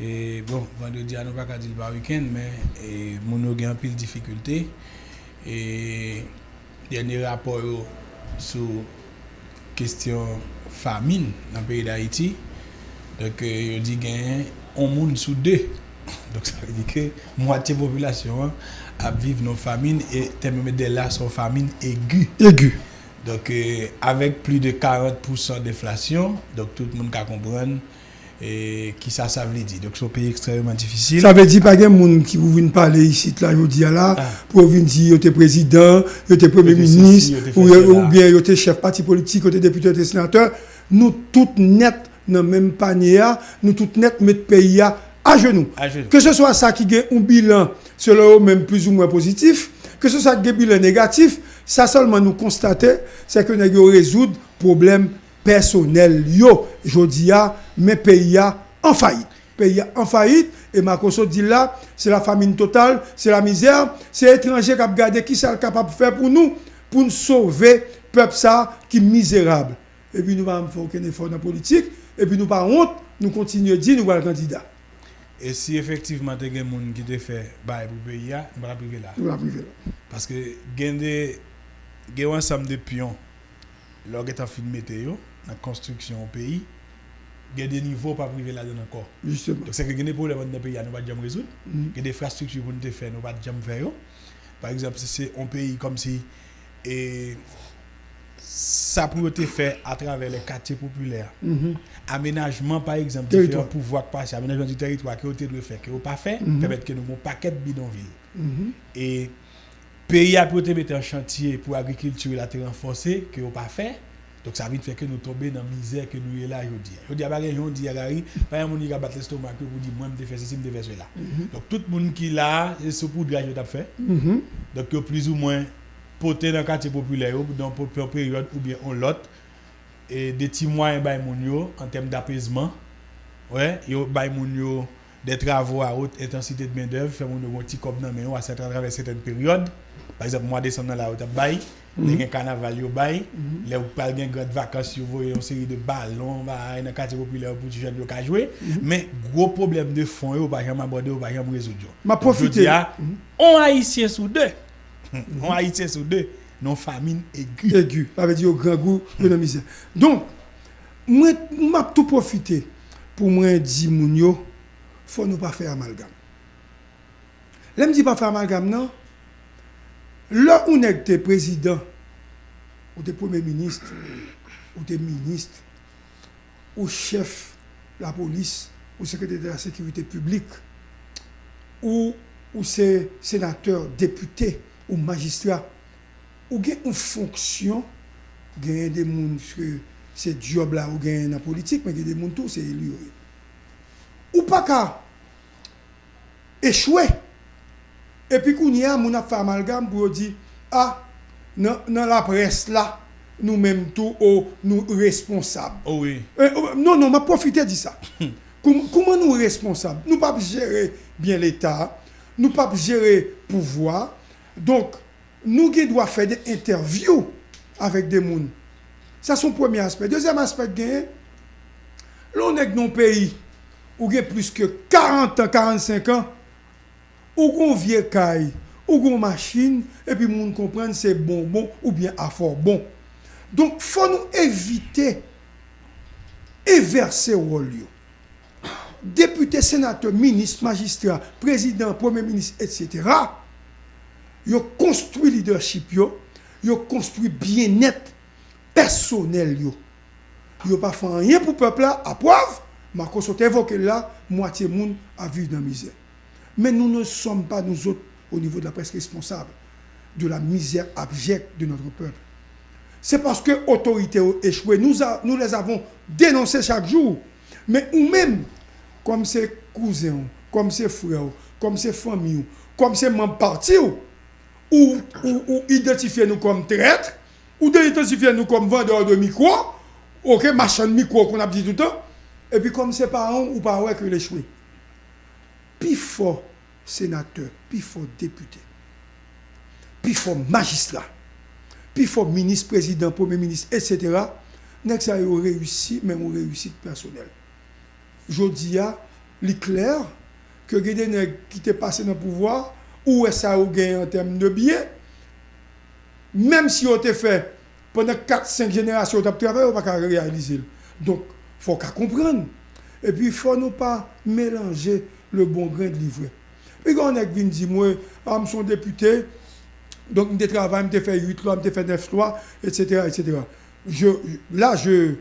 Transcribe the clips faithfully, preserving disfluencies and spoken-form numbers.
E, bon, vandredi a nou pa ka di l pa wikenn, men e, moun yo gen anpil difikilte. E, dènye rapò yo sou kestyon famin nan peyi Dayiti, donk, e, yo di genyen yon moun sou de. Donk, sa vle di ke mwatye popilasyon an ap viv nan famin e tèmomèt de la se yon famin egi. Egi. Donk, e, avèk plis de karant pousan denflasyon, donk tout moun ka konprann e, kisa sa vle di. Donk, se yon peyi ekstrèmeman difisil. Sa vle di pa gen moun ki pou vin pale isit la jodi a la, pou yo vin di yo te prezidan, yo te premye minis, oubyen yo te chèf pati politik, yo te depite, yo te senatè. Nou tout nèt nan menm panye a, nou tout nèt met peyi a ajenou. Ajenou. Keseswa sa ki gen yon bilan, selon yo menm, plizoumwen pozitif, keseswa ki gen bilan negatif, sa sèlman nou konstate, se ke nèg yo rezoud pwoblèm pèsonèl yo jodi a, men peyi a an fayit. Peyi a an fayit, e Marco sot di l la, se la famine totale, se la misère, se etranje k ap gade kisa l kapab fè pou nou, pou n sove pèp sa ki mizerab. Epi nou pa janm fè okenn efò nan politik, epi nou pa wont, nou kontinye di nou pral kandida. E si efektivman te gen moun ki te fè bagay pou peyi a, nou pa t ap rive la. Nou pa t ap rive la. Paske gen de, gen yon ansanm de pyon, lè w gentan fin mete yo nan konstriksyon yon peyi, gen de nivo w p ap rive ladan l ankò. Jisteman. Donk, sèke gen de pwoblèm anndan peyi a nou pa t janm rezoud. Gen de enfrastrikti pou nou te fè, nou pa t janm fè yo. Pa egzanp, si se yon peyi kòmsi, e, sa pou yo te fè atravè lè katye popilè, amenajman, pa egzanp, diferan pouvwa k pase, amenajman di tèritwa ke yo te dwe fè, ke yo pa fè, pèmèt ke nou gen yon pakèt bidonvil. E peyi a pou yo te mete an chantye pou agrikilti la te ranfòse, ke yo pa fè. Donk, sa vin fè ke nou tonbe nan mizè ke nou ye la jodi a. Jodi a, pa gen jan w di a, Gary, pa gen moun ki ka bat lestomak yo pou di, "Mwen, m te fè sesi, m te fè sela." Donk, tout moun ki la a, se soupoudraj yo t ap fè. Donk, yo plizoumwen pote nan katye popilè yo, nan yon peryòd oubyen yon lòt, e, de ti mwayen bay moun yo, an tèm dapezman. Wè, yo bay moun yo des travaux à haute intensité de main-d'œuvre, fè moun yo gen yon ti kòb nan men yo, a sèt, atravè sètèn peryòd. Pa egzanp, mwa desanm nan la, yo t ap bay. Lè gen kanaval, yo bay. Lè ou pral gen gran vakans, yo voye yon seri de balon, bagay nan katye popilè yo pou ti jèn yo ka jwe. Men gwo pwoblèm de fon yo, yo pa janm abòde, yo pa janm rezoud yo. M ap pwofite. Jodi a, yon Ayisyen sou de, yon Ayisyen sou de, nan yon famin egi. Egi. Sa vle di yo grangou, yo nan mizè. Donk, mwen, m ap tou pwofite pou mwen di moun yo, fò nou pa fè amalgam. Lè m di pa fè amalgam nan, lè yon nèg te prezidan, ou te premye minis, ou te minis, ou chèf lapolis, ou sekretè de la sekirite piblik, ou, ou se senatè, depite, ou majistra, ou gen yon fonksyon, genyen de moun ke se djòb la ou genyen nan politik, men gen de moun tou, se eli yo ye. Ou pa ka echwe. Epi kounye a, moun ap fè amalgam pou yo di, a, nan, nan laprès la, nou menm tou, o, nou responsab. O wi. E, o, non, non, m ap pwofite di sa. Kouman, kouman nou responsab? Nou p ap jere byen Leta, nou p ap jere pouvwa. Donk, nou gen dwa fè de entèvyou avèk de moun. Sa se yon premye aspè. Dezyèm aspè k genyen, lè yon nèg nan yon peyi, ou gen plis ke karant an, karannsenk an, ou gen yon vye kay, ou gen yon machin, epi moun konprann se bonbon oubyen afò bon. Donk, fò nou evite envèse wòl yo. Depite, senatè, minis, majistra, prezidan, premye minis, etsetera, yo konstwi lidèchip yo, yo konstwi byennèt pèsonèl yo. Yo pa fè anyen pou pèp la, aprèv, Marco sot evoke l la, mwatye moun ap viv nan mizè. Mais nous ne sommes pas, nous autres, au niveau de la presse, responsables de la misère abjecte de notre peuple. C'est parce que otorite yo echwe, nous, a, nous les avons dénoncés chaque jour. Men ou menm, kòm se kouzen w, kòm se frè w, kòm se fanmi w, kòm se manm pati w, ou, ou, ou idantifye nou kòm trèt, ou idantifye nou kòm vandè de mikwo, oke, machann mikwo, kon ap di toutan, epi kòm se paran w, ou pa wè ke l echwe. Pifò senatè, pifò depite, pifò majistra, pifò minis, prezidan, premye minis, etsetera, nèg sa yo reyisi, men yon reyisit pèsonèl. Jodi a, Li klè ke gen de nèg ki te pase nan pouvwa, ou wè sa yo genyen an tèm de byen, menm si yo te fè pandan kat, senk jenerasyon yo t ap travay, yo pa ka reyalize l. Donk, fò w ka konprann. Epi, fò nou pa melanje le bon grain de l'ivraie. Piga yon nèg vin di mwen, a, m se yon depite, donk m te travay, m te fè uit lwa, m te fè nèf lwa, et cetera, et cetera. Je, là, je,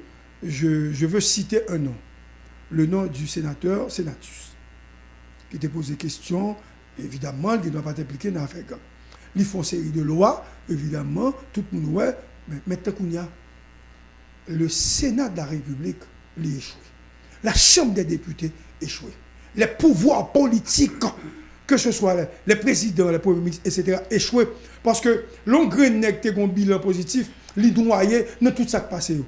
je, je veux citer un nom. Le nom du sénateur Senatus, ki te poze kesyon, evidaman, li gendwa pa t enplike nan afè gang. Li fè yon seri de lwa, evidaman, tout moun wè, men, men tankou kounye a, le Sénat de la République, li echwe. La Chambre des députés echwe. Les pouvoirs politiques, que ce soit les, les présidents, les premiers ministres, et cetera, echwe. Paske lè yon grenn nèg te gen yon bilan pozitif, li nwaye nan tout sa k pase yo.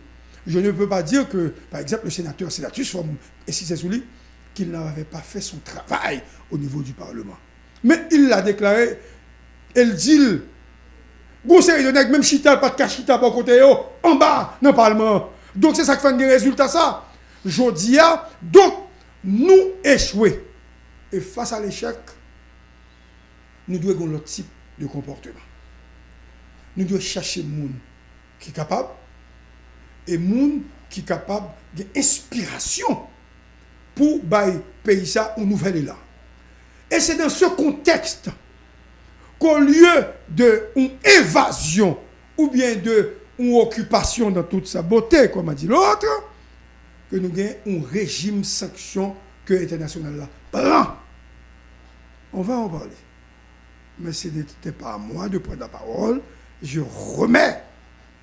Je ne peux pas dire que, par exemple, le sénateur Senatus, fò m ensiste sou li, qu'il n'avait pas fait son travail au niveau du Parlement. Men il l'a déclaré, e l di l, gon seri de nèg menm chita, l pa t ka chita bò kote yo, anba, nan palman an. Donk, se sa k fè n gen rezilta sa. Jodi a, donk, nou echwe. E fas a lechèk, nou dwe gen yon lòt tip de konpòteman. Nou dwe chache moun ki kapab, e moun ki kapab gen enspirasyon pou bay peyi sa yon nouvèl elan. E se dans ce contexte qu'au lieu de yon evazyon oubyen de yon okipasyon dans toute sa beauté, comme a dit l'autre, ke nou gen yon rejim sanksyon ke entènasyonal la pran. On va en parler. Mais ce n'était pas à moi de prendre la parole. Je remets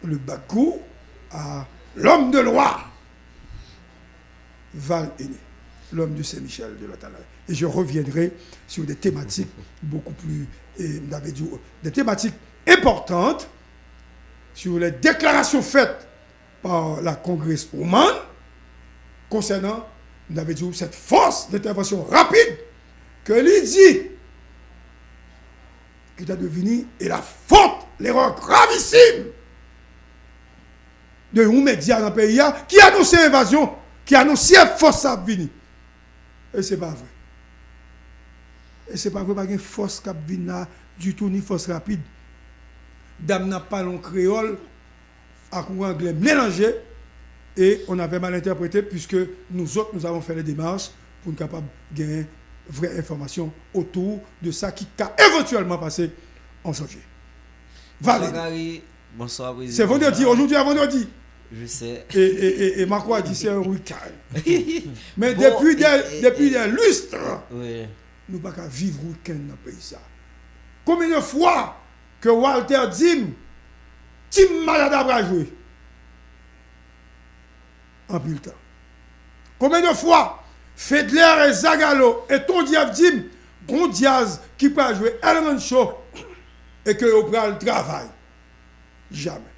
le bagou à l'homme de loi, Val Aîné, l'homme de Saint-Michel de l'Atalaye. Et je reviendrai sur des thématiques beaucoup plus, eh, m ta vle di, des thématiques importantes sur les déclarations faites par la Congresswoman konsènan, m ta vle di, cette force d'intervention rapide ke li di ki ta dwe vini, et la faute, l'erreur gravissime de yon medya nan peyi a ki anonse envazyon, ki anonse fòs sa ap vini. E se pa vre. E se pa vre, pa gen fòs k ap vin la ditou, ni fòs rapid. Dam nan ap pale yon kreyòl ak yon anglè melanje, et on avait mal interprété, puisque nous autres, nous avons fait les démarches pour n kapab genyen vrè enfòmasyon autour de sa ki ka evantyèlman pase an janvye. Bonsoir, Valérie. Gary. Bonsoir, Président. C'est vendredi, aujourd'hui est vendredi. Je sais. Et, et, et, et mercredi, c'est un week-end. Mais bon, depuis des, et, et, depuis des lustres, oui, nou pa ka viv week-end nan peyi sa. Konbyen de fwa ke Walter di m, Team Malada pral jwe? Anpil tan. Konbyen de fwa Fedler e Zagalo e Ton Jeff di m, gon djaz ki pral jwe El Rancho e ke yo pral travay? Jamè.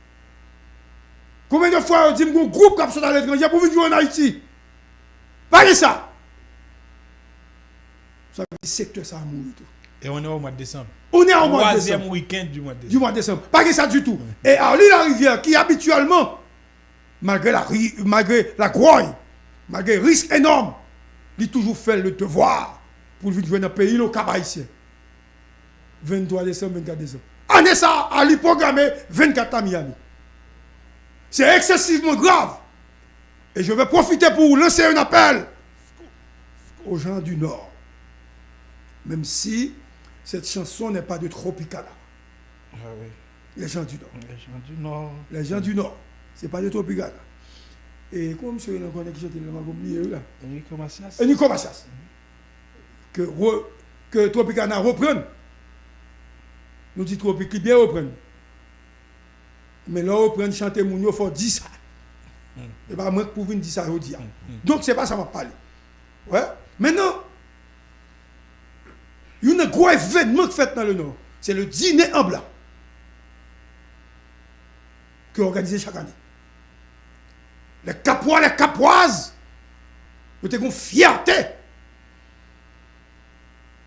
Konbyen de fwa yo di m gon gwoup k ap sot aletranje pou vin jwe ann Ayiti? Pa gen sa. Sa vle di sektè sa a mouri tou. Et on est au mois de décembre. On est au mois de décembre. Troisième week-end du mois de décembre. Du mois de décembre. Pa gen sa ditou. E Arly Larivière, ki abityèlman, malgre la ri, malgre lagwòy, malgre risk enòm, li toujou fè le devwa pou l vin jwe nan peyi l, o Kab Ayisyen. Venntwa desanm, vennkat desanm. Ane sa a, li pwograme vennkat la Miami. C'est excessivement grave. Et je vais profiter pour lancer un appel aux gens du Nord. Même si cette chanson n'est pas de Tropicana. Ah oui. Les gens du Nord. Les gens du Nord. Les gens du Nord. C'est pas de Tropicana. E kòman misye rele ankò, nèg ki chante l la, m ap bliye wi la. Enrico Macias. Enrico Macias. Ke re-, ke Tropicana reprann. Nou di Tropik li byen reprann. Men lè w reprann chante moun yo, fò w di sa. E pa mwen k pou vin di sa jodi a. Donk, se pa sa m ap pale. Wè. Mentnan, youn nan gwo evènman k fèt nan le Nord, se le dîner en blanc ke yo òganize chak ane. Les Capois, les Capoises, yo te gen yon fyète.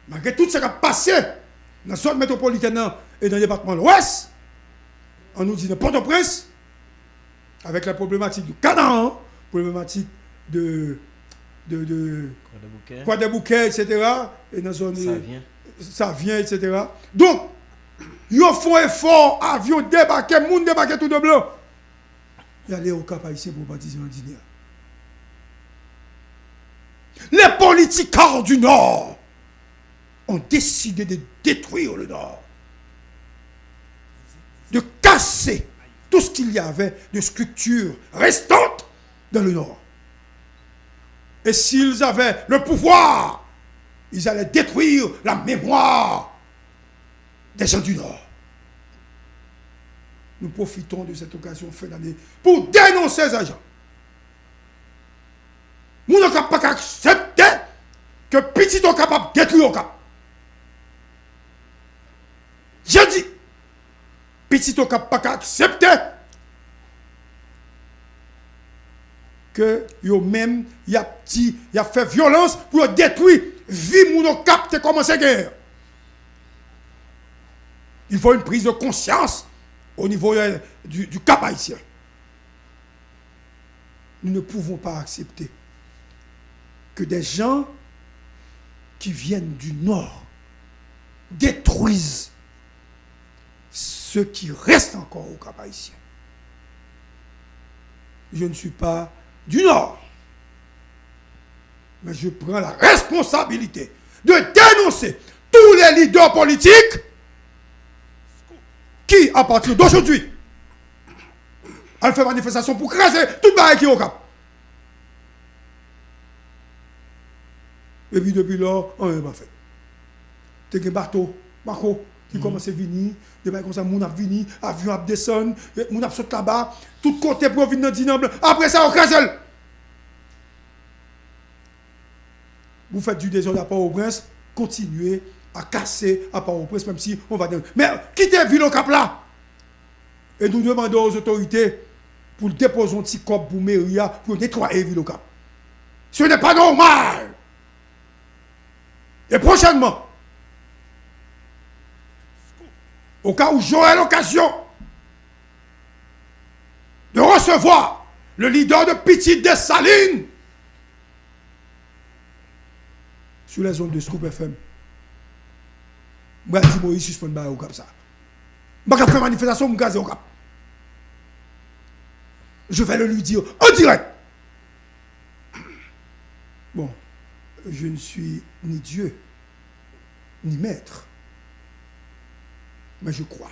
Malgre tout sa k ap pase nan zòn metwopolitèn nan e nan depatman Lwès, ann nou di nan Pòtoprens, avec la problématique du Canaan, problématique de, de, de Kwadèboukè, et cetera, e nan zòn, e, Savyen, et cetera. Donk, yo fè yon efò, avyon debake, moun debake tou de blan. Y ale Okap Ayisyen pou batize Andini a. Les politicards du Nord ont décidé de détruire le Nord, de casser tout ce qu'il y avait de structures restantes dans le Nord. Et s'ils avaient le pouvoir, ils allaient détruire la mémoire des gens du Nord. Nous profitons de cette occasion fin d'année pour dénoncer ces gens. Moun Okap pa ka aksepte ke pitit Okap ap detwi Okap. Je dis, pitit Okap pa ka aksepte ke yo menm y ap di, y ap fè vyolans pou yo detwi vi moun Okap te kòmanse genyen. Il faut une prise de conscience au niveau, euh, du, du Cap haïtien. Nous ne pouvons pas accepter que des gens qui viennent du Nord détruisent ce qui reste encore au Cap haïtien. Je ne suis pas du Nord, mais je prends la responsabilité de dénoncer tous les leaders politiques qui, à partir d'aujourd'hui, al fè manifestasyon pou kraze tout bagay ki Okap. Epi depi lò, anyen pa fèt. Te gen bato, bako, ki kòmanse vini, de bagay konsa, moun ap vini, avyon ap desann, e moun ap sot laba, tout kote pou yo vin nan Dinanblan. Apre sa, yo kraze l. Vous faites du désordre à Port-au-Prince, continuez à casser à Port-au-Prince, menm si on va dans... Men kite vil Okap la! E nou demande aux autorités pou l depoze yon ti kòb pou meri a, pou yo netwaye vil Okap. Ce n'est pas normal! Et prochainement, au cas où j'aurai l'occasion de recevoir le leader de Pitit Desalin sur les ondes de Scoop F M, m pral di Moïse sispann bay Okap sa. M pa ka fè manifestasyon pou m kraze Okap. Je vais le lui dire en direct. Bon, je ne suis ni Dieu, ni maître. Mais je crois,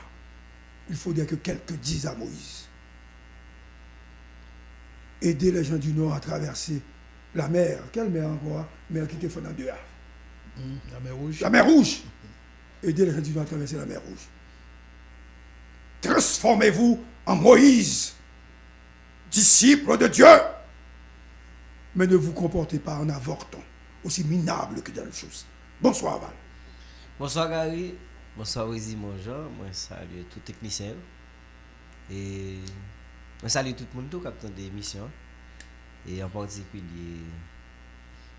il faudrait que quelqu'un dise à Moïse, aider les gens du Nord à traverser la mer. Quelle mer encore, hein? Mer ki te fè nan de a. Hmm, la mer Rouge. La mer Rouge. Aider les gens du Nord à traverser la mer Rouge. Transformez-vous en Moïse, disciple de Dieu, mais ne vous comportez pas en avorton, aussi minable que telle chose. Bonsoir, Val. Bonswa Gary, bonswa Wezi Monjan, mwen salye tout teknisyen yo. E mwen salye tout moun tou k ap tande emisyon an. E an patikilye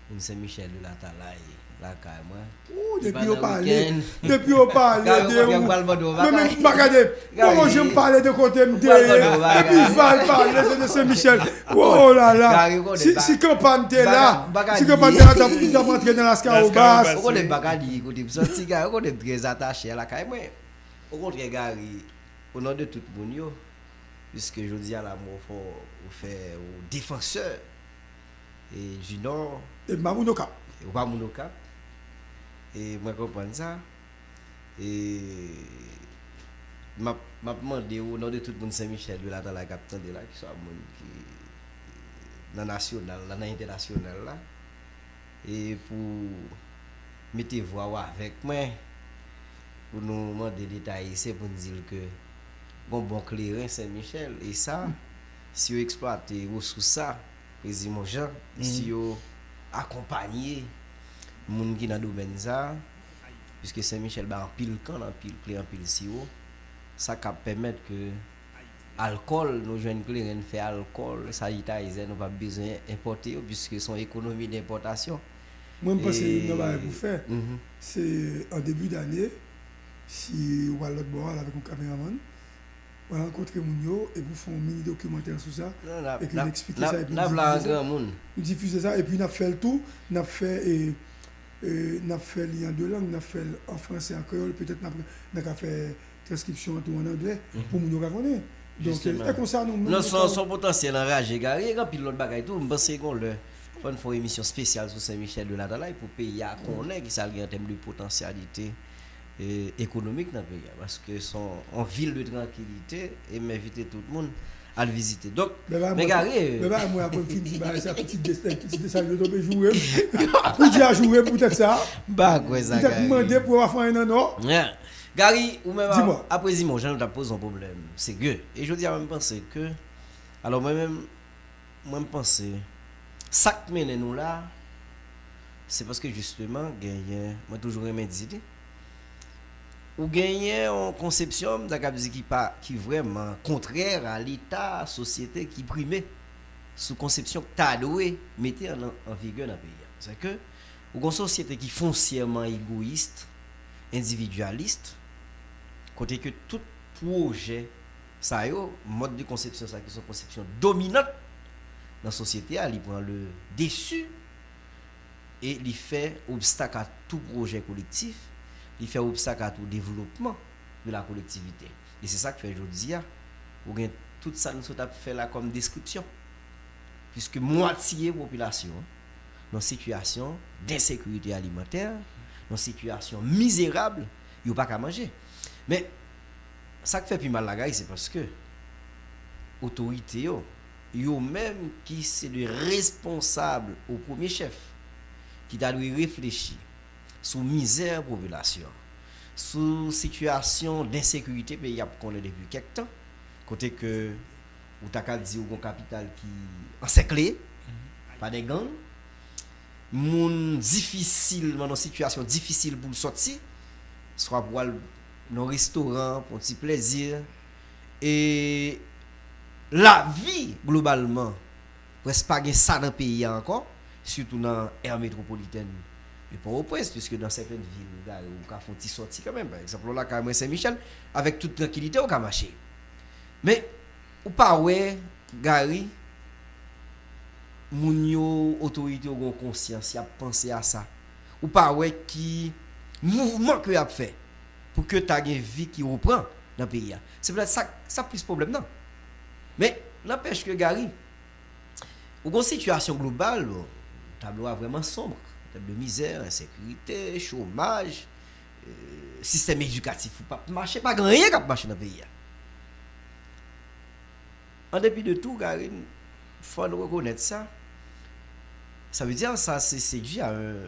moun Sen Michèl de Latalay lakay mwen. Ou, depi yo pale, depi yo pale de ou, mwen menm m pa gade, mwen pa janm pale de kote m te ye. Epi Val pale se de Sen Michèl. Oh la la. Si, si kanpay te la, si kanpay te la, t ap, t ap antre nan Laskawobas. Ou konnen m pa ka di kote m soti, Gary, ou konnen m trè atache lakay mwen. Okontrè, Gary, o non de tout moun yo, piske jodi a la, mwen fè, ou fè, ou defansè, e, du Nord. E m pa moun Okap. Ou pa moun Okap. E mwen konprann sa. E m ap, m ap mande w, o non de tout moun Sen Michèl, de Latalay k ap tande la, kiswa moun ki nan nasyonal la, nan entènasyonal la, e pou mete vwa w avèk mwen, pou nou mande Leta ayisyen pou n di l ke gon bon kleren Sen Michèl, e sa, si yo eksplwate resous sa, Wezi Monjan, si yo akonpanye moun ki nan domèn sa, piske Sen Michèl bay anpil kann, anpil kle, anpil siwo, sa k ap pèmèt ke alkòl, nou jwenn kleren, n fè alkòl, sanitayzè, nou p ap bezwen enpòte yo, piske se yon ekonomi denpòtasyon. Mwen, m panse youn nan bagay pou fè, se an debi dane, si w al lòt bò a, al avèk yon kameramann, rankontre moun yo, epi w fè yon mini dokimantè sou sa, epi n eksplike sa, epi n difize sa. Nou difize sa, epi n ap fè l tou, n ap fè, e, e, n ap fè li an de lang, n ap fè l an fransè, an kreyòl, petèt n ap, n a ka fè transkripsyon an tou an anglè, pou moun yo ka konnen. Donk, e konsa nou menm. Non, se yon, se yon potansyèl anraje, Gary, e gen anpil lòt bagay tou. M panse gen lè, fò n fè yon emisyon espesyal sou Sen Michèl de Latalay pou peyi a konnen kisa l gen an tèm de potansyalite e, ekonomik nan peyi a, paske se yon, yon vil de trankilite, e m envite tout moun al vizite. Donk, men Gary, men ba mwen apre m fin di bagay sa, pitit de, pitit de Salyo tonbe joure m. Pou di a joure m poutèt sa. M pa kwè sa, Gary. Poutèt m mande pou yo pa fè anyen nan nò. Gary, ou menm, apre Zimon, jan nou t ap poze yon pwoblèm serye. E jodi a, mwen, m panse ke, alò, mwen menm, mwen, m panse, sa k mennen nou la, se paske jisteman, genyen, mwen toujou renmen di li, ou genyen yon konsepsyon, m ta kab di ki pa, ki vrèman kontrè a leta, sosyete ki prime sou konsepsyon k ta dwe mete an, an vigè nan peyi a. Se ke, ou gen yon sosyete ki fonsyèman egoyis, endividyalis, kote ke tout pwojè sa yo, mòd de konsepsyon sa ki se yon konsepsyon dominant nan sosyete a, li pran le desi e li fè obstak a tou pwojè kolektif, li fè obstak a tou devlopman de la kolektivite. E se sa k fè jodi a, ou gen tout sa nou sot ap fè la kòm deskripsyon. Piske mwatye popilasyon an nan sitiyasyon densekirite alimantè, nan sitiyasyon mizerab, yo pa ka manje. Men, sa k fè pi mal la, Gary, se paske otorite yo, yo menm ki se de responsab o premye chèf, ki ta dwe reflechi sou mizè popilasyon an, sou sitiyasyon densekirite peyi a ap konnen depi kèk tan, kote ke ou ta ka di ou gon kapital ki ansèkle pa de gang, moun difisil, nan yon sitiyasyon difisil pou l sòti, swa pou al nan yon restoran, pou yon ti plezi, e lavi globalman, prèske pa gen sa nan peyi a ankò, sitou nan aire métropolitaine de Port-au-Prince, piske nan sèten vil, ou ka, ou ka fè yon ti sòti kanmenm. Pa egzanp, lè w lakay mwen Sen Michèl, avèk tout trankilite, ou ka mache. Men, ou pa wè, Gary, moun yo, otorite yo gen yon konsyans, y ap panse a sa. Ou pa wè ki mouvman ke y ap fè pou ke ta gen vi ki reprann nan peyi a. Se petèt sa, sa plis pwoblèm nan. Men, n'empêche que, Gary, ou gon sitiyasyon global, bon, tablo a vrèman sonb, an tèm de mizè, ensekirite, chomaj, e, sistèm edikatif ou p ap mache, pa gen anyen k ap mache nan peyi a. An depi de tou, Gary, fò n rekonèt sa. Sa vle di, sa se, se dû à un,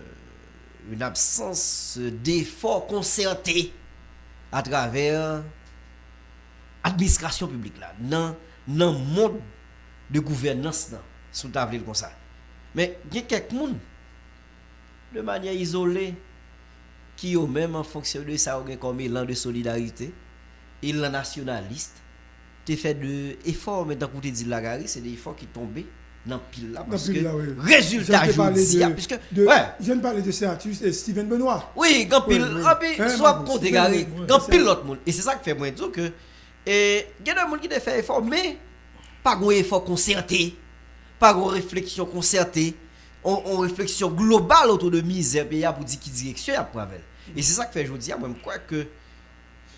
une absence d'effort concerté à travers administrasyon piblik la, nan, nan mond de gouvènans lan, si w ta vle l konsa. Men, gen kèk moun, de manyè izole, ki yo menm, an fonksyon de sa yo gen kòm elan de solidarite, elan nasyonalis, te fè de efò, men tankou w te di l la, Gary, se de efò ki tonbe nan pil la, paske rezilta jodi a, piske, wi. Jan n pale de Senatus e Steven Benoît. Wi, gen anpil, anpil, si w ap konte, Gary, gen anpil lòt moun. E se sa k fè mwen di w ke, e, gen de moun ki te fè efò, men pa gon efò konsète, pa gon refleksyon konsète, on, on refleksyon global otou de mizè peyi a pou di ki direksyon y ap pran avè l. E se sa k fè jodi a, mwen, m kwè ke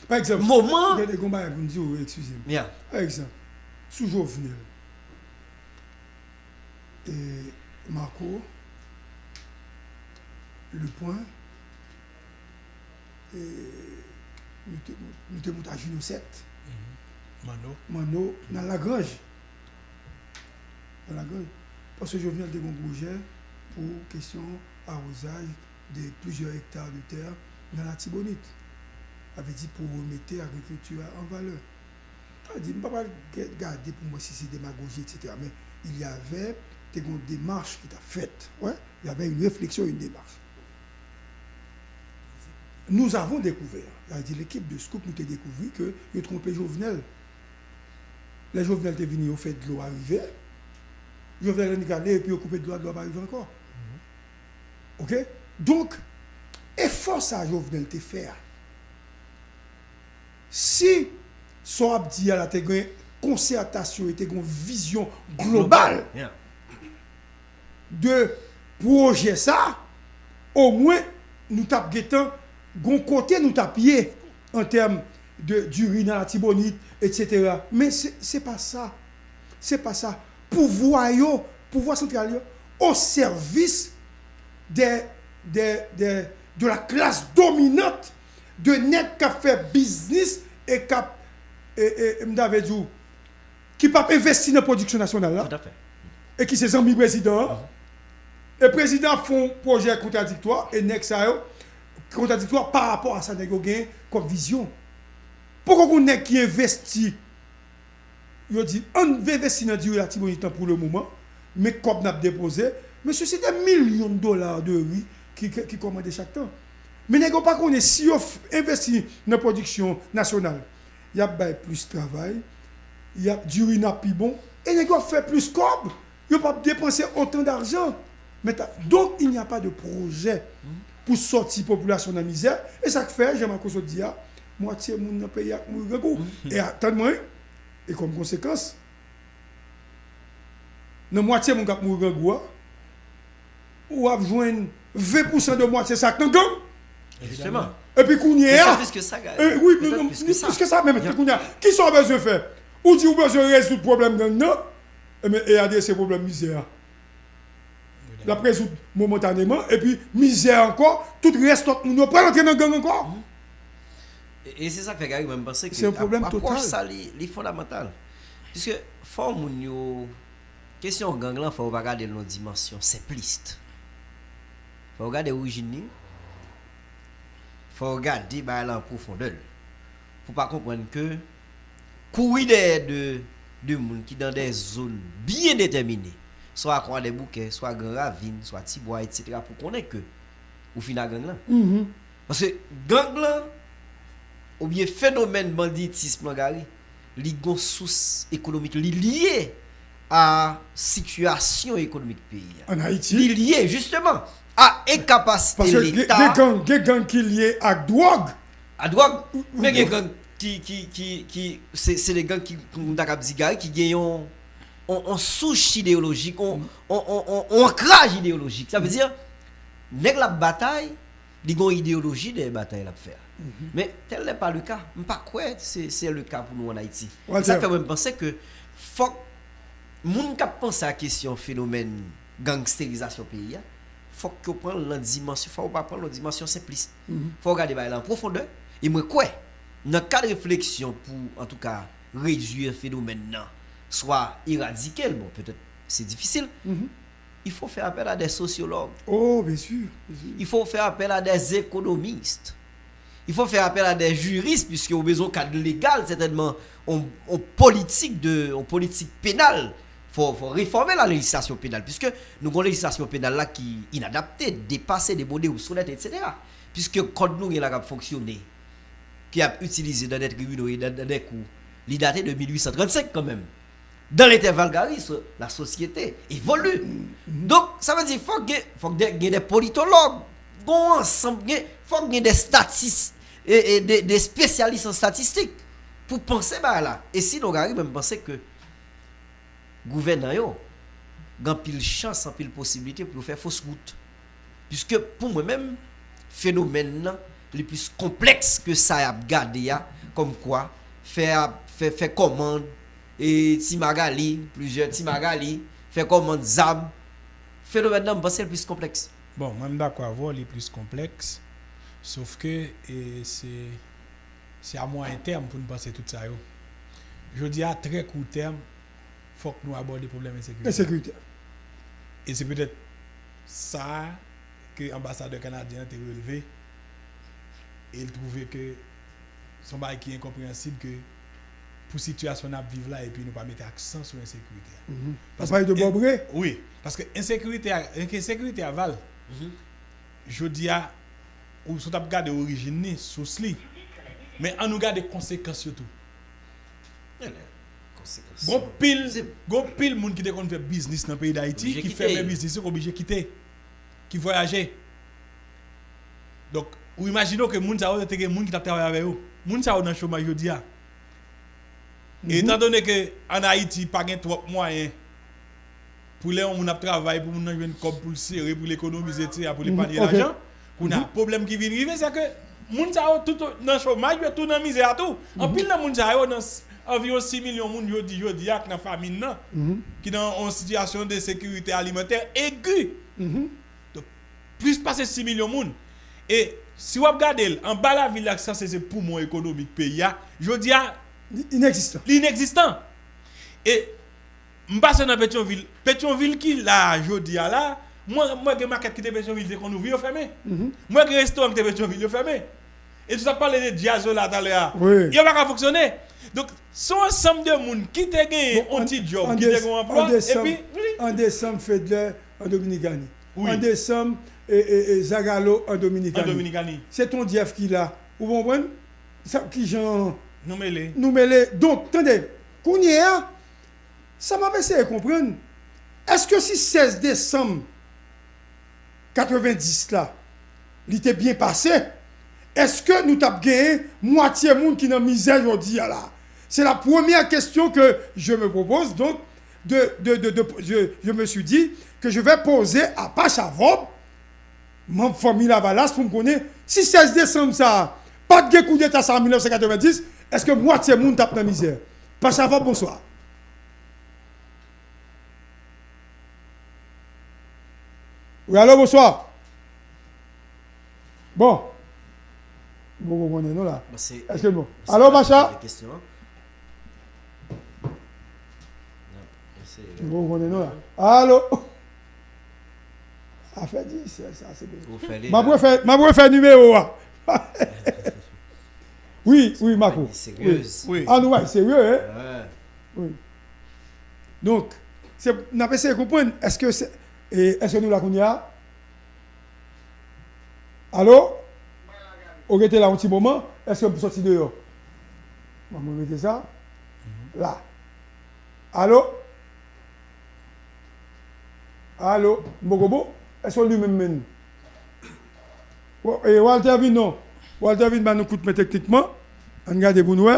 Pa egzanp, moman gade, gon bagay pou m di w, eskize m. Pa egzanp, sou Jovenel, e, Marco, Lebrun, e, nou te, nou te moute a Jino sèt. Manno. Manno, nan Lagranj. Nan Lagranj. Paske Jovenel te gen yon pwojè pou kesyon awozaj de plizyè ekta de tè nan Latibonit. Sa vle di pou remete agrikilti a an valè. Sa vle di, m pa pral gade pou m wè si se demagoji, et cetera. Men, il y avait, te gen yon demach ki t ap fèt. Wè, il y avait une réflexion, une démarche. Nous avons découvert, sa vle di, lekip de Scoop, nou te dekouvri ke yo twonpe Jovenel. Lè Jovenel te vini, yo fè dlo a rive. Jovenel annik ale, epi yo koupe dlo a, dlo a pa rive ankò. Oke? Donk, efò sa Jovenel te fè a, si Sa w ap di a la te gen konsètasyon e te gen yon vizyon global de pwojè sa, omwen nou t ap gentan gon kote nou t ap ye an tèm de diri nan Latibonit, etsetera. Men se, se pa sa. Se pa sa. Pouvwa yo, pouvwa santral yo, o sèvis de, de, de, de la classe dominante, de nèg k ap fè biznis e k ap, e, e, m ta vle di w, ki p ap envesti nan pwodiksyon nasyonal la, e ki se zanmi prezidan an. E prezidan ap fè yon pwojè kontradiktwa, e nèg sa yo, kontradiktwa pa rapò a sa nèg yo gen kòm vizyon. Poko gon nèg ki envesti, yo di, ann envesti nan diri Latibonit lan pou le moman, men kòb n ap depoze, mesye, se de milyon de dola de ri ki, ki, ki kòmande chak tan. Men nèg yo pa konnen si yo f-, envesti nan pwodiksyon nasyonal, y ap bay plis travay, y ap, diri n ap pi bon, e nèg yo ap fè plis kòb, yo p ap depanse otan dajan. Men ta, donk, il n'y a pas de projet pou sòti popilasyon nan mizè. E sa k fè, jan Marco sot di a, mwatye moun nan peyi a ap mouri grangou. E a, tann mwen, e kòm konsekans, nan mwatye moun k ap mouri grangou a, ou ap jwenn ven pousan de mwatye sa k nan gang. Jisteman. Epi kounye a, e, wi, non, non, plis ke sa menm, epi kounye a, kisa w bezwen fè? Ou di ou bezwen rezoud pwoblèm gang nan, ebyen, e adrese pwoblèm mizè a. L ap rezoud momantaneman, epi mizè ankò, tout rès lòt moun yo pral antre nan gang ankò. E, e se sa k fè Gary, mwen, m panse ke ap-, apwòch sa, li, li fondamantal. Piske fò moun yo, kesyon gang lan, fò yo pa gade l nan dimansyon senplis. Fò yo gade orijin li, fò yo gade bagay la an pwofondè. Pou pa konprann ke kouri dèyè de, de moun ki nan de zòn byen detèmine, swa Kwadèboukè, swa Gran Ravin, swa Tibwa, etsetera, pou konnen ke ou fin a gang lan. Paske gang lan, oubyen fenomèn banditism lan, Gary, li gon sous ekonomik, li lye a sitiyasyon ekonomik peyi a. Ann Ayiti. Li lye, jisteman, a enkapasite Leta. Paske gen gang, gen gang ki lye ak dwòg. A dwòg, men gen gang ki, ki, ki, ki, se, se de gang ki, m ta kab di, Gary, ki gen yon, yon, yon souch ideyolojik, yon, yon, yon, yon, yon ankraj ideyolojik. Sa vle di, nèg la ap batay, li gen yon ideyoloji dèyè batay l ap fè a. Men, tel n'est pas le cas. M pa kwè se, se le ka pou nou ann Ayiti. E sa k fè mwen m panse ke fòk moun k ap panse a kesyon fenomèn gangsterizasyon peyi a, fòk yo pran l nan dimansyon, fò yo pa pran l nan dimansyon senplis. Fò yo gade bagay la an pwofondè. E mwen kwè, nan kad refleksyon pou, antouka, redwi fenomèn nan, swa eradike l, bon, petèt se difisil, il faut faire appel à des sociologues. Oh, bien sûr, bien sûr. Il faut faire appel à des économistes. Il faut faire appel à des juristes, puisque ou bezwen yon kad legal, sètènman, yon, yon politik de, yon politik penal. Fò, fò refòme la lejislasyon penal, puisque nou gon lejislasyon penal la ki inadapte, depase, demode, obsonèt, etsetera. Puisque kòd nou gen la k ap fonksyone, ki ap itilize dans des tribunaux et dans, dans des cours, li date de mil uit san trannsenk kanmenm. Dans l'intervalle, Gary, so, la société évolue. Donk, sa vle di, fòk gen, fòk gen, gen de politològ, gon ansanm, gen, fòk gen de statis, e, e de, de spesyalis an statistik pou panse bagay la. E sinon, Gary, mwen, m panse ke gouvènan yo gen anpil chans, anpil posiblite pou yo fè fos wout. Piske pou mwen menm, fenomèn nan, li plis konplèks ke sa y ap gade a, kòmkwa, fè, fè, fè kòmand, e, Ti Magali, plizyè Ti Magali, fè kòmand zam. Fenomèn nan, m panse l plis konplèks. Bon, mwen m dakò avè w, li plis konplèks, sof ke, e, se, se a mwayen tèm pou n panse tout sa yo. Jodi a, trè kou tèm, fòk nou abòde pwoblèm ensekirite. Ensekirite. E se petèt sa ke anbasadè kanadyen an te releve, e l twouve ke se yon bagay ki enkonpreyansib ke pou sitiyasyon n ap viv la epi nou pa mete aksan sou ensekirite a. Paske, wi, paske ensekirite a, ensekirite a, Val, jodi a, ou, si w t ap gade orijin li, sous li, men ann nou gade konsekans yo tou. Gon pil, gon pil moun ki te konn fè biznis nan peyi Dayiti, ki fèmen biznis yo, ki oblije kite, ki vwayaje. Donk, ou imajine w ke moun sa yo te gen moun ki t ap travay avè yo. Moun sa yo nan chomaj jodi a. Etan done ke ann Ayiti pa gen twòp mwayen pou lè yon moun ap travay, pou moun nan jwenn kòb pou l sere, pou l ekonomize, etsetera, pou l epanye lajan, kounye a, pwoblèm ki vin rive, se ke moun sa yo tout nan chomaj, yo tou nan mizè a tou. Anpil nan moun sa yo, nan anviwon sis milyon moun jodi, jodi a, k nan famin nan, ki nan yon sitiyasyon de sekirite alimantè egi. Donk, plis pase sis milyon moun. E si w ap gade l, anba lavil la, ki sanse se poumon ekonomik peyi a, jodi a, li inegzistan. E m pase nan Petyonvil. Petyonvil ki la a jodi a la, mwen, mwen gen makèt ki te Petyonvil te konn ouvri, yo fèmen. Mwen gen restoran ki te Petyonvil, yo fèmen. E tout ap pale de djaz yo la talè a. Yo pa ka fonksyone. Donk, se yon ansanm de moun ki te gen yon ti djòb, ki te gen yon anplwa, epi, an desanm, Fedlè an Dominikani. An desanm, e, e, e, Zagalo an Dominikani. Se Ton Jeff ki la. Ou konprann? Sa, kijan nou mele. Nou mele. Donk, tande, kounye a, sa m ap eseye konprann, èske si sèz desanm katrevenndis la, li te byen pase, èske nou t ap genyen mwatye moun ki nan mizè jodi a la? C'est la première question que je me propose, donc, de, de, de, de, je, je me suis dit que je vais poser à Pacha Vòb, manm fanmi Lavalas, pou m konnen si sèz desanm sa a, pa t gen koudeta sa a an mil nèf san katrevenndis, èske mwatye moun t ap nan mizè? Pacha Vòb, bonswa. Wi, alo, bonswa. Bon. M poko konnen non la. Èske bon? Alo, Pacha? M poko konnen non la. Alo? Afè di, se sa, se bezwen. M ap refè, m ap refè nimewo a. Wi, wi, Mako. Wi. An nou bay serye, en? Wi. Donk, se, n ap eseye konprann, èske se, e, èske nou la kounye a? Alo? Ou rete la yon ti moman, èske m soti deyò? Mwen mete sa la. Alo? Alo? M poko bon? Èske w li menm menm? Bon, e, Walter vin non. Walter vin ban nou kout men teknikman. Ann gade pou n wè.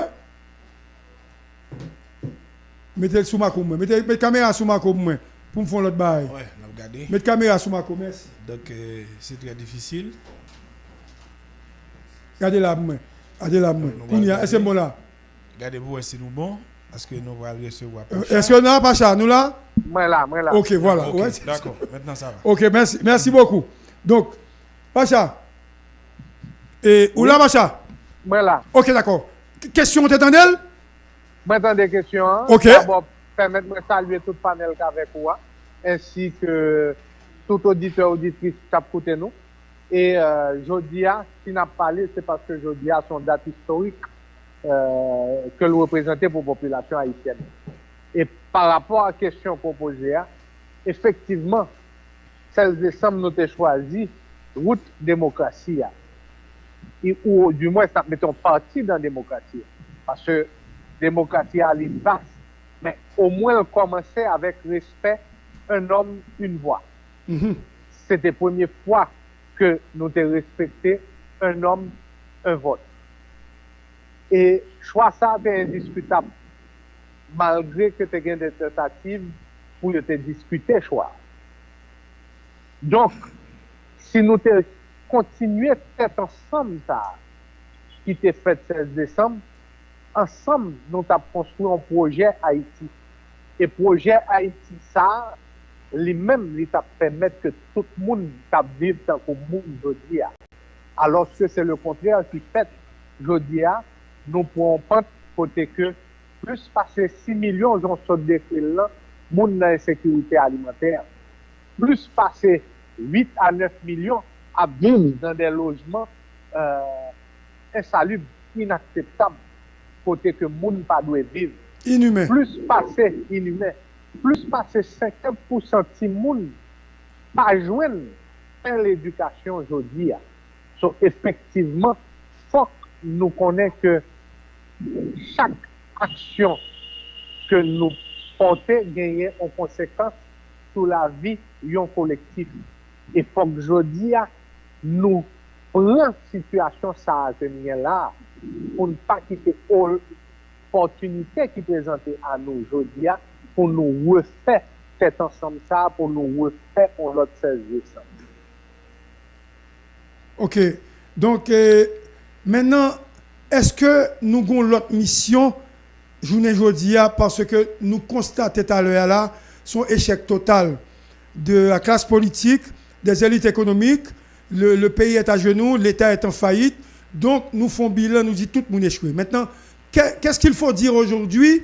Mete l sou Mako mwen. Mete, met kamera sou Mako mwen. Pou m fè yon lòt bagay. Wè, n ap gade. Met kamera sou Mako, mèsi. Donk, euh, se trè difisil. Gade la pou mwen. Gade la pou mwen. Kounye a, èske m bon la? Gade pou wè si nou bon. Èske nou pral resevwa Pacha? Èske nou la, Pacha? Nou la? Mwen la, mwen la. Ok, vwala. Ok, dakò. Mentnan sa va. Ok, mèsi, mèsi bokou. Donk, Pacha, e, ou la, Pacha? Mwen la. Ok, dakò. K-, kesyon, ou te tande l? Mwen tande kesyon an. Ok. Dabò, pèmèt mwen salye tout panèl k avèk ou a, ensi ke tout oditè, oditris k ap koute nou. E, euh, jodi a, si n ap pale, se paske jodi a se yon dat istorik, euh, ke l reprezante pou popilasyon ayisyèn. E pa rapò a kesyon ke w poze a, efektivman, sèz desanm, nou te chwazi wout demokrasi a. E, ou, di mwens, n ap mete yon pati nan demokrasi a. Paske demokrasi a, li vas, men omwen l kòmanse avèk respè, un homme, une voix. Se te premye fwa ke nou te respekte un homme, un vote. E chwa sa a te endiskitab, malgre ke te gen de tantativ pou yo te diskite chwa a. Donk, si nou te kontinye tèt ansanm sa a ki te fèt sèz desanm, ansanm, nou t ap konstwi yon pwojè Ayiti. E pwojè Ayiti sa a, li menm, li t ap pèmèt ke tout moun t ap viv tankou moun jodi a. Alòske se le kontrè ki fèt jodi a, nou pran yon pant kote ke plis pase sis milyon, jan w sot dekri l lan, moun nan ensekirite alimantè. Plis pase uit a nèf milyon ap viv nan de lojman, euh, ensalib, inakseptab, kote ke moun pa dwe viv. Inimen. Plis pase inimen. Plis pase senkant pousan timoun pa jwenn pen ledikasyon jodi a. So, efektivman, fòk nou konnen ke chak aksyon ke nou pòte genyen yon konsekans sou lavi yon kolektif. E fòk jodi a, nou pran sitiyasyon sa a ke n gen la a, pou n pa kite ol-, opòtinite ki prezante a nou jodi a pou nou refè tèt ansanm sa a, pou nou refè yon lòt sèz desanm. Ok. Donk, eh, mentnan, èske nou gon lòt misyon jounen jodi a, paske nou konstate talè a la, se yon echèk total de la classe politique, des élites économiques, le, le pays est à genoux, l'État est en faillite. Donk, nou fè yon bilan, nou di tout moun echwe. Mentnan, qu'est-ce qu'il faut dire aujourd'hui,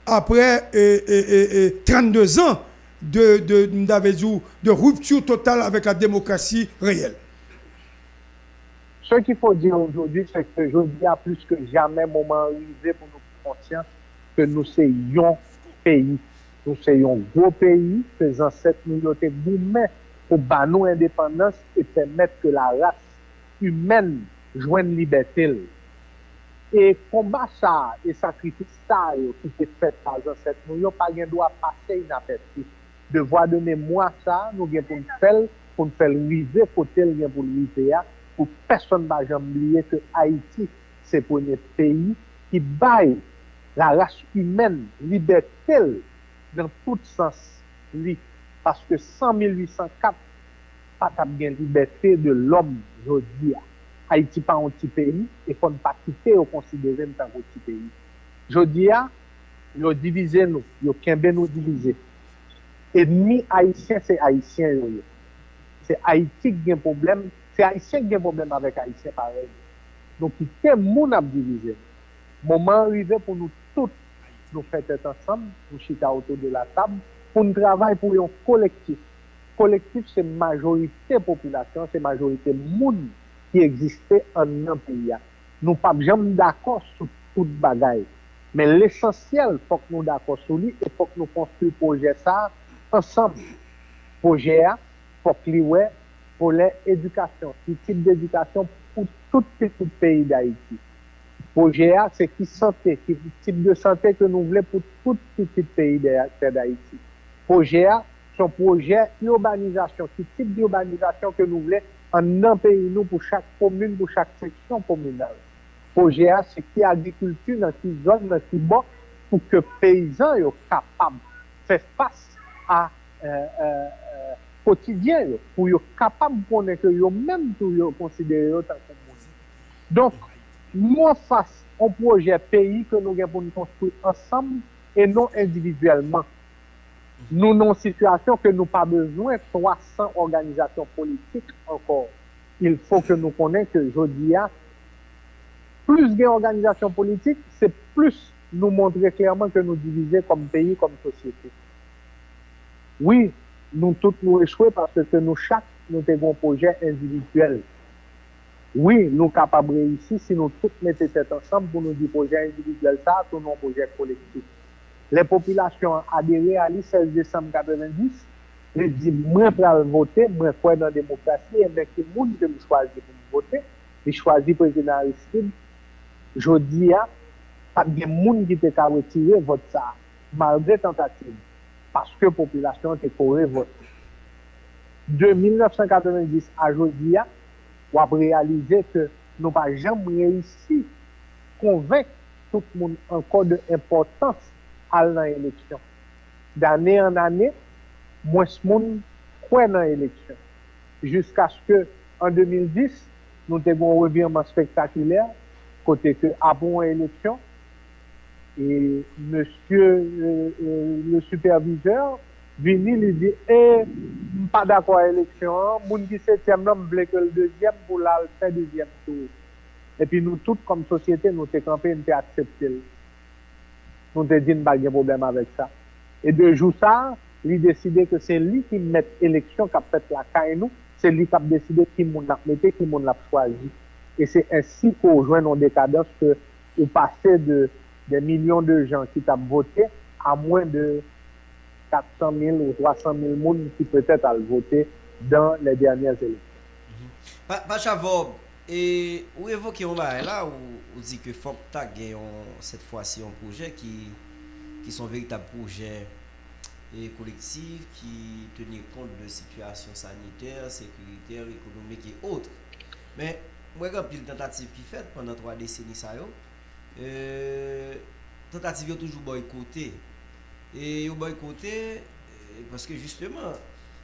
après eh, eh, eh, eh, trannde zan de, de, m ta vle di w, de rupture totale avec la démocratie réelle? Ce qu'il faut dire aujourd'hui, c'est que jodi a, plus que jamais, moman an rive pou nou pran konsyans ke nou se yon peyi. Nou se yon gwo peyi ke zansèt nou yo te goumen pou ba nou endepandans e pèmèt ke laras imèn jwenn libète l. E konba sa a e sakrifis sa a yo ki te fèt pa zansèt nou yo pa gen dwa pase inapèsi. Devwa de memwa sa a, nou gen pou n fè l, pou n fè l rive kote l gen pou l rive a, pou pèsonn pa janm bliye ke Ayiti se premye peyi ki bay laras imèn libète l nan tout sans li, paske san mil uit san kat pa t ap gen libète de lòm jodi a. Ayiti pa yon ti peyi e fò n pa kite yo konsidere n tankou ti peyi. Jodi a, yo divize nou, yo kenbe nou divize. Ènmi ayisyen se Ayisyen yo ye. Se Ayiti k gen pwoblèm, se Ayisyen k gen pwoblèm avèk Ayisyen parèy nou. Nou kite moun ap divize nou. Moman an rive pou nou tout nou fè tèt ansanm, nou chita otou de la tab pou n travay pou yon kolektif. Kolektif se majorite popilasyon, se majorite moun ki egziste anndan peyi a. Nou p ap janm dakò sou tout bagay, men lesansyèl fòk nou dakò sou li e fòk nou konstwi pwojè sa a ansanm. Pwojè a fòk li wè volè edikasyon, ki tip de edikasyon pou tout pitit peyi Dayiti. Pwojè a se ki sante, ki tip de sante ke nou vle pou tout pitit peyi tè Dayiti. Pwojè a se yon pwojè ibanizasyon, ki tip de ibanizasyon ke nou vle anndan peyi nou pou chak komin, pou chak seksyon kominal. Pwojè a se ki agrikilti, nan ki zòn, nan ki bò, pou ke peyizan yo kapab fè fas a kotidyen yo, pou yo kapab konnen ke yo menm tou yo konsidere yo tankou moun. Donk, nou anfas yon pwojè peyi ke nou gen pou n konstwi ansanm e non endividyèlman. Nou nan yon sitiyasyon ke nou pa bezwen twa san òganizasyon politik ankò. Il faut que nou konnen ke jodi a, plis gen òganizasyon politik, se plis nou montre klèman ke nou divize kòm peyi, kòm sosyete. Wi, nou tout nou echwe paske nou chak nou te gen yon pwojè endividyèl. Wi, nou kapab reyisi si nou tout mete tèt ansanm pou nou di pwojè endividyèl sa a tounen yon pwojè kolektif. Lè popilasyon an adere a li sèz desanm katrevenndis, li di, mwen pral vote, mwen kwè nan demokrasi, enben ki moun ke m chwazi pou m vote? Li chwazi Prezidan Aristide. Jodi a, pa t gen moun ki te ka retire vòt sa a, malgre tantativ, paske popilasyon an te kore vòt. De mil nèf san katrevenndis a jodi a, w ap reyalize ke nou pa janm reyisi konvenk tout moun ankò de enpòtans al nan eleksyon. Dane an ane, mwens moun kwè nan eleksyon. Jiskaske an de mil dis, nou te gen yon revirman spektakilè, kote ke apre yon eleksyon, e mesye le sipèvizè vini, li di, e m pa dakò a eleksyon an, moun ki setyèm lan, m vle ke l dezyèm pou l al fè dezyèm tou. Epi nou tout kòm sosyete, nou te kanpe, n te aksepte l. Nou te di n pa gen pwoblèm avèk sa. E de jou sa a, li deside ke se li ki mèt eleksyon k ap fèt lakay nou, se li k ap deside ki moun l ap mete, ki moun l ap chwazi. E se ensi ke w jwenn yon dekadans ke ou pase de des millions de gens ki t ap vote a mwen de kat san mil ou twa san mil moun ki petèt al vote dans les dernières élections. Pacha Vorbe, e ou evoke yon bagay la, ou di ke fòk ta gen yon, sèt fwa si, yon pwojè ki, ki se yon veritab pwojè e kolektif ki tenir kont de sitiyasyon sanitè, sekiritè, ekonomik e otre. Men, m wè gen anpil tantativ ki fèt pandan twa deseni sa yo. E, tantativ yo toujou bòykote. E yo bòykote, e, paske jisteman,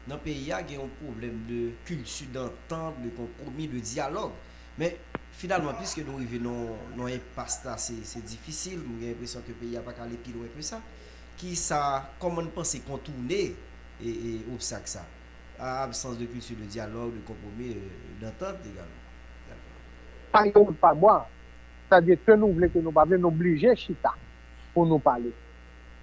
nan peyi a, gen yon pwoblèm de kilti dantant, de konpwomi, de dyalòg. Men, finalman, piske nou rive nan, nan enpas la, se, se difisil, mwen gen enpresyon ke peyi a pa ka ale pi lwen ke sa. Ki sa, kòman n panse kontounen e, e obstak sa? A, absans de kilti de dyalòg, de konpwomi, e, dantant egalman. Pa gen wout pa bwa. Sa di ke nou vle ke nou pa vle, nou blije chita pou nou pale.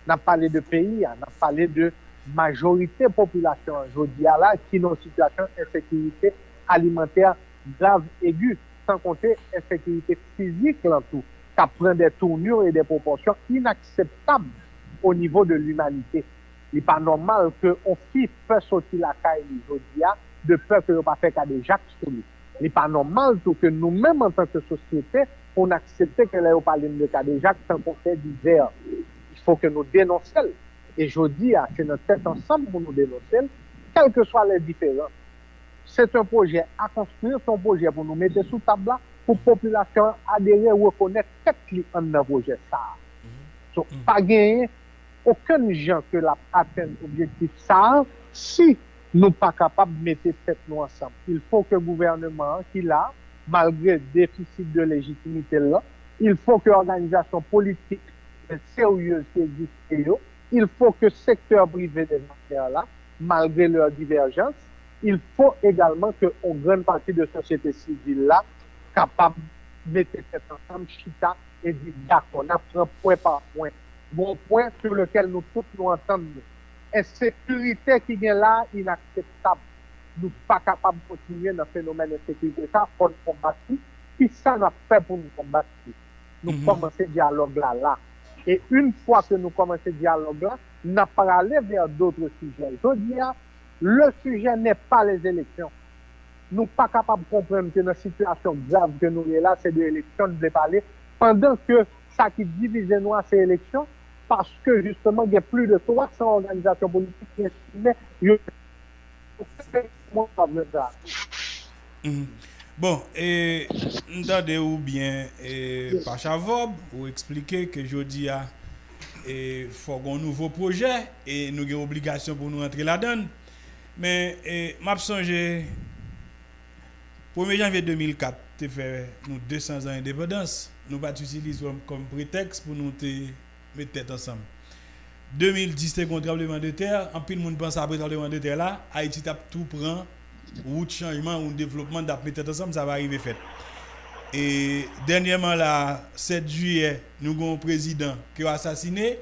N ap pale de peyi a, n ap pale de majorite popilasyon an jodi a la ki nan yon sitiyasyon ensekirite alimantè grav, egi, san konte ensekirite fizik lan tou, k ap pran de tournures e de pwopòsyon inakseptab o nivo de limanite. Li pa nòmal ke yon fi pè soti lakay li jodi a, de pè ke yo pa fè kadejak sou li. Li pa nòmal tou ke nou menm antanke sosyete, pou n aksepte ke lè yo pale n de kadejak, tankou fè divè. Il faut que nou denonse l. E jodi a, se nan tèt ansanm pou nou denonse l, kèlkeswa lè diferans. Se yon pwojè a konstwi, se yon pwojè pou nou mete sou tab la, pou popilasyon an adere, rekonèt tèt li anndan pwojè sa a. So, pa genyen okenn jan ke l ap atenn objektif sa a si nou pa kapab mete tèt nou ansanm. Il faut que gouvènman an ki la, malgre defisit de lejitimite l lan, il faut que òganizasyon politik seryez ki egziste yo, il faut que sektè prive de zafè la, malgre lè divèjans, il faut également que yon grann pati de sosyete sivil la kapab mete tèt ansanm, chita e di dakò, n ap pran pwen pa pwen. Gon pwen sou lekel nou tout nou antann nou. Ensekirite ki gen la a inakseptab. Nou pa kapab kontinye nan fenomèn ensekirite sa, fò n konbat li. Kisa n ap fè pou n konbat li? Nou kòmanse dyalòg la la. E yon fwa ke nou kòmanse dyalòg la, n ap prale vè dotre sijè. Jodi a, le sujet n'est pas les élections. Nou pa kapab konprann ke nan sitiyasyon grav ke nou ye la, se de eleksyon n vle pale, pandan ke sa ki divize nou a se eleksyon, paske jisteman gen plis de twa san òganizasyon politik ki estime yo. Bon, e, m tande ou byen, e, Pachavòb, ou eksplike ke jodi a, e, fò gen yon nouvo pwojè, e nou gen obligasyon pou nou rantre ladan l. Men, e, m ap sonje, premye janvye de mil kat te fè nou de san zan endepandans, nou pa t itilize l kòm pretèks pou nou te met tèt ansanm. De mil dis te gen yon tranblemanntè, anpil moun panse apre tranblemanntè la, Ayiti t ap tou pran wout chanjman, wout devlopman, n t ap met tèt ansanm, sa pa rive fèt. E dènyèman la, sèt jiyè, nou gen yon prezidan ke yo asasine,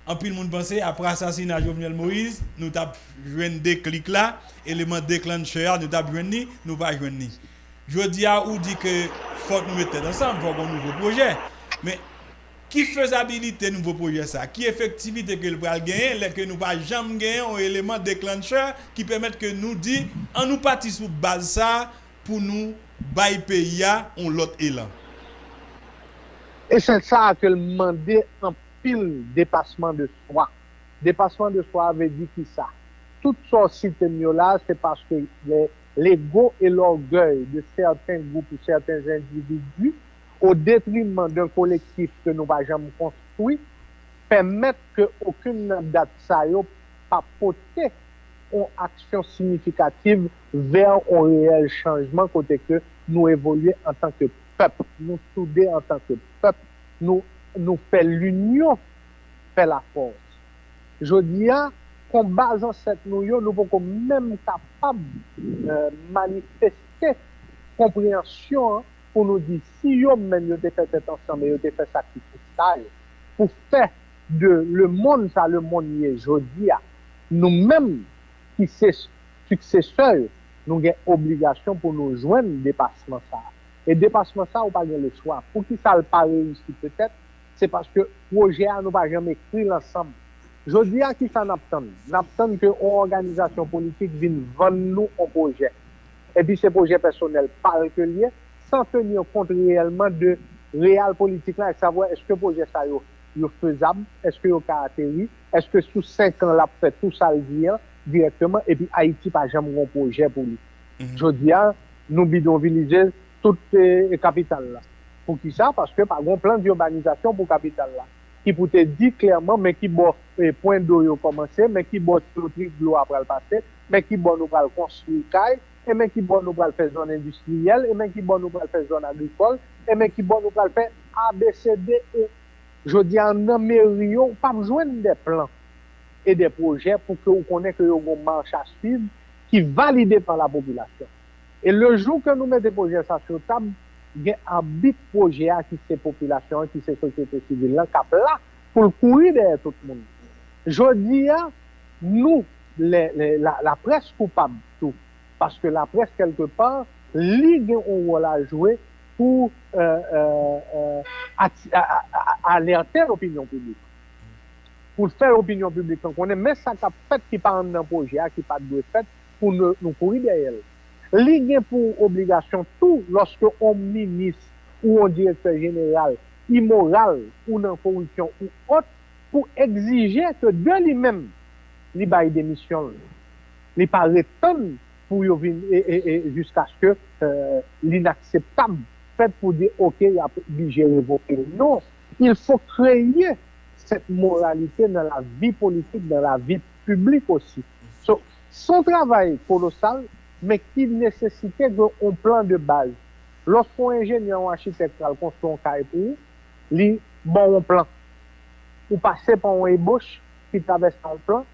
anpil moun panse apre asasina Jovenel Moïse, nou t ap jwenn deklik la, eleman declencher a, nou t ap jwenn li, nou pa jwenn li. Jodi a, ou di ke fòk nou met tèt ansanm, fòk yon nouvo pwojè. Men, ki fezabilite nouvo pwojè sa? Ki efektivite ke l pral genyen lè ke nou pa janm genyen yon eleman declencher ki pèmèt ke nou di, ann nou pati sou baz sa pou nou bay peyi a yon lòt elan? E se sa ke l mande anpil depasman de swa. Depasman de swa vle di kisa? Tout sa w site m yo la, se paske lego e lògèy de sèten gwoup ou sèten endividi, o detriman de yon kolektif ke nou pa janm konstwi, pèmèt ke okenn nan dat sa yo pa pote yon aksyon siyifikativ vè yon reyèl chanjman kote ke nou evolye antanke pèp, nou soude antanke pèp, nou, nou fè linyon fè lafòs. Jodi a, konba zansèt nou yo, nou poko menm kapab manifeste konpreyansyon an pou nou di si yo menm yo te fè tèt ansanm e yo te fè sakrifis sa yo pou fè de lemonn sa lemonn ye jodi a, nou menm ki se siksesè yo, nou gen obligasyon pou nou jwenn depasman sa a. E depasman sa a, ou pa gen lechwa. Poukisa l pa reyisi petèt? Se paske pwojè a nou pa janm ekri l ansanm. Jodi a, kisa n ap tann? N ap tann ke yon òganizasyon politik vin vann nou yon pwojè. Epi se pwojè pèsonèl pa l ke l ye, san tenir kont reyèlman de real politik la, e savwa èske pwojè sa yo, yo fezab, èske yo ka ateri, èske sou senk an l ap fè tou sa l di an dirèkteman, epi Ayiti pa janm gen yon pwojè pou li. Jodi a, nou bidonvilize tout e, e kapital la. Poukisa? Paske pa gen yon plan de urbanisation pou kapital la. ki pou te di klèman men ki bò e, pwen do yo kòmanse, men ki bò tiyo trik dlo a pral pase, men ki bò nou pral konstwi kay, e men ki bò nou pral fè zòn endistriyèl, e men ki bò nou pral fè zòn agrikòl, e men ki bò nou pral fè A B C D E. Jodi a, nan meri yo, ou p ap jwenn de plan e de pwojè pou ke ou konnen ke yo gon mach a swiv ki valide pa la popilasyon. E le jou ke nou mete pwojè sa sou tab, gen abit pwojè a ki se popilasyon an, ki se sosyete sivil lan, k ap la pou l kouri dèyè tout moun. Jodi a, nou, lè, lè, la, laprès koupab tou, paske laprès, kèlkepa, li gen yon wòl a jwe pou euh, euh, euh, ati- a- a- a- alète lopinyon piblik. Pou l fè lopinyon piblik lan konnen men sa k ap fèt ki pa anndan pwojè a, ki pa t dwe fèt, pou nou, nou kouri dèyè l. Li gen pou obligasyon tou, lòske yon minis ou yon direktè jeneral imoral ou nan koripsyon ou òt, pou egzije ke de li menm, li bay demisyon l. Li pa ret tann pou yo vin e, e, e, jiskaske euh, linakseptab fèt pou di, oke, y ap oblije revoke l. Non, il faut créer cette moralité dans la vie politique, dans la vie publique aussi. So, se yon travay kolosal, men ki nesesite gen yon plan de baz. Lòske yon enjenyè, yon achitèk pral konstwi yon kay pou ou, li ba w yon plan. Ou pase pa yon ebòch ki travèse yon plan,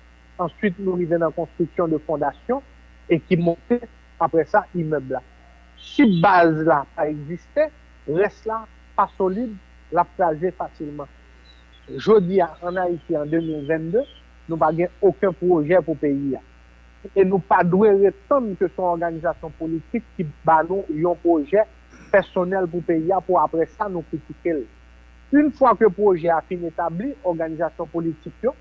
answit nou rive nan konstriksyon de fondasyon e ki monte, apre sa, imèb la. Si baz la pa egziste, rès la pa solid, l ap kraze fasilman. Jodi a, ann Ayiti, an de mil vennde, nou pa gen okenn pwojè pou peyi a. E nou pa dwe ret tann ke se yon òganizasyon politik ki ba nou yon pwojè pèsonèl pou peyi a, pou apre sa nou kritike l. Yon fwa ke pwojè a fin etabli, òganizasyon politik yo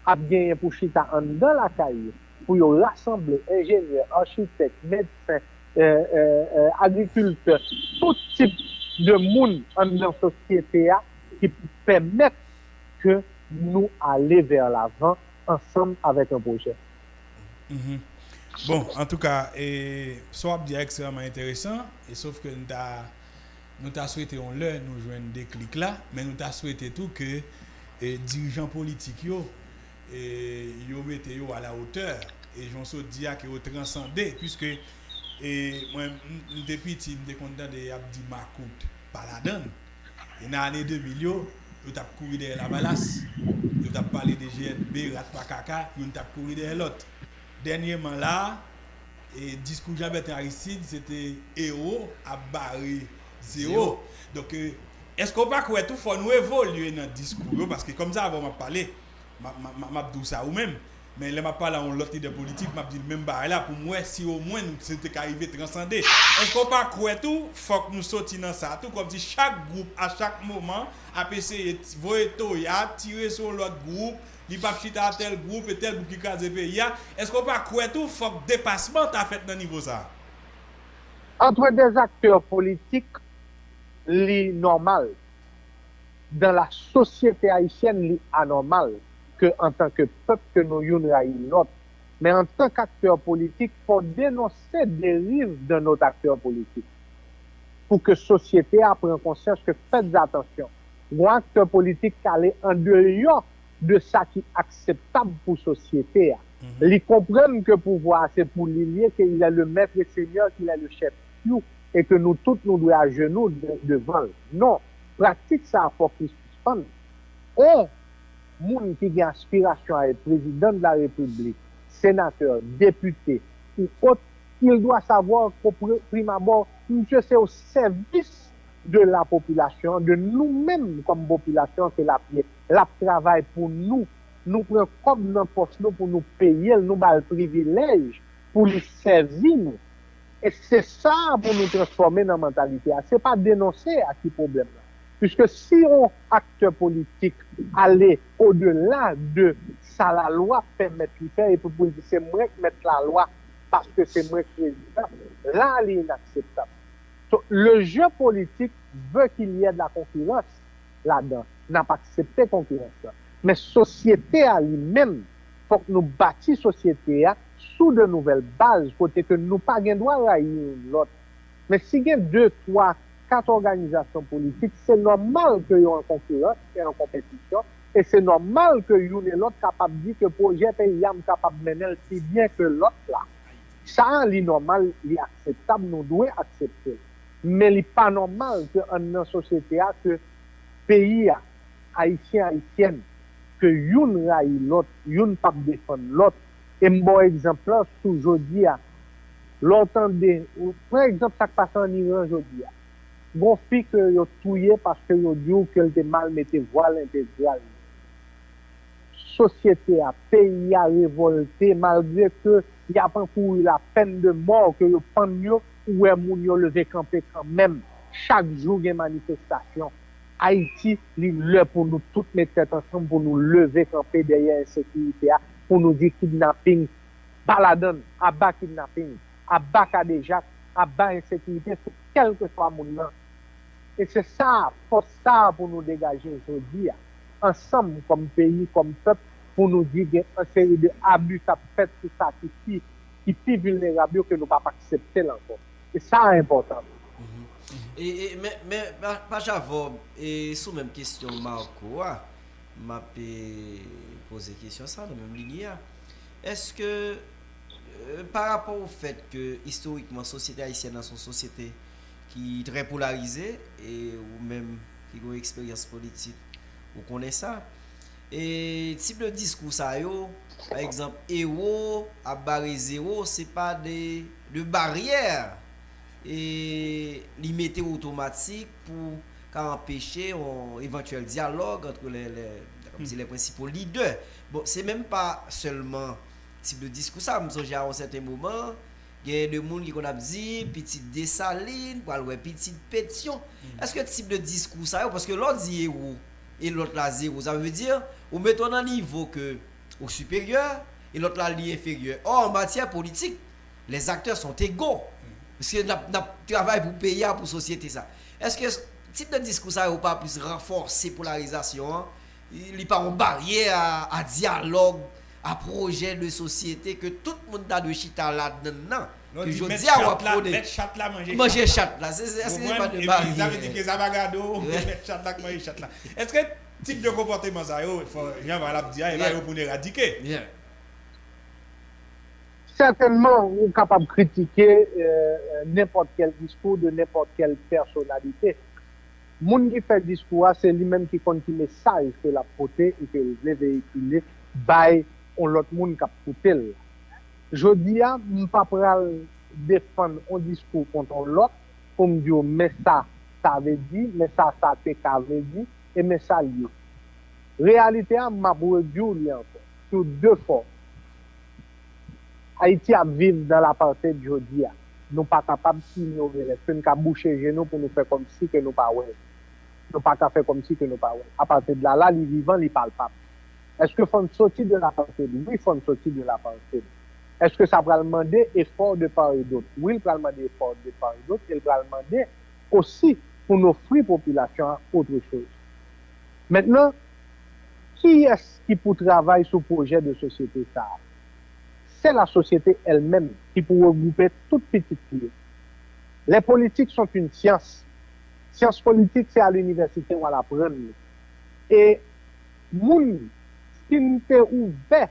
ap genyen pou chita anndan lakay yo, pou yo rasanble enjenyè, achitèk, medsen, euh, euh, euh, agrikiltè, tout tip de moun anndan sosyete a ki pou pèmèt ke nou ale vè lavan ansanm avèk yon pwojè. Mhm. Bon, antouka, e, sa w ap di a ekstrèmman enteresan, e sof ke n ta, nou ta swete yon lè nou jwenn deklik la, men nou ta swete tou ke e, dirijan politik yo, e, yo mete yo a la otè, e jan w sot di a, ke yo transande, piske e, mwen, m, m te piti, m te konn tande y ap di makout pa ladann. E nan ane de mil yo, yo t ap kouri dèyè Lavalas, yo t ap pale de G N B, rat pa kaka, youn t ap kouri dèyè lòt. Dènyèman la a, e, diskou Jean Bertrand Aristide, se te ewo ap bare zewo. Donk, e, èske w pa kwè tou fò nou evolye nan diskou yo? Paske kòm se avè w m ap pale, m ap, m ap, m ap di w sa ou menm. Men lè m ap pale a yon lòt lidè politik, m ap di l menm bagay la pou m wè si omwen nou se te ka rive transande. Èske w pa kwè tou fòk nou soti nan sa tou, kòmsi chak gwoup a chak moman ap eseye voye toya, tire sou yon lòt gwoup, li p ap chita a tèl gwoup, e tèl gwoup ki kraze peyi a? Èske w pa kwè tou fòk depasman ta fèt nan nivo sa a? Entre des acteurs politiques, li nòmal. Dans la société haïtienne, li anòmal ke antanke pèp ke nou youn rayi lòt. Men antank aktè politik, fò w denonse deriv de not aktè politik pou ke sosyete a pran konsyans ke fèt atansyon. Gon aktè politik k ale andeyò de sa ki akseptab pou sosyete a. Li konprann ke pouvwa a se pou li l ye, ke il est le maître et seigneur, qu'il est le chef Kyou, e ke nou tout nou dwe ajenou devan l. Non, pratik sa a fòk li sispann. On moun ki gen aspirasyon a èt prezidan de la repiblik, senatè, depite ou ot, il doit savoir ke pri- prime abord, misye se o sèvis de la popilasyon, de nou menm kòm popilasyon ke l ap ye. L ap travay pou nou. Nou pran kòb nan pòch nou pou nou peye l, nou ba l privilèj pou li sèvi nou. E se sa pou nou transfòme nan mantalite a. Se pa denonse a ki pwoblèm nan. Piske si yon aktè politik ale odela de sa lalwa pèmèt li fè, epi pou l di se mwen k mèt lalwa paske se mwen k prezidan, la li inakseptab. So, le jeu politique veut qu'il y ait de la concurrence ladan. N ap aksepte konkirans lan. Men sosyete a li menm, fòk nou bati sosyete a sou de nouvèl baz kote ke nou pa gen dwa rayi youn lòt. Men si gen de, twa, kat òganizasyon politik, se nòmal ke yo an konkirans e an konpetisyon E se nòmal ke youn e lòt kapab di ke pwojè peyi a, m kapab mennen l pi byen ke lòt la. Sa a, li nòmal, li akseptab, nou dwe aksepte l. Men li pa nòmal ke anndan sosyete a, ke peyi a, Ayisyen, Ayisyèn, ke youn rayi lòt, youn p ap defann lòt. E m ba w egzanp lan sou jodi a. Lè w tande, pran egzanp sa k pase ann Iran jodi a. Gon fi ke yo touye paske yo di w ke l te mal mete vwal entegral. Sosyete a, peyi a revòlte malgre ke y ap ankouri la pèn de mò, ke yo pann yo, ou wè moun yo leve kanpe kanmenm. Chak jou gen manifestasyon. Ayiti, li lè pou nou tout met tèt ansanm, pou nou leve kanpe dèyè ensekirite a, pou nou di kidnaping, ba ladann, aba kidnaping, aba kadejak, aba ensekirite sou kèlkeswa moun nan. E se sa, fòs sa a pou nou degaje jodi a, ansanm kòm peyi, kòm pèp, pou nou di gen yon seri de abi k ap fèt sou sa ki pi, ki pi vilnerab yo ke nou p ap aksepte l ankò. E sa a enpòtan. E, e, men, men, pa, pa Javòb, e sou menm kesyon Marco a, m ap e, poze kesyon sa nan menm linye a. Èske, e, pa rapò o fèt ke istorikman sosyete ayisyèn nan se yon sosyete ki trè polarize, e ou menm ki gen yon eksperyans politik, ou konnen sa. E tip de diskou sa yo, pa egzanp, ewo ap bare zewo, se pa de, de baryè e li mete otomatik pou ka anpeche yon evantyèl dyalòg antre lè, lè, kòmsi lè prensipal lidè. Bon, se menm pa sèlman tip de diskou sa. M sonje a yon sèten moman, gen de moun ki konn ap di pitit Desalin pral wè pitit Petyon. Èske tip de diskou sa yo, paske lè w di ewo e lòt la zewo, sa vle di ou mete w nan nivo ke ou siperyè e lòt la li enferyè. Or, an matyè politik, les acteurs sont égaux. Paske n ap, n ap travay pou peyi a, pou sosyete sa. Èske tip de diskou sa yo pa plis ranfòse polarizasyon an? Li pa yon baryè a, a dyalòg, a pwojè de sosyete ke tout moun ta dwe chita ladann nan? Ke jodi a w ap pwone manje chat la, se, se, èske se pa de baryè? Sa vle di ke sa pa gade w, mèt chat la k manje chat la. Èske tip de konpòteman sa yo, fò, jan Val ap di a, e pa yo pou n eradike? Sètènman, ou kapab kritike nenpòt kèl diskou de nenpòt kèl pèsonalite. Moun ki fè diskou a, se li menm ki konn ki mesaj ke l ap pote e ke l vle veyikile bay yon lòt moun k ap koute l la. Jodi a, m pa pral defann yon diskou kont yon lòt pou m di w men sa sa vle di, men sa sa te ka vle di, e men sa l ye. Reyalite a, m ap redi w li ankò, sou de fòm. Ayiti ap viv dans l'apartheid jodi a. Nou pa kapab inyore l. Èske n ka bouche je nou pou nou fè kòmsi ke nou pa wè l? Nou pa ka fè kòmsi ke nou pa wè l. Apartheid la la, li vivan, li palpab. Èske fò n soti de l'apartheid? Wi, fò n soti de l'apartheid. Èske sa pral mande effort de part et d'autre? Wi, l pral mande effort de part et d'autre e l pral mande osi pou n ofri popilasyon an autre chose. Mentnan, kiyès ki pou travay sou pwojè de sosyete sa a? C'est la société elle-même ki pou regwoupe tout pitit li yo. Les politiques sont une science. Syans politik, se a linivèsite w al aprann li. E moun, si n te ouvè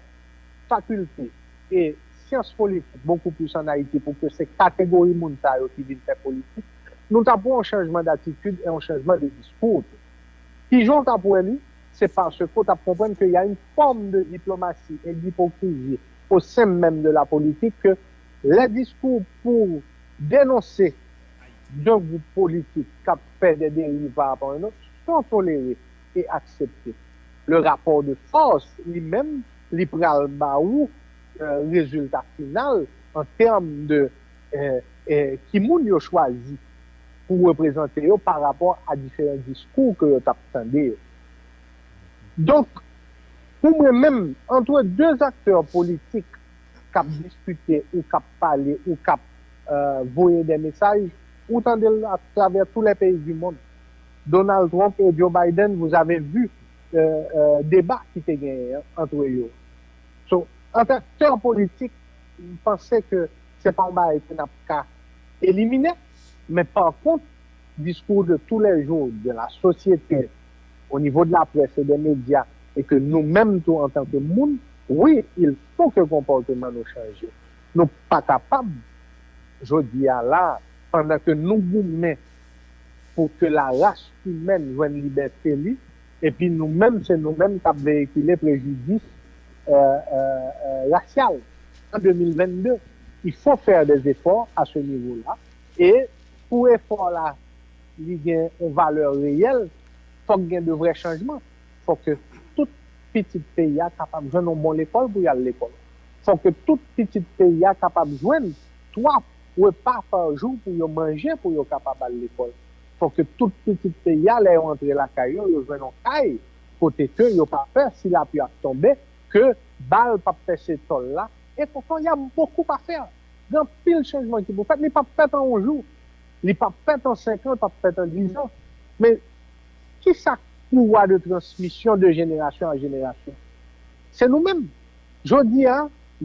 fakilte e syans politik bokou plis ann Ayiti pou ke se kategori moun sa yo ki vin fè politik, nou t ap wè yon chanjman datitid e yon chanjman de diskou tou. Kijan w t ap wè li? Se paske w t ap konprann ke y a une forme de diplomatie et d'hypocrisie au sein même de la politique que les discours pour dénoncer d'un groupe politique k ap fè des dérives par rapport à un autre sont tolérés et acceptés. Le rapport de force, li menm, li pral ba ou rezilta final an tèm de ki moun yo chwazi pou reprezante yo pa rapò a diferan diskou ke yo t ap tande yo. Donk, pou mwen menm, entre deux acteurs politiques k ap diskite ou k ap pale ou k ap voye des messages, ou tande l atravè tous les pays du monde. Donald Trump et Joe Biden, vous avez vu deba ki te genyen entre yo. So, antan aktè politik, m panse ke se pa yon bagay ke n ap ka elimine, men pa kont, diskou de tous les jours de la société, au niveau de la presse et des médias, E ke nou menm tou antanke moun, wi, il faut que konpòteman nou chanje. Nou pa kapab, jodi a la, pandan ke nou goumen pou ke la ras imèn jwenn libète li, epi nou menm, se nou menm k ap veyikile prejidis, euh, euh, euh, rasyal. An de mil vennde, il faut faire des efforts à ce niveau-là. E pou efò la li gen yon valè reyèl, fòk gen de vrè chanjman. Fòk ke tout pitit peyi a kapab jwenn yon bon lekòl pou y al lekòl. Fòk ke tout pitit peyi a kapab jwenn twa repa pa jou pou yo manje, pou yo kapab al lekòl. Fòk ke tout pitit peyi a, lè yo antre lakay yo, yo jwenn yon kay kote ke yo pa pè si lapli ap tonbe, ke bal p ap pèse tòl la. Et pourtant, il y a beaucoup à faire. Gen anpil chanjman ki pou fèt. Li p ap fèt an yon jou. Li p ap fèt an senk an, li p ap fèt an diz an. Men, kisa k pouvwa de transmisyon de jenerasyon a jenerasyon? Se nou menm. Jodi a,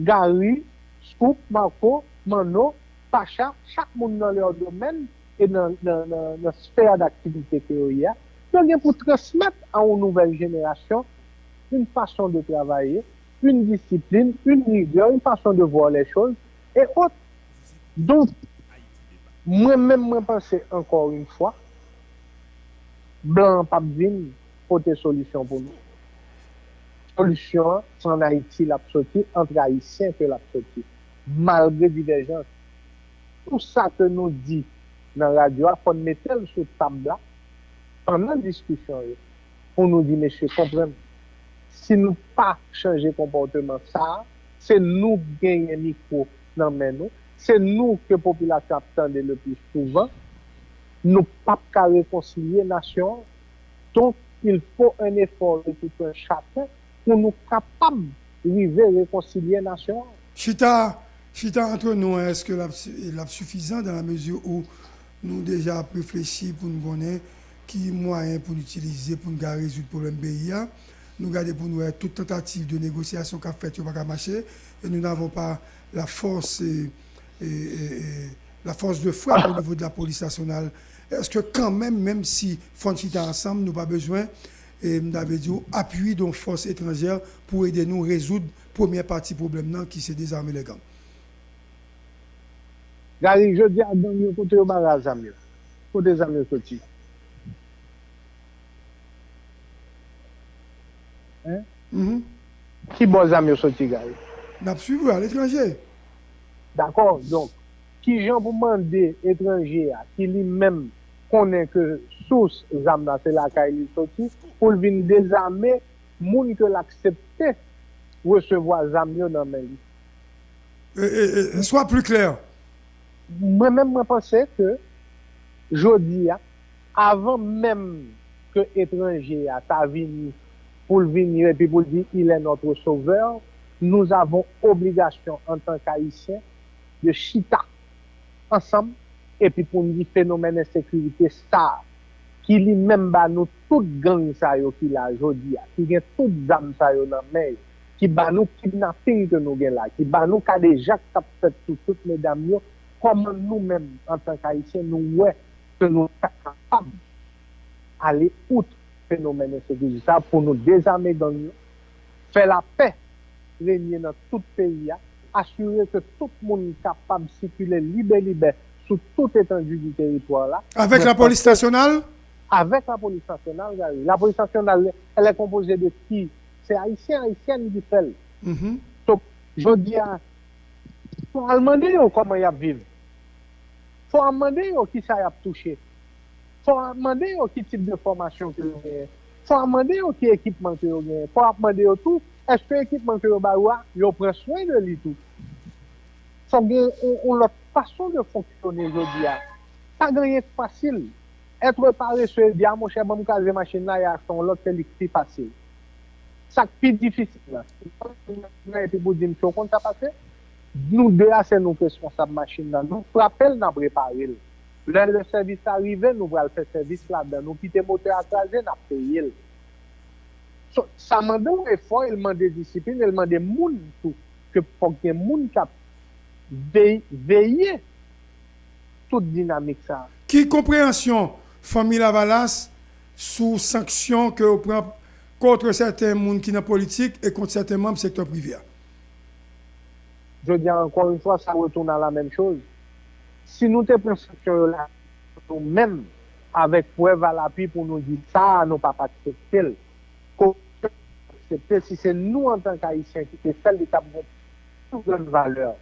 Gary, Scoop, Marco, Manno, Pacha, chak moun nan lè domèn e nan, nan, nan, nan sfè daktivite ke yo ye a, yo gen pou transmèt a yon nouvèl jenerasyon une façon de travailler, une discipline, une rigueur, une façon de voir les choses, et autres. Donk, mwen menm, mwen panse, encore une fois, blan an p ap vin pote solisyon pou nou. Solisyon an, se ann Ayiti l ap soti, ant Ayisyen ke l ap soti, malgre divèjans. Tou sa ke nou di nan radyo a, fò n mete l sou tab la, pandan diskisyon yo, pou nou di, mesye, konprann, si nou pa chanje konpòteman sa a, se nou k genyen mikwo nan men nou, se nou ke popilasyon ap tande le pli souvan, nou p ap ka rekonsilye nasyon an. Donk, il faut un effort de tout un chacun pou nou kapab rive rekonsilye nasyon an. Chita, chita antre nou an, èske l ap, l ap sifizan dans la mesure où nou deja ap reflechi pou n konnen ki mwayen pou n itilize pou n ka rezoud pwoblèm peyi a? Nou gade pou n wè tout tantativ de negosyasyon k ap fèt yo pa ka mache, et nous n'avons pas la force, eh, eh, eh, eh, la force de frappe au niveau de la police nationale. Èske kanmenm, menm si fò n chita ansanm, nou pa bezwen, eh, m ta vle di w, apui de yon fòs etranjè pou ede nou rezoud premyè pati pwoblèm nan ki se dezame lè gang? Gary, jodi a gang yo, kote yo bare a zam yo? Kote zam yo soti? Hein? Mhm. Ki bò zam yo soti, Gary? N ap swiv ou aletranje. Dakò, donk, kijan pou mande etranje a, ki li menm konnen ke sous zam la se lakay li soti, pou l vin dezame moun ke l aksepte resevwa zam yo nan men li? E, e, e, sois plus clair. Mwen menm, mwen panse ke jodi a, avan menm ke etranje a ta vini, pou l vini epi pou l di, il est notre sauveur, nous avons obligation en tant qu'Haïtiens de chita ansanm, epi pou n di fenomèn ensekirite sa a, ki li menm ba nou tout gang sa yo ki la jodi a, ki gen tout zam sa yo nan men yo, ki ba nou kidnaping ke nou gen la, ki ba nou kadejak k ap fèt sou tout medam yo, kòman nou menm, antank Ayisyen, nou wè ke nou ta kapab ale out fenomèn ensekirite sa a pou nou dezame gang yo, fè lapè renye nan tout peyi a, asire ke tout moun kapab sikile libe libe sou tout etandi di teritwa la. Avèk lapolis nasyonal? Avèk lapolis nasyonal, Gary. Lapolis nasyonal, elle est composée de qui? Se Ayisyen, Ayisyèn ki fè l. Mhm. Donk, jodi a, fò al mande yo kòman y ap viv. Fò al mande yo kisa y ap touche. Fò w ap mande yo ki tip de fòmasyon ke yo genyen. Fò w ap mande yo ki ekipman ke yo genyen. Fò w ap mande yo tou, èske ekipman ke yo ba yo a, yo pran swen de li tou? Fòk gen yon, yon lòt fason de fonksyone jodi a. Pa gen anyen k fasil. Être paresseux e di, a monchè, ban m kraze machin la e achte yon lòt, se li k pi fasil. Sa k pi difisil la, se pran machin nan epi pou di, "Mesye, w konn sa pase? Nou de a, se nou k responsab machin nan. Nou frape l, n ap repare l. Lè, lè sèvis la rive, nou pral fè sèvis ladan. Nou kite motè a kraze, n ap peye l." So, sa mande yon efò, e l mande disiplin, e l mande moun tou, ke fòk gen moun k ap vey-, veye tout dinamik sa a. Ki konpreyansyon Fanmi Lavalas sou sanksyon ke yo pran contre certains moun ki nan politik e kont sèten manm sektè prive a. Jodi a, encore une fois, ça retourne à la même chose. Si nou te pran sanksyon yo la nou menm, avèk prèv a lapui pou nou di sa a, nou p ap aksepte l. Koripsyon, aksepte, si se nou antanke Ayisyen ki te fè l, li t ap gen pli grann valè.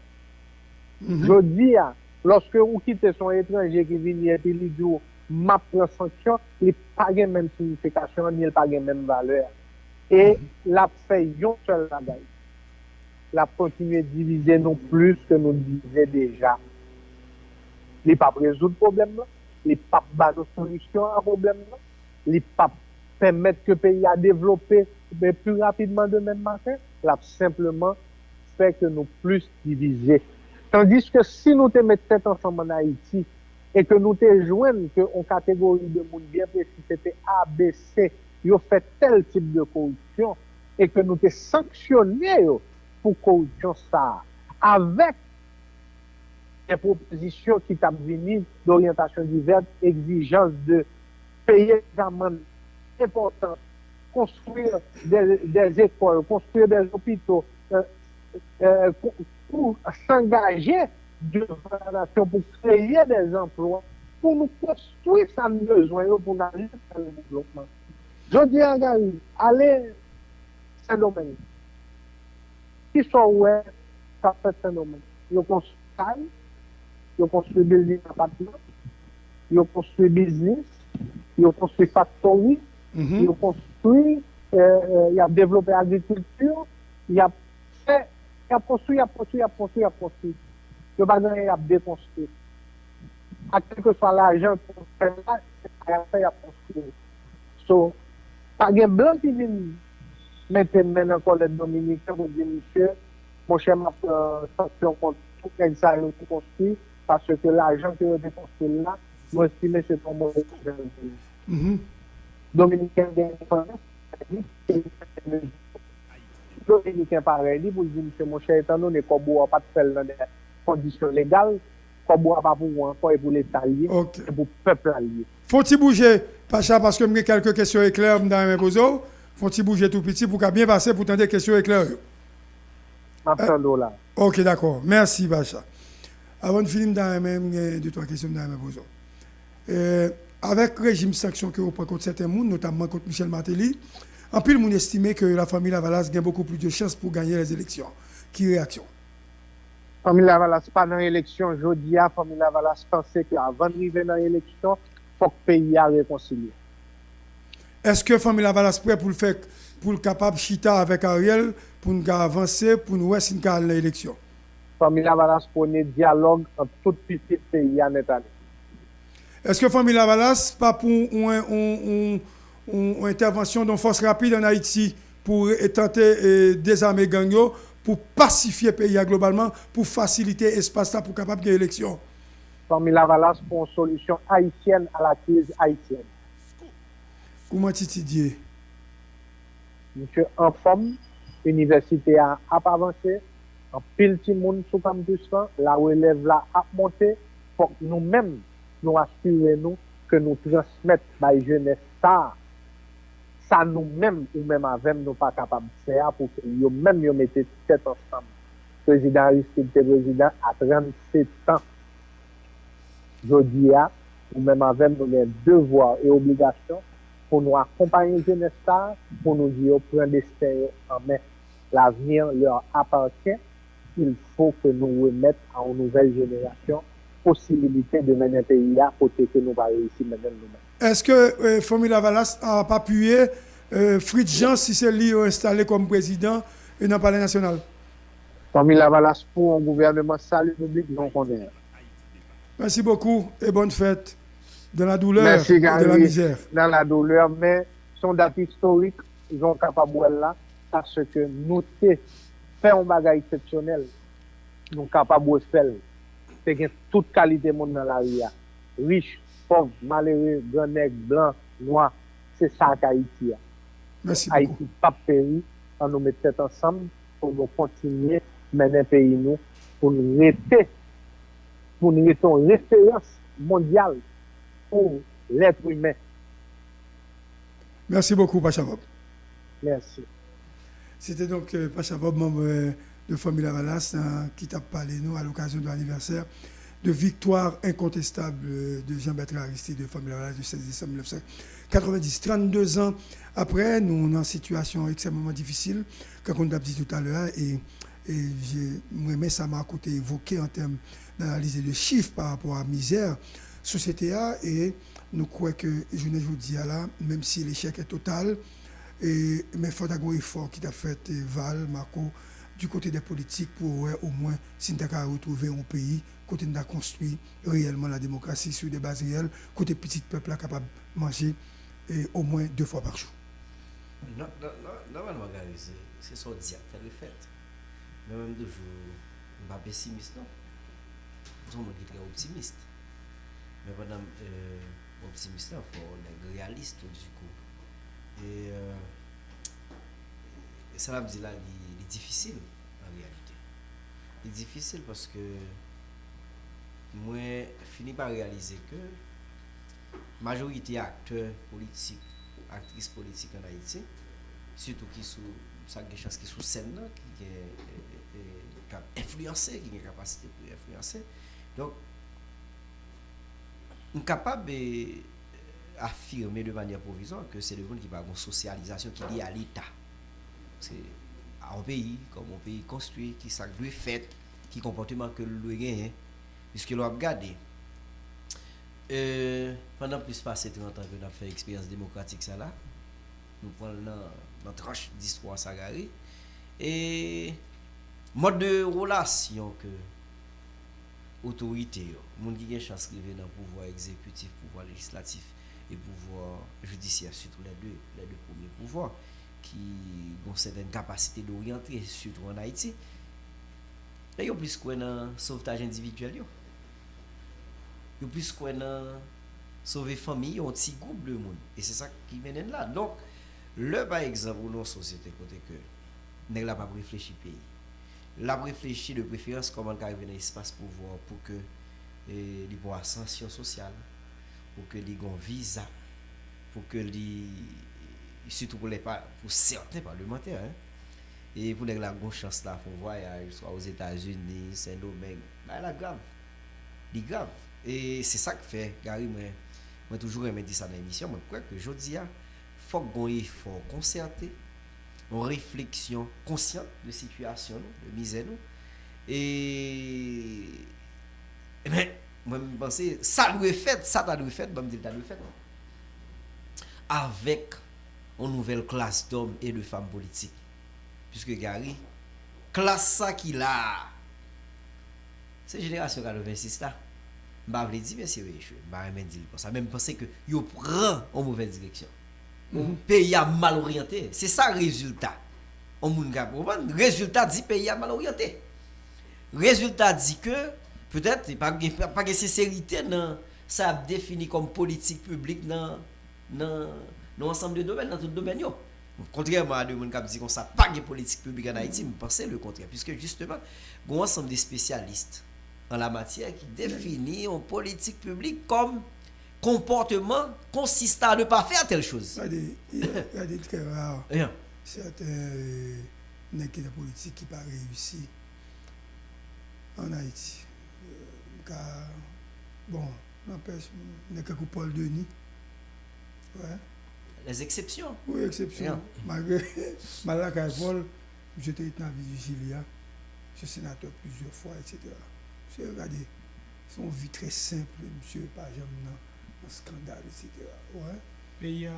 Jodi a, lòske ou kite se yon etranje ki vini epi li di w, m ap pran sanksyon, li pa gen menm siyifikasyon an, ni l pa gen menm valè a. E l ap fè yon sèl bagay. L ap kontinye divize nou plis ke nou divize deja. Li p ap rezoud pwoblèm nan, li p ap ba nou solisyon a pwoblèm nan, li p ap pèmèt ke peyi a devlope pi rapidman demen maten, l ap senpleman fè ke nou plis divize. Tandiske si nou te met tèt ansanm ann Ayiti e ke nou te jwenn ke yon kategori de moun byen presi se te A B C, yo fè tèl tip de koripsyon e ke nou te sanksyone yo pou koripsyon sa a, avèk de pwopozisyon ki t ap vini, d'oryantasyon divès, egzijans de peye dèzamann enpòtan, konstwi de, de zekòl, konstwi de lopito, euh, euh, pou, pou s'angaje devan la nasyon, pou kreye de zanplwa, pou nou konstwi sa n bezwen yo pou n ale nan devlopman. Jodi a, Gary, ale Sendomeng. Kisa w wè k ap fèt Sendomeng? Yo konstwi kay, yo konstwi bilding apatman, yo konstwi biznis, yo konstwi faktori, yo konstwi, euh, euh, y ap devlope agrikilti, y ap fè, y ap konstwi, y ap konstwi, y ap konstwi, y ap konstwi. Yo pa gen anyen y ap dekonstwi. A kèlkeswa lajan ke yo fè la, se sa y ap fè, y ap konstwi. So, pa gen blan ki vin mete men nan kòlèt dominiken pou di, misye, monchè, m ap pran sanksyon kont tout nèg sa yo ki konstwi, paske lajan ke yo te konstwi l la, mwen estime se te yon move lajan yo te ye. Dominiken gen endepandans, dominiken parèy li pou l di, misye, monchè, etandone kòb ou a w pa t fè l nan de kondisyon legal, kòb ou a pa pou ou ankò, e pou Leta l ye, e pou pèp la l ye. Fon ti bouje, Pacha, paske m gen kèlke kesyon eklè m ta renmen poze w. Fon ti bouje tou piti pou w ka byen pase pou w tande kesyon eklè yo. M ap tande w la. Ok, dakò. Mèsi, Pacha. Avan n fini, m ta renmen, m gen de twa kesyon m ta renmen poze w. Eh, avèk rejim sanksyon ke yo pran kont sèten moun, notamman kont Michel Martelly, anpil moun estime ke Lafanmi Lavalas gen bokou plis de chans pou ganyen lèzeleksyon. Ki reyaksyon w? Fanmi Lavalas pa nan eleksyon jodi a, Fanmi Lavalas panse ke avan n rive nan eleksyon, fòk peyi a rekonsilye. Èske Fanmi Lavalas prè pou l fè, pou l kapab chita avèk Ariel, pou n ka avanse, pou n wè si n ka al nan eleksyon? Fanmi Lavalas pwone dyalòg ant tout pitit peyi a nètanet. Èske Fanmi Lavalas pa pou yon, yon, yon, yon entèvansyon de yon fòs rapid ann Ayiti pou tante dezame gang yo, pou pasifye peyi a globalman, pou fasilite espas la pou kapab gen eleksyon? Fanmi Lavalas pou yon solisyon ayisyèn a la kriz ayisyèn. Kouman Titid ye? Misye anfòm, inivèsite a ap avanse, anpil timoun sou kanpis lan, larelèv la ap monte, fòk nou menm nou asire nou ke nou transmèt bay jenès sa a, sa nou menm, ou menm avè m, nou pa kapab fè a pou ke yo menm yo mete tèt ansanm. Prezidan Aristide te prezidan a trannsetan. Jodi a, ou menm avè m, nou gen devwa e obligasyon pou nou akonpaye jenès sa a, pou nou di yo pran desten yo an men. L'avenir leur appartient, il faut que nous remettent à une nouvelle génération posibilite de mennen peyi a kote ke nou pa reyisi mennen l nou menm. Èske eh, Fanmi Lavalas ap apiye eh, Fritz Jean si se li yo enstale kòm prezidan eh, nan Palè Nasyonal? Fanmi Lavalas pou yon gouvèneman sa repiblik jan w konnen an. Merci beaucoup et bonne fête dans la douleur et dans la misère. Dans la douleur, men se yon dat istorik, jan w kapab wè l la, paske nou te fè yon bagay eksepsyonèl, nou kapab refè l. Te gen tout kalite moun nan lari a, rich, pòv, malere, gran nèg, blan, nwa, se sa k Ayiti a. Ayiti p ap peri, ann nou met tèt ansanm pou nou kontinye mennen peyi nou, pou n rete, pou n rete yon referans mondyal pou lèt imen. Merci beaucoup, Pacha Bob. Mèsi. Se te donk Pacha Bob, manm de Fanmi Lavalas, ki t ap pale nou a lokazyon de anivèsè de viktwa enkontestab de Jean Bertrand Aristide, Fanmi Lavalas, de sèz desanm mil nèf san katrevenndis. Trannde zan apre, nou nan sitiyasyon ekstrèmeman difisil, kankou n t ap di toutalè a, e m renmen sa Marco te evoke an tèm d'analiz e de chif pa rapò a mizè sosyete a, e nou kwè ke jounen jodi a la, menm si l'échec est total, e, men fò ta gen yon efò ki t ap fèt, e, Val, Marco, du côté des politiques pou wè omwen si n ta ka retwouve yon peyi kote n ta konstwi reyèlman la démocratie sur des bases réelles, kote pitit pèp la kapab manje, e, omwen de fwa pa jou. Nòmalman, Gary, se sa w di a k fè l fèt. Men mwen, m toujou, m pa pesimis, non. M se yon moun ki trè optimis. Men pandan m optimis la, fò nèg reyalis tou dikou. E sa n ap di la, li difisil an reyalite. Li difisil paske mwen fini pa reyalize ke majorite aktè politik, aktris politik ann Ayiti, sitou ki sou, sa k gen chans ki sou sèn nan, ki gen, k ap enfliyanse, ki gen kapasite pou enfliyanse. Donk, m kapab afime de manyè pwovizwa ke se de moun ki pa gen yon sosyalizasyon ki lye a Leta. Se a yon peyi, kòm yon peyi konstwi, ki sa k dwe fèt, ki konpòteman ke l dwe genyen. Piske lè w ap gade, pandan plis pase trant an ke n ap fè eksperyans demokratik sa la, nou pran l nan, nan tranch distwa sa, Gary, e mòd de relasyon ke otorite yo, moun ki gen chans rive nan pouvwa egzekitif, pouvwa lejislatif e pouvwa jidisyè, sitou lè de, lè de premye pouvwa ki gen yon sètèn kapasite doryante, sitou ann Ayiti, e yo plis kwè nan sovtaj endividyèl yo. Yo plis kwè nan sove fanmi yo, yon ti gwoup de moun. E se sa ki mennen n la. Donk, lè, pa egzanp, ou nan yon sosyete kote ke nèg la p ap reflechi peyi, l ap reflechi de preferans kòman l ka rive nan espas pouvwa pou ke li pran asansyon sosyal, pou ke li gen yon viza, pou ke li, sitou pou lè, pou sèten palmantè, e pou nèg la gen yon chans la fè yon vwayaj, swa Ozetazini, Sendomeng, bagay la grav. Li grav. E se sa k fè, Gary, mwen, mwen toujou renmen di sa nan emisyon, mwen kwè ke jodi a, fòk gen yon efò konsète, yon refleksyon konsyant de sitiyasyon nou, de mizè nou. E, men, mwen, m panse, sa dwe fèt, sa ta dwe fèt, ban m di l ta dwe fèt avèk yon nouvèl klas dòm e de fanm politik. Piske, Gary, klas sa ki la a, se jenerasyon katrevensis la. M pa vle di mesye yo echwe, m pa renmen di l konsa, men m panse ke yo pran yon movè direksyon. Peyi a mal oryante. Se sa rezilta. Yon moun ka konprann, rezilta di peyi a mal oryante. Rezilta di ke, petèt, pa gen, pa gen senserite nan sa y ap defini kòm politik piblik nan, nan, nan yon ansanm de domèn, nan tout domèn yo. Kontrèman a de moun k ap di konsa pa gen politik piblik ann Ayiti, m panse lekontrè, piske jisteman, gen yon ansanm de espesyalis an la matyè ki defini yon politik piblik kòm konpòteman consistant à ne pas faire telle chose. Gade, gade, trè ra sèten nèg ki nan politik ki pa reyisi ann Ayiti. M ka, bon, nanpèch, nèg tankou Paul Denis, wè. Les exceptions. Wi, eksepsyon. Malgre, m al lakay Paul, misye te ret nan vi Vijili a, misye senatè plizyè fwa, etsetera. Misye, gade, se yon vi trè senp, misye pa janm nan, nan eskandal, etsetera. Wè. Peyi a,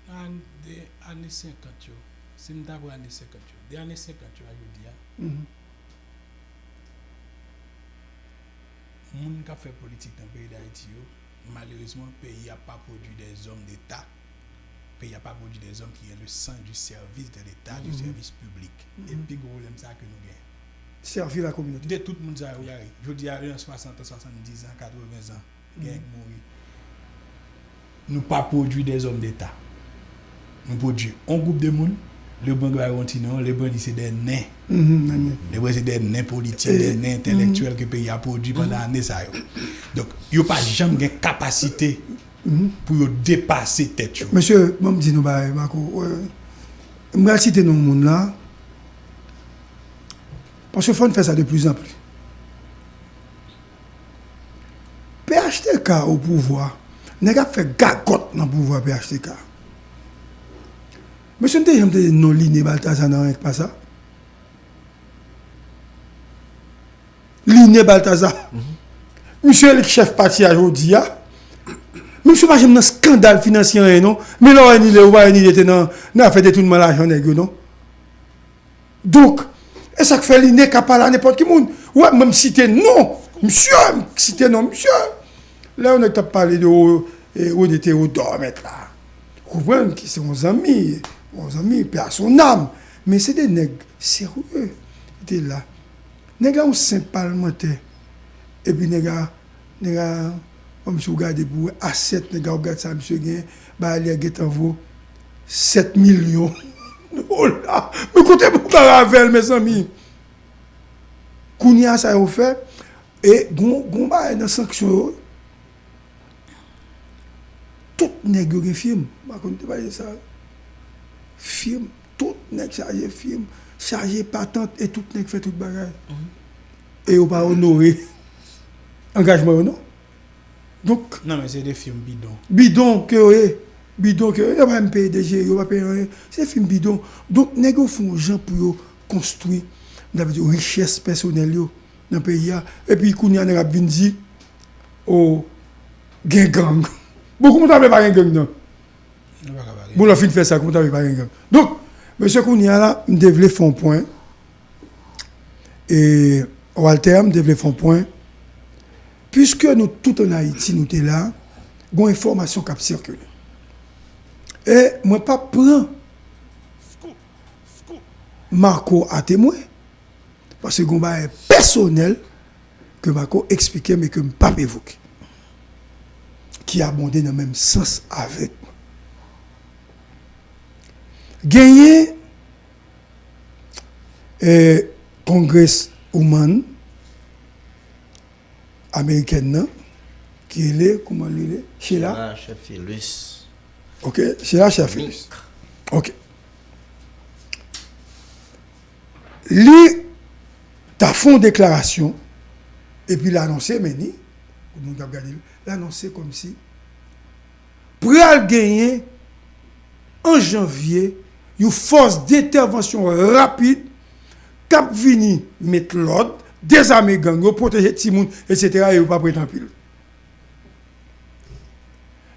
nan de ane senkant yo, si n ta pran ane senkant yo, de ane senkant yo a jodi a, moun k ap fè politik nan peyi Dayiti yo, malerezman, peyi a pa pwodui dèzòm deta. Peyi a pa pwodui dèzòm ki gen le sans du service de l'État, du service public. E pi gwo pwoblèm sa ke nou gen. Sèvi lakominote. De tout moun sa yo, Gary. Jodi a, yo nan swasant an, swasanndis an, katreven zan, gen k mouri. Nou pa pwodui dèzòm deta. Nou pwodui yon gwoup de moun, Leblanc bay yon ti non, Leblanc di se dè nen. Leblanc se dè nen politik, dè nen entèlektyèl ke peyi a pwodui pandan ane sa yo. Donk, yo pa janm gen kapasite pou yo depase tèt yo. Mesye, ban m di nou bagay, Marco. Euh, m pral site non moun la. Paske fò n fè sa de plus en plus. P H T K o pouvwa. Nèg ap fè gagòt nan pouvwa P H T K. Mesye, n te janm tande non Line Balthazar nan anyen k pa sa? Line Balthazar. Misye li k chèf pati a jodi a. Men misye pa janm nan eskandal finansye anyen non. Men lè w wè Nile, ou pa wè Nile te nan, nan afè detounman lajan nèg yo non. Donk, e sa k fè Line ka pale a nenpòt ki moun. Ou wè, mwen m site non misye, m site non misye. Lè yon nèg t ap pale de Ro- e Rene Teyodò mèt la. Ou konprann ki se yon zanmi, yon zanmi, paix à son âme. Men se de nèg serye ki te la. Nèg la yon senp palmantè. Epi nèg la, nèg la, kòmsi w gade pou wè asyèt nèg la, w gad sa misye gen, bagay li a gentan vo sèt milyon dola. Men kote pou bagay avè l, mezanmi? Kounye a sa yo fè, e gon, gon bagay nan sanksyon yo, tout nèg yo gen fim. M pa konn te pale de sa. Fim, tout nèg chaje fim, chaje patant, e tout nèg fè tout bagay. E yo pa onore angajman yo non. Donk, Non, men se de fim bidon. Bidon ke yo ye. Bidon ke yo ye. Yo pa menm peye D G, yo pa peye anyen. Se fim bidon. Donk, nèg yo fè yon jan pou yo konstwi, m ta vle di, richès pèsonèl yo nan peyi a. Epi kounye a, nèg ap vin di, o, gen gang. Bon, kòman w ta vle pa gen gang nan? Bon, lè w fin fè sa, kòman w ta vle pa gen gang? Donk, mesye, kounye a la, m te vle fè yon pwen. E Walter, m te vle fè yon pwen. Piske nou tout ann Ayiti, nou te la, gon enfòmasyon k ap sikile. E mwen p ap pran Marco a temwen, paske gon bagay pèsonèl ke Marco eksplike m e ke m p ap evoke, ki abonde nan menm sans avèk mwen. Genyen e, Congresswoman amerikèn nan, ki rele, kòman li rele? Sheila. Sheila Sheffilus. Ok, Sheila Sheffilus. Ok. Li ta fè yon deklarasyon, epi l anonse, men ni, pou moun k ap gade l, l anonse kòmsi pral genyen an janvye yon fòs dentèvansyon rapid k ap vini met lòd, dezame gang yo, pwoteje timoun, etsetera, e yo p ap ret anpil.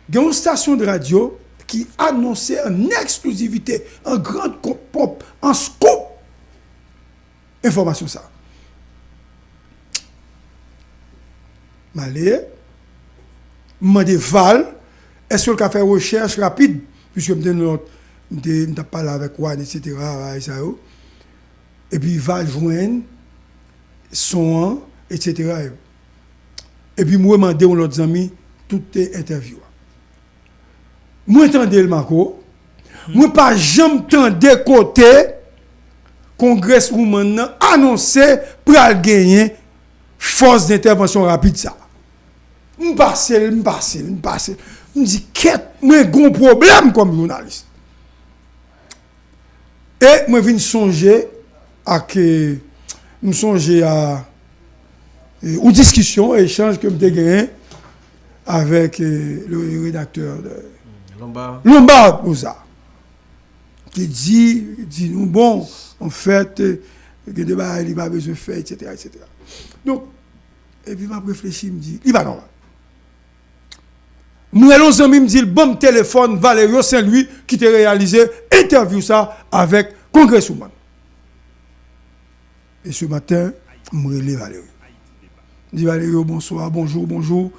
Gen yon stasyon de radyo ki anonse an eksklizivite, an gran ponp, an scoop, enfòmasyon sa. M ale, m mande Val, èske l ka fè rechèch rapid, piske m te nan lòt, m te, m t ap pale avèk Wan, etsetera, bagay sa yo. Epi Val jwenn son an, etsetera. Epi m remande yon lòt zanmi tout entèvyou a. Mwen tande l, Marco. Mwen pa janm tande kote Congresswoman nan anonse pral genyen fòs dentèvansyon rapid sa. M pase l, m pase l, m pase l. M di, kèt, mwen gon pwoblèm kòm jounalis. E mwen vin sonje ak, e, m sonje a, e, yon diskisyon, echanj ke m te genyen avèk, e, le redaktè de Lombard. Lombard Mozart, ki di, di nou, bon, anfèt, e, gen de bagay li pa bezwen fè, etsetera, etsetera. Donk, epi m ap reflechi, m di, li pa nòmal. M rele yon zanmi, m di l, ban m telefòn Valerio Saint Louis ki te reyalize entèvyou sa avèk Congresswoman. E ce matin, m rele Valerio. M di, Valerio, bonswa, bonjou, bonjou.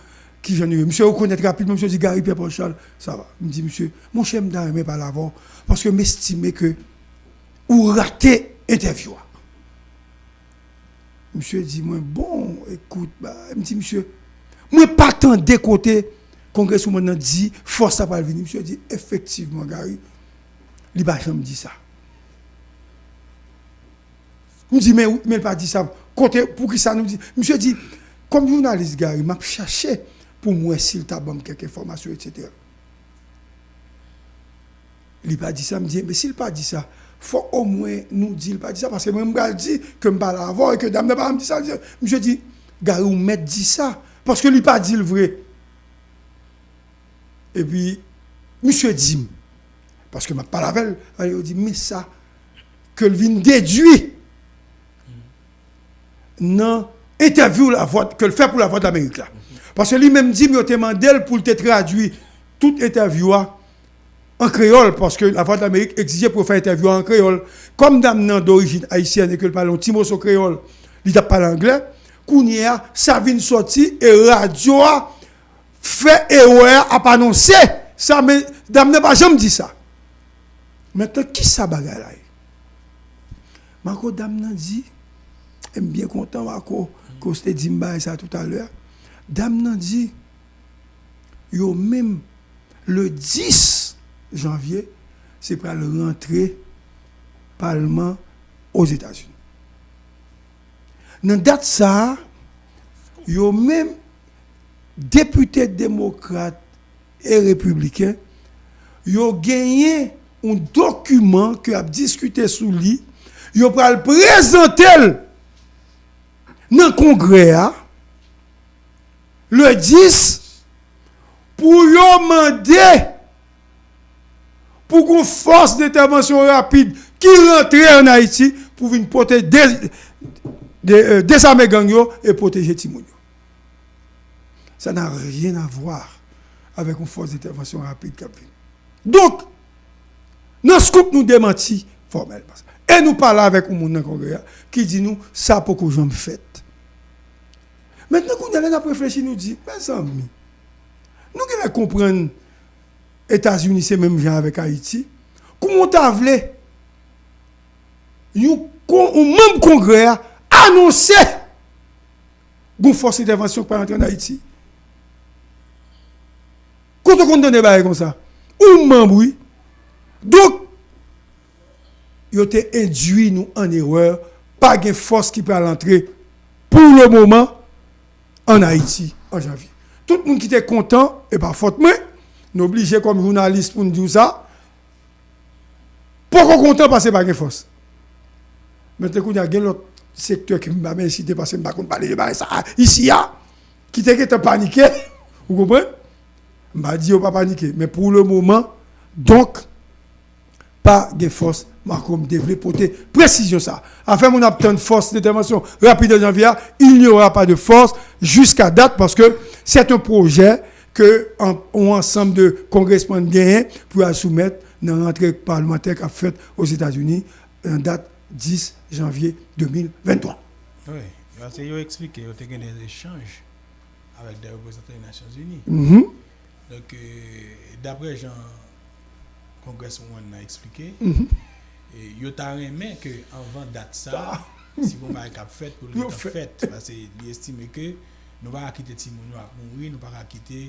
Kijan nou ye? Misye rekonèt rapidman, misye di, Gary Pierre Paul Charles, sa va. M di, misye, monchè, m ta renmen pale avè w, paske m estime ke ou rate entèvyou a. Misye di mwen, bon, ekout, ba, m di misye, mwen pa tande kote Congresswoman nan di fòs la pral vini. Misye di, efektivman, Gary, li pa janm di sa. M di, men, men l pa di sa. Kote, poukisa nou di? Misye di, kòm jounalis, Gary, m ap chache pou m wè si l ta ban m kèk enfòmasyon, etsetera. Li pa di sa, m di, men si l pa di sa, fò omwen nou di l pa di sa, paske mwen m pral di ke m pale avè w e ke dam nan pa janm di sa. Misye di, Gary, ou mèt di sa, paske li pa di l vre. Epi, misye di m, paske m ap pale avè l, yo di, men sa ke l vin dedui nan entèvyou Lavwa, ke l fè pou Lavwadlamerik la. Paske li menm di m, yo te mande l pou l te tradui tout entèvyou a an kreyòl, paske Lavwadlamerik egzije pou yo fè entèvyou a an kreyòl. Kòm dam nan dorijin ayisyèn e ke l pale yon ti moso kreyòl, li t ap pale anglè. Kounye a, sa vin sòti e radyo a fè erè a ap anonse sa, men dam nan pa janm di sa. Mentnan, kisa bagay la ye? Marco, dam nan di, e m byen kontan, Marco, ke w te di m bagay sa toutalè a. Dam nan di, yo menm, le dis janvye, se pral rantre palman Ozetazini. Nan dat sa a, yo menm, depite demokrat e repibliken, yo genyen yon dokiman ke y ap diskite sou li, yo pral prezante l nan Kongrè a, le dis, pou yo mande pou gon fòs dentèvansyon rapid ki rantre ann Ayiti pou vin pwote-, de-, de-, euh, dezame gang yo e pwoteje timoun yo. Ça n'a rien à voir avec yon fòs dentèvansyon rapid k ap vin. Donk, nan scoop nou demanti fòmèlman sa. E nou pale avèk yon moun nan Kongrè a ki di nou sa poko janm fèt. Mentnan, kounye a, lè n ap reflechi, nou di, mezanmi, nou genlè konprann Etazini se menm jan avèk Ayiti. Kouman w ta vle yon kon-, yon manm Kongrè a anonse gon fòs entèvansyon k pral antre ann Ayiti? Kote w konn tande bagay konsa? Ou manm, wi. Donk, yo te endui nou an erè, pa gen fòs ki pral antre pou le moman ann Ayiti an janvye. Tout moun ki te kontan, e pa fòt mwen, n oblije kòm jounalis pou n di w sa, poko kontan paske pa gen fòs. Mentnan kounye a gen lòt sektè ke m pa menm site paske m pa konn pale de bagay sa a isi a, ki te gentan panike, ou konprann? M pa di yo pa panike, men pou le moman, donk, pa gen fòs. Marco, m te vle pote presizyon sa. Afè moun ap tann fòs dentèvansyon rapid an janvye a, il n'y aura pas de force jusqu'à date parce que c'est un projet ke an-, yon ansanm de kongrèsmann genyen pou y al soumèt nan rantre palmantè k ap fèt Ozetazini nan dat dis janvye de mil venntwa. Wi, paske yo eksplike yo te gen de echanj avèk de reprezantan Nasyonzini. Mhm. Donk, euh, daprè jan Congresswoman nan eksplike, mhm, e yo ta renmen ke anvan dat sa, si gon bagay k ap fèt, pou l gentan fèt. Paske li estime ke nou pa ka kite timoun yo ap mouri, nou pa ka kite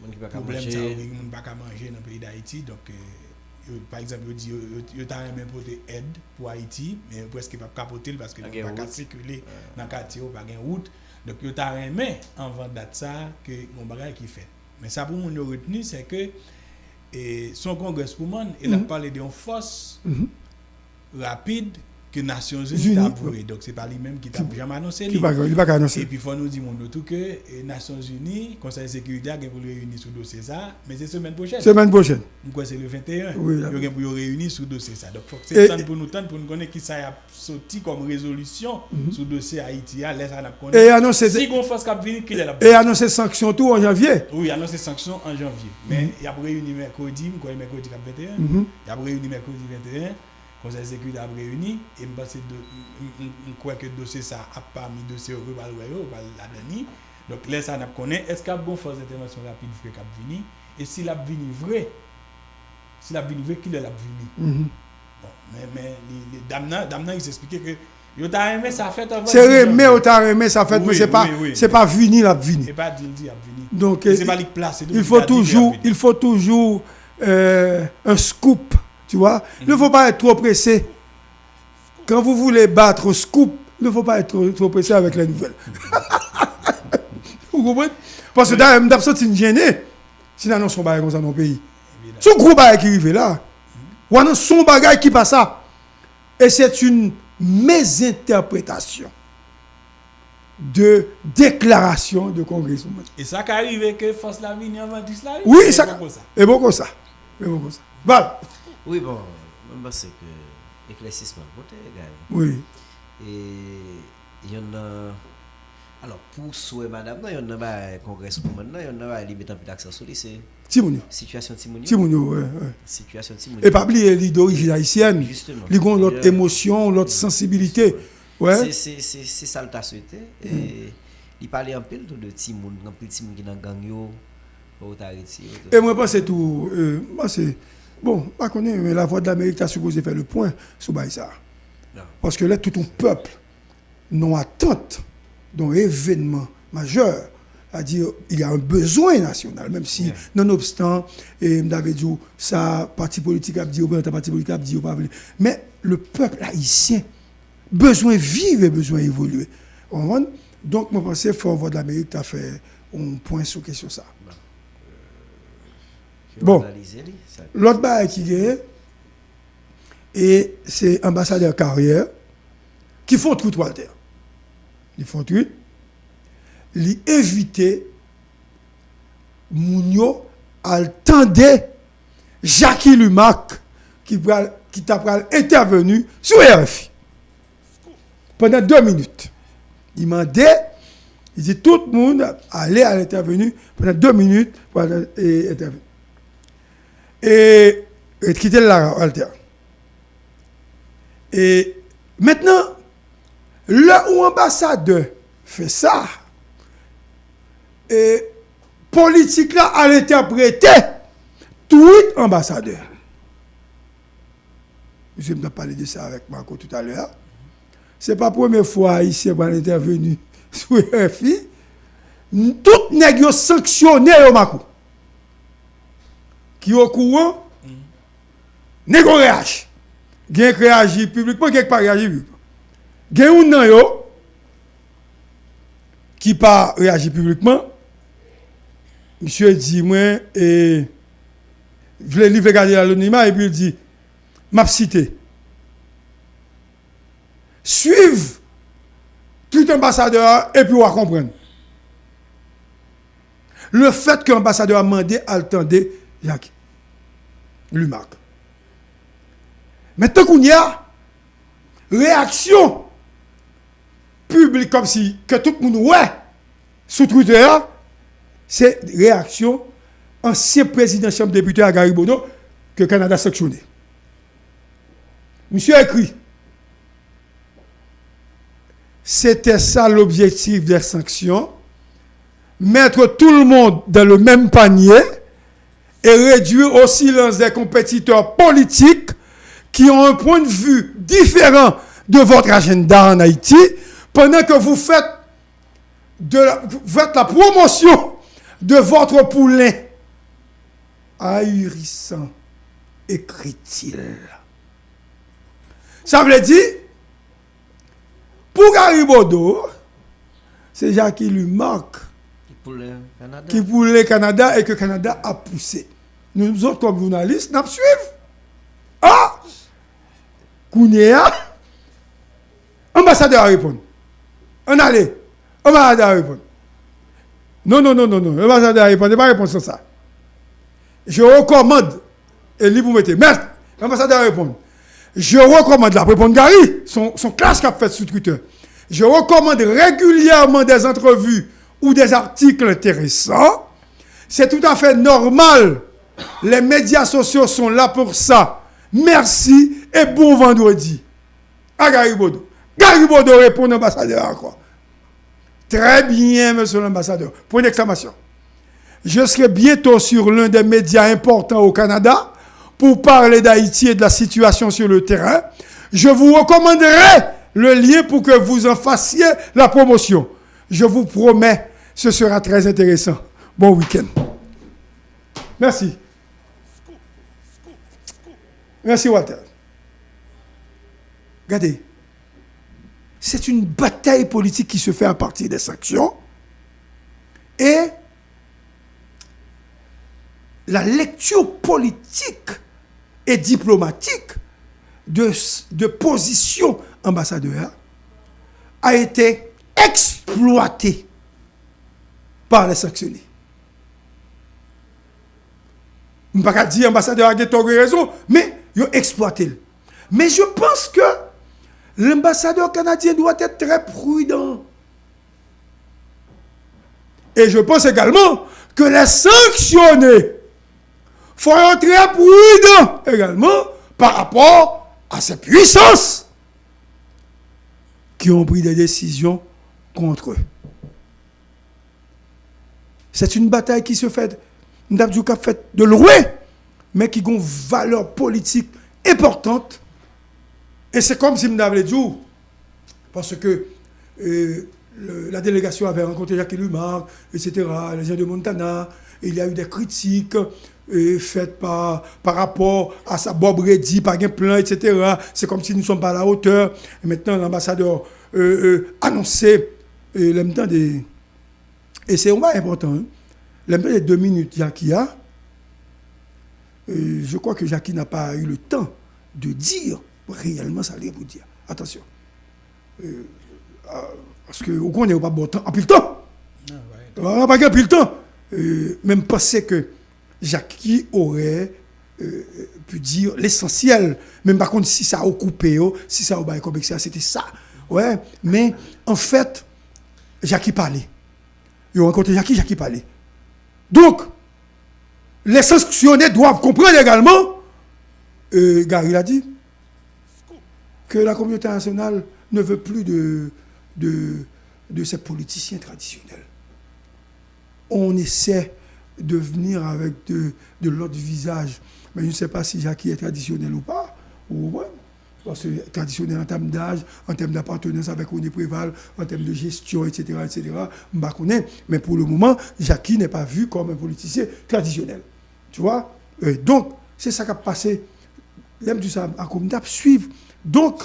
pwoblèm sa yo, moun pa ka manje nan peyi Dayiti. Donk, euh, yo, pa egzanp, yo di yo, yo, yo ta renmen pote èd pou Ayiti, men yo prèske p ap ka pote l paske moun pa ka sikile nan katye yo, pa gen wout. Donk, yo ta renmen, anvan dat sa, ke gon bagay ki fèt. Men sa pou moun yo retni, se ke, e, se yon congresswoman, e l ap pale de yon fòs rapid ke Nasyonzini ta voye. Donk, se pa li menm ki t ap janm anonse li. Li pa ka anonse. Epi, fò nou di moun yo tou ke, e, Nasyonzini, Konsèy Sekirite a gen pou l reyini sou dosye sa, men se semèn pwochèn. Semèn pwochèn. M kwè se le venteyen. Wi, yo gen pou yo reyini sou dosye sa. Donk, fòk se tann pou nou tann, pou nou konnen kisa y ap soti kòm rezolisyon sou dosye Ayiti a, lè sa n ap konnen si gon fòs k ap vini, kilè l ap vini. E anonse sanksyon tou an janvye. Wi, anonse sanksyon an janvye. Men, y ap reyini mèkredi, m kwè mèkredi k ap venteyen. Y ap reyini mèkredi venteyen, Konsèy Sekirite ap reyini, e m panse do-, m, m, m kwè ke dosye sa ap pami dosye yo ke yo pral wè yo, yo pral ladan li. Donk, lè sa n ap konnen, èske ap gon fòs entèvansyon rapid vre k ap vini, e si l ap vini vre, si l ap vini vre, kilè l ap vini? Bon, men, men, li, li, dam nan, dam nan, li eksplike ke yo ta renmen sa fèt anvan dis janvye. Se renmen, yo ta renmen sa fèt, men se pa, se pa vini l ap vini. E pa di l di ap vini. Donk, e se pa li k plase tou, il faut toujours, il faut toujours, euh, un scoop, tu vois. Il ne faut pas être trop pressé. Quand vous voulez battre au scoop, il ne faut pas être trop, trop pressé avec les nouvelles. Ou konprann? Paske dayè, m t ap santi m jennen si n anonse yon bagay konsa nan yon peyi. Se yon gwo bagay ki rive la. W anonse yon bagay ki pa sa. Et c'est une mésinterprétation de déclaration de congresswoman. E sa ka rive ke fòs la vini anvan dis la, wi. Wi, e sa ka. E poko sa. E poko sa. Val. Wi, bon, mwen panse ke eklèsisman l pote, Gary. Wi. E yonn nan, alò, pou swè madanm nan, yonn nan bagay congresswoman nan, yonn nan bagay li met anpil aksan sou li, se timoun yo. Sitiyasyon timoun yo. Timoun yo, wi, wi. Sitiyasyon timoun yo. E pa bliye, li dorijin ayisyèn. Jisteman. Li gon lòt emosyon, lòt sansibilite. Wi. Se, se, se, se sa l ta swete. E li pale anpil tou de timoun, anpil timoun ki nan gang yo, fò yo ta retire yo. E mwen panse tou, e, mwen panse, bon, m pa konnen, men Lavwadlamerik ta sipoze fè le pwen sou bagay sa. Paske lè tout yon pèp nan atant d'un événement majeur, c'est-à-dire, il y a un besoin national, menm si, nonobstan, e m ta vle di w, sa pati politik ap di, reprezantan pati politik ap di, yo pa vle. Men, le pèp ayisyen bezwen viv e bezwen evolye. Ou konprann? Donk, mwen panse fò Vwadlamerik ta fè yon pwen sou kesyon sa. Bon, lòt bagay ki genyen, e se anbasadè Carrière ki fè yon tweet, Walter. Li fè yon tweet, li envite moun yo al tande Jacky Lumarque ki pral, ki ta pral entèveni sou R F I pandan de minit. Li mande, li di tout moun ale al entèveni pandan de minit pou al, e, entèveni. E, e kite l la, Walter. E mentnan, lè yon anbasadè fè sa, e politik la al entèprete tweet anbasadè. Misye, m t ap pale de sa avèk Marco toutalè a. Se pa premye fwa Ayisyen pral entèveni sou R F I. Tout nèg yo sanksyone yo, Marco. Ki okouran, nèg yo reyaji. Gen k reyaji piblikman, gen k pa reyaji piblikman. Gen youn nan yo ki pa reyaji piblikman. Misye di mwen, e, vle, li vle gade anonima, epi l di, m ap site. Swiv tweet anbasadè a epi w a konprann. Le fait que anbasadè a mande al tande Jacky Lumarque. Mentnan kounye a, reyaksyon piblik kòmsi ke tout moun wè sou Twitter a, se reyaksyon ansyen prezidan Chanm Depite a, Gary Bodeau, ke Kanada sanksyone. Misye ekri, c'était ça l'objectif des sanctions, mettre tout le monde dans le même panier et réduire au silence des compétiteurs politiques qui ont un point de vue différent de votre agenda en Haïti, pendant que vous faites de la, vous faites la promotion de votre poulain ahurissant, écrit-il. Sa vle di, pou Gary Bodeau, se Jacky Lumarque ki pou le Kanada e ke Kanada ap pouse. Nou zòt kòm jounalis, n ap swiv. Ah! Kounye a, anbasadè a reponn. Ann ale. Anbasadè a reponn. Non, non, non, non, non. Anbasadè a reponn. E pa repons sa. Je recommande. E li pou mete. Mèt, anbasadè a reponn. Je recommande, l ap reponn Gary. Son, son klas k ap fèt sou Twitter. Je recommande régulièrement des entrevues ou des articles intéressants. C'est tout à fait normal. Les médias sociaux sont là pour ça. Merci et bon vendredi. A Gary Bodeau. Gary Bodeau reponn anbasadè a ankò. Très bien, monsieur l'ambassadeur. Point d'exclamation. Je serai bientôt sur l'un des médias importants au Canada pour parler d'Haïti et de la situation sur le terrain. Je vous recommanderai le lien pour que vous en fassiez la promotion. Je vous promets, ce sera très intéressant. Bon week-end. Merci. Merci, Walter. Gade, c'est une bataille politique qui se fait à partir des sanctions. E la lecture politique et diplomatique de, de position ambassadeur a été exploitée par les sanctionnés. M pa ka di anbasadè a gen tò, gen rezon, men yo eksplwate l. Mais je pense que l'ambassadeur canadien doit être très prudent. Et je pense également que les sanctionnés font très prudent également par rapport à ces puissances qui ont pris des décisions contre eux. C'est une bataille qui se fait, m t ap di w k ap fèt de lwen, men ki gon valè politik enpòtan. E se kòmsi m ta vle di w, paske euh, le- la délégation avait rencontré Jacques Lumarque, et cetera, les gens de Montana, et il y a eu des critiques euh, faites par, par rapport à ça. Bob Reddy, pa gen plan, et cetera. C'est comme si nous ne sommes pas à la hauteur. Et maintenant, l'ambassadeur euh, euh, annoncé, euh, lè m tande, e se yon bagay enpòtan, wi. Lè m tande de minit Jackie a, euh, je crois que Jackie n'a pas eu le temps de dire réellement sa li gen pou di a. Atansyon. Euh, ah, paske ou konnen ou pa bon tan, anpil tan. Ah, pa gen anpil tan. Euh, men m panse ke Jackie aurait euh, pu dire l'essentiel. Men m pa konn si sa yo koupe yo, si sa yo bay kòm ekstra, se te sa. Wè, men anfèt, Jackie pale. Yo rankontre Jackie, Jackie pale. Donc, les sanctionnés doivent comprendre également, euh, Gary l'a dit, que la communauté internationale ne veut plus de, de, de ces politiciens traditionnels. On essaie de venir avec de, de l'autre visage. Mais je ne sais pas si Jackie est traditionnel ou pas. Ou konprann? Paske tradisyonèl an tèm daj, an tèm d'apartenance avec René Préval, an tèm de gestion, et cetera, et cetera, m pa konnen. Men pou le moman, Jackie n'est pas vu comme un politicien traditionnel. Tu vois? Euh, donk, se sa k ap pase. Lè m di sa, akoz m t ap swiv. Donk,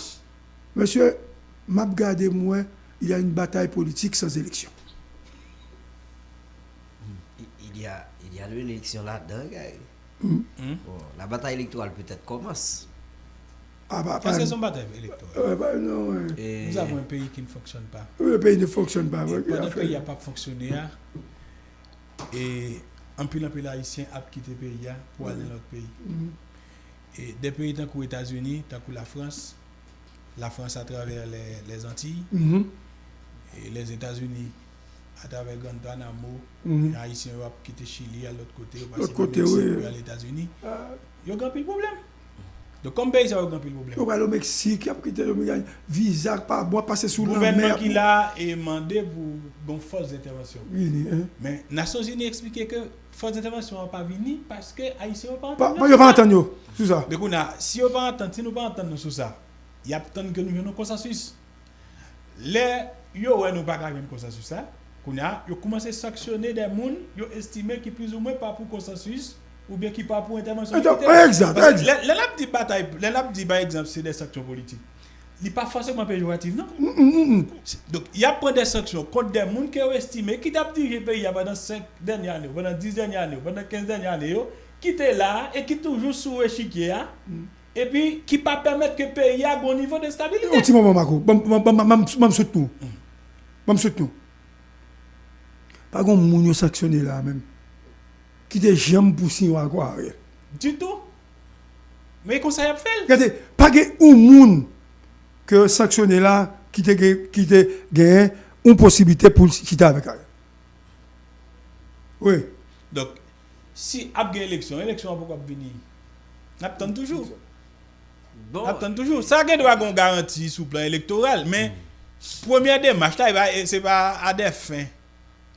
mesye, m ap gade, m wè, il y a une bataille politique sans élection. Il y a, il y a de l'élection là-dedans, Gary. Bon, la bataille électorale peut-être commence. Ah, bah, Est-ce que c'est une bataille électorale? Euh, bah, non, ouais. Et Nous avons un pays qui ne fonctionne pas. Le pays ne fonctionne pas. Ouais, Pandan affaire- peyi a p ap fonksyone a, e anpil anpil Ayisyen ap kite peyi a pou al nan lòt peyi. E de peyi tankou Etazini, tankou Lafrans, Lafrans atravè lè Antiy, Mhm. e Lèzetazini atravè Guantanamo, Mhm. Ayisyen yo ap kite Chili al lòt kote, yo Lòt pase kote, pa Meksik wi. pou y al Etazini, Ah, yo gen anpil pwoblèm. Donk kòm peyi sa yo gen anpil pwoblèm. yo pral o Meksik, y ap kite Dominikani. Viza pa bon, ap pase sou lanmè. Gouvènman ki la e mande pou gon fòs entèvansyon. Vini, hein. Men Nasyonzini eksplike ke fòs entèvansyon an pa vini paske Ayisyen yo pa Pa, antann pa, yo pa antann yo sou sa. Men kounye a, si yo pa antann, si nou pa antann nou sou sa, y ap tann ke nou jwenn yon konsansis. Lè yo wè nou pa ka jwenn konsansis sa, kounye a, yo kòmanse sanksyone de moun yo estime ki plizoumwen pa pou konsansis oubyen ki pa pou entèvansyon Entè- militè. Exact, Paske exact. Lè, lè n ap di batay, lè n ap di pa egzanp se de sanksyon politik, li pa fòseman peyoratif non. Mm, mm, mm. Donk, y ap pran de sanksyon kont de moun ke yo estime ki t ap dirije peyi a pandan senk dènye ane yo, pandan dis dènye ane yo, pandan kenz dènye ane yo, ki te la a e ki toujou sou echikye a, epi ki pa pèmèt ke peyi a gon nivo de Yon estabilite. ti moman, Marco. Ban m- ban m- ban m- ban m- ban m soutni w. Ban m soutni w. Pa gon moun yo sanksyone la menm. Ki te janm pou siyen yon akò avè l. Ditou. Men konsa y ap fè l. Gade, pa gen yon moun ke yo sanksyone la ki te gen, ki te genyen yon posiblite pou l chita avèk Ariel. Wi. Donk, si ap gen eleksyon, eleksyon an poko ap vini. N ap tann toujou. Bon, N ap tann toujou. Sa gen dwa gen yon garanti sou plan elektoral, men premyè demach la, e pa- e se pa a de fen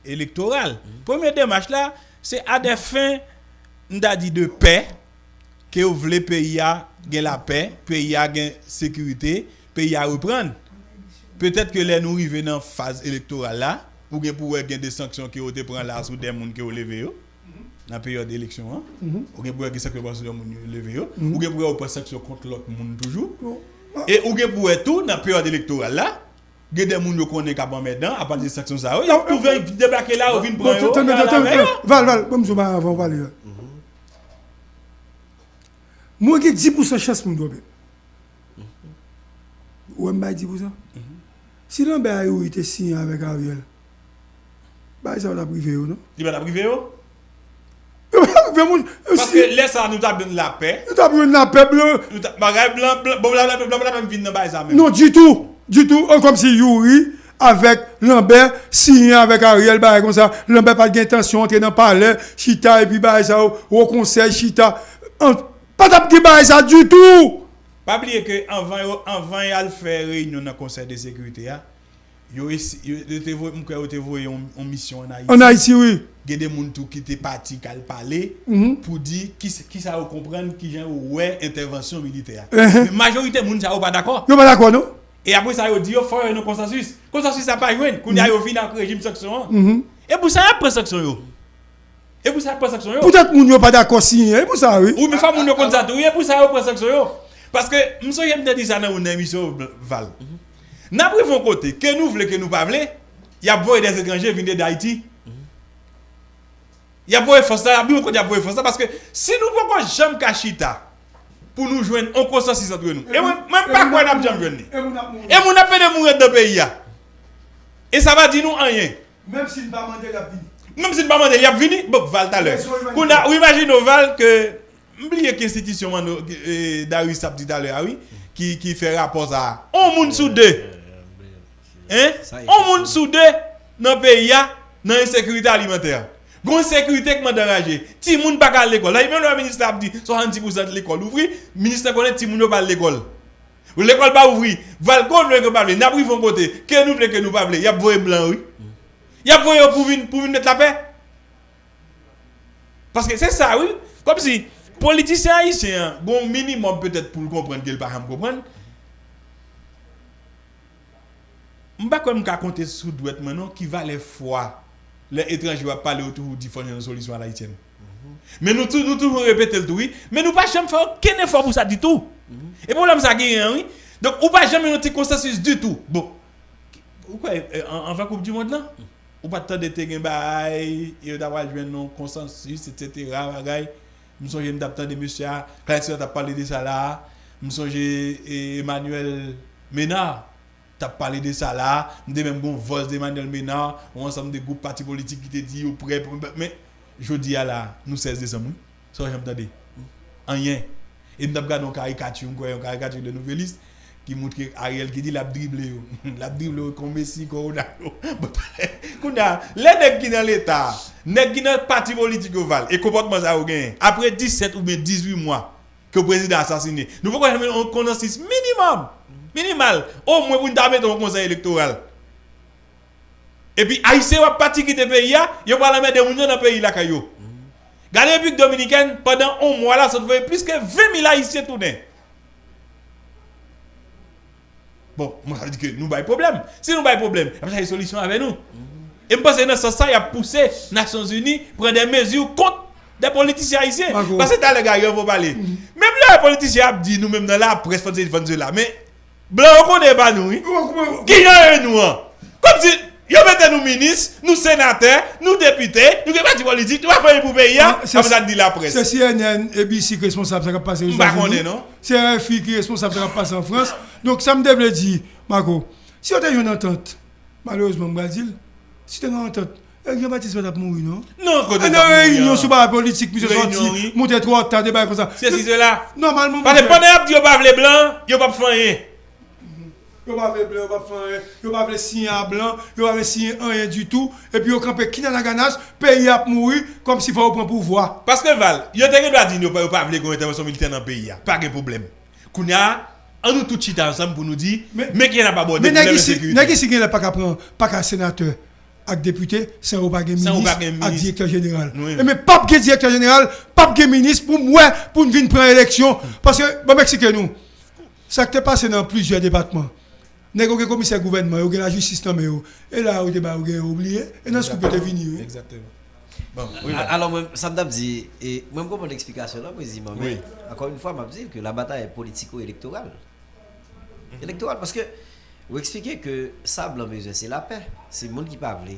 elektoral. Premyè demach la, se a de fen, m ta di de pè, ke yo vle peyi a gen lapè, peyi a gen sekirite, peyi a reprann. Petèt ke lè nou rive nan faz elektoral la, ou gen pou wè gen de sanksyon ke yo te pran la sou de moun ke yo leve yo nan peryòd eleksyon an. Ou gen pou wè gen sanksyon pran sou de moun yo leve yo. Ou gen pou wè yo pran sanksyon kont lòt moun toujou. E ou gen pou wè tou nan peryòd elektoral la, gen de moun yo konnen k ap anmèdan, apati de sanksyon sa yo, y ap touve debake la, yo vin pran yo, y al avè yo. Val, Val, ban m di w bagay avan w pale a. Mwen gen dis pousan chans pou m twonpe. Ou wè m bay dis pousan? Si Lambert ak Youri te siyen avèk Ariel, bagay sa yo t ap rive yo, non? Li pa t ap rive yo? Yo pa t ap rive, mon. Paske lè sa a, nou t ap jwenn lapè. Nou t ap jwenn lapè, blan. Nou t ap, bagay blan, blan, bon, blan, blan, blan, blan, blan vin nan bagay sa menm. Non, ditou. Ditou. An, kòmsi Youri avèk Lambert siyen avèk Ariel, bagay konsa. Lambert pa t gen entansyon antre nan palè, chita, epi bagay sa yo, Wo Konsèy, chita. An, pa t ap gen bagay sa ditou. Pa bliye ke anvan yo, anvan y al fè reyinyon nan Konsèy de Sekirite a, yo, esi- yo, yo te voye, m kwè yo te voye yon, yon misyon ann Ayiti. Ann Ayiti, wi. Gen de moun tou ki te pati k al pale pou di ki, kisa yo konprann, kijan yo wè entèvansyon militè a. Men majorite moun sa yo pa dakò. Yo pa dakò, non. E apre sa, yo di yo fò yo nan konsansis. Konsansis la pa jwenn. Kounye a, yo vin ak rejim sanksyon an. E pou sa y ap pran sanksyon yo. E pou sa y ap pran sanksyon yo. Poutèt moun yo pa dakò siyen, e pou sa, wi. Wi, men fò moun yo konn sa tou. Wi, e pou sa yo pran sanksyon yo. Paske, m sonje m te di sa nan youn nan emisyon, Val. N ap rive yon kote, ke nou vle, ke nou pa vle, y ap voye dèzetranje vin ede Ayiti. Y ap voye fòs la, y ap rive yon kote y ap voye fòs la, paske si nou poko janm ka chita pou nou jwenn yon konsansis antre nou, e mwen, mwen pa kwè n ap janm jwenn li. E moun ap pede mouri anndan peyi a. E sa pa di nou anyen. Menm si n pa mande l, y ap vini. Menm si n pa mande l, y ap vini. Bon, Val talè. Kounye a, ou imajine w, Val, ke m bliye ki enstitisyon Manno, e, Darius t ap di talè a, wi, ki, ki fè rapò sa a. On moun sou de. Hein? On moun sou de nan peyi a nan ensekirite alimantè. Gon ensekirite k mande anraje. Timoun pa ka al lekòl. La, menm lè minis la ap di swasanndis pousan lekòl ouvri, minis la konnen timoun yo pa al lekòl. Lekòl pa ouvri. Val, ke w vle ke w pa vle, n ap rive yon kote. Ke nou vle, ke nou pa vle, y ap voye blan, wi. Y ap voye yo pou vin, pou vin met lapè. Paske se sa, wi. Kòmsi politisyen ayisyen an, gon minimòm petèt pou l konprann ke l pa janm konprann. M pa kwè m ka konte sou dwèt mwen, non, ki valè fwa lè etranje yo ap pale, yo toujou di fò n jwenn yon solisyon alayityèn. Men nou tou, nou toujou repete l tou, wi. Men nou pa janm fè okenn efò pou sa ditou. E pwoblèm sa genyen an, wi. Donk, ou pa janm yon ti konsansis ditou. Bon, ou kwè, e, an, anvan Koup di Mond lan, ou pa t tande te gen bagay, yo ta pral jwenn yon konsansis, etsetera, bagay. M sonje m t ap tande mesye a, Clarence Senator t ap pale de sa la a. M sonje, e, Emmanuel Ménard t ap pale de sa la a. M te menm gon vòs de Emmanuel Ménard, yon ansanm de gwoup pati politik ki te di yo prè pou, men jodi a la, nou sèz desanm, wi. Sa w janm tande? Anyen. E m t ap gade yon karikati, m kwè yon karikati de Nouvelliste, ki montre Ariel ki di l ap drible yo. L ap drible yo kon Messi, kon Ronaldo. Bon, kounye a, lè nèg ki nan Leta, nèg ki nan pati politik yo, Val, e konpòtman sa yo genyen, apre disèt oubyen dizuit mwa, ke prezidan asasine. Nou poko janm yon konsansis minimòm, minimal, omwen pou n ta mete yon konsèy elektoral. Epi Ayisyen yo ap pati kite peyi a, yo pral anmède moun yo nan peyi lakay yo. Gade Repiblik Dominikèn, pandan yon mwa la, sot voye plis ke ven mil Ayisyen tounen. Bon, mwen, sa vle di ke nou bay pwoblèm. Si nou bay pwoblèm, y ap chache solisyon avè nou. E m panse nan sans sa, y ap pouse Nasyonzini pran de mezi kont de politisyen ayisyen. Paske talè Gary Revaux pale. Menm lè politisyen ap di nou menm nan laprès, fò n sesi, fò n sela. Men blan yo konnen e pa nou, wi. Kijan yo ye nou an? Kòmsi yo mete nou minis, nou senatè, nou depite, nou gen pati politik, nou pa fè anyen pou peyi a, apre sa n di laprès. Se C N N, A B C ki responsab sa k ap pase Ozetazini. M pa konnen, non. Se R F I ki responsab sa k ap pase an Frans. Donk, sa m te vle di, Marco, si yo te jwenn antant, malerezman, m pral di l, si te gen antant, Eric Jean Baptiste pa t ap mouri, non. Non, kote l t ap mouri an? Nan reyinyon sou bagay politik, misye sòti, monte twò ta, de bagay konsa. Sesi, sela. Nòmalman, paske pandan y ap di yo pa vle blan, yo p ap fè anyen. Yo pa vle blan, yo p ap fè anyen. Yo pa vle siyen a blan, yo pa vle siyen anyen ditou. Epi yo kanpe kinanaganach, peyi a ap mouri, kòmsi fò yo pran pouvwa. Paske, Val, yo te gen dwa di n yo pa, yo pa vle gen yon entèvansyon militè nan peyi a. Pa gen pwoblèm. Kounye a, an nou tout chita ansanm pou nou di, men kijan n ap abòde pwoblèm ensekirite. Men nèg isi, nèg isi genlè pa ka pran, pa ka senatè ak depite san yo pa gen minis ak direktè jeneral. Ebyen, p ap gen direktè jeneral, p ap gen minis pou m wè, pou n vin pran eleksyon. Paske, ban m eksplike nou, sa k te pase nan plizyè depatman. Nèg yo gen komisè gouvènman, yo gen lajistis nan men yo. E la yo te ba yo, gen yo bliye. E nan skup yo te vini, wi. Egzakteman. Bon, wi, a- alò, mwen, sa m t ap di, e, mwen, m konprann eksplikasyon lan, preziman, men, ankò yon fwa, m ap di ke la batay politiko-elektoral. Elektoral, paske ou eksplike ke sa blan bezwen, se lapè. Se moun ki pa vle.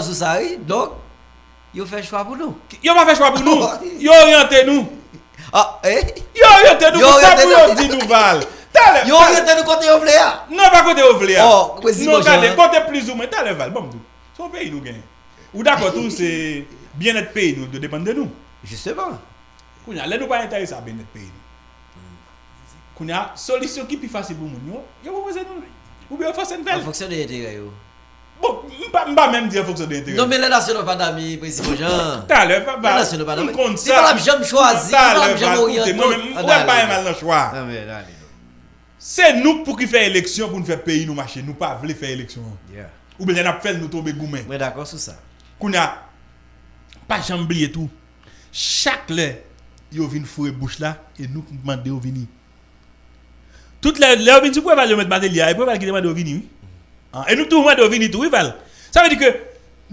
dakò sou sa, wi. Donk, yo fè chwa pou nou. Yo pa fè chwa pou nou. Yo oryante nou. Ah, eh? Yo oryante nou pou sa pou yo di nou, Val. Talè. Yo oryante nou kote yo vle a. Non, pa kote yo vle a. Oh, prezime Non, gade, jan. Kote plis ou mwen. Talè, Val, ban m di w. Se yon peyi nou genyen. Ou dakò tou, se byennèt peyi nou dwe depann de nou. Jisteman. Kounye a, lè nou pa enterese a byennèt peyi nou. Kounye a, solisyon ki pi fasil pou moun yo, yo pwopoze nou l. Oubyen yo fòse n fè An l. fonksyon de enterè yo. Bon, m pa, m pa menm di an fonksyon de enterè. Non, men lè nasyonal pa dami, prezime jan. Talè, pa, Lè nasyonal pa dami. m konn Li sa. pa ap janm chwazi, li pa ap janm oryante. Mwen menm, m wè pa mal nan chwa. Ah, men, ale. Se nou pou ki fè eleksyon pou n fè peyi nou mache. Nou pa vle fè eleksyon an. Yeah. Oubyen lè n ap fè l, nou tonbe goumen. Mwen dakò sou sa. Kounye a, pa janm bliye tou. Chak lè yo vin foure bouch la, e nou k mande yo vini. Tout lè, lè yo vin sou Preval, yo met Mateli a, e Preval ki te mande yo vini, wi. An, e nou toujou mande yo vini tou, wi, Val. Sa vle di ke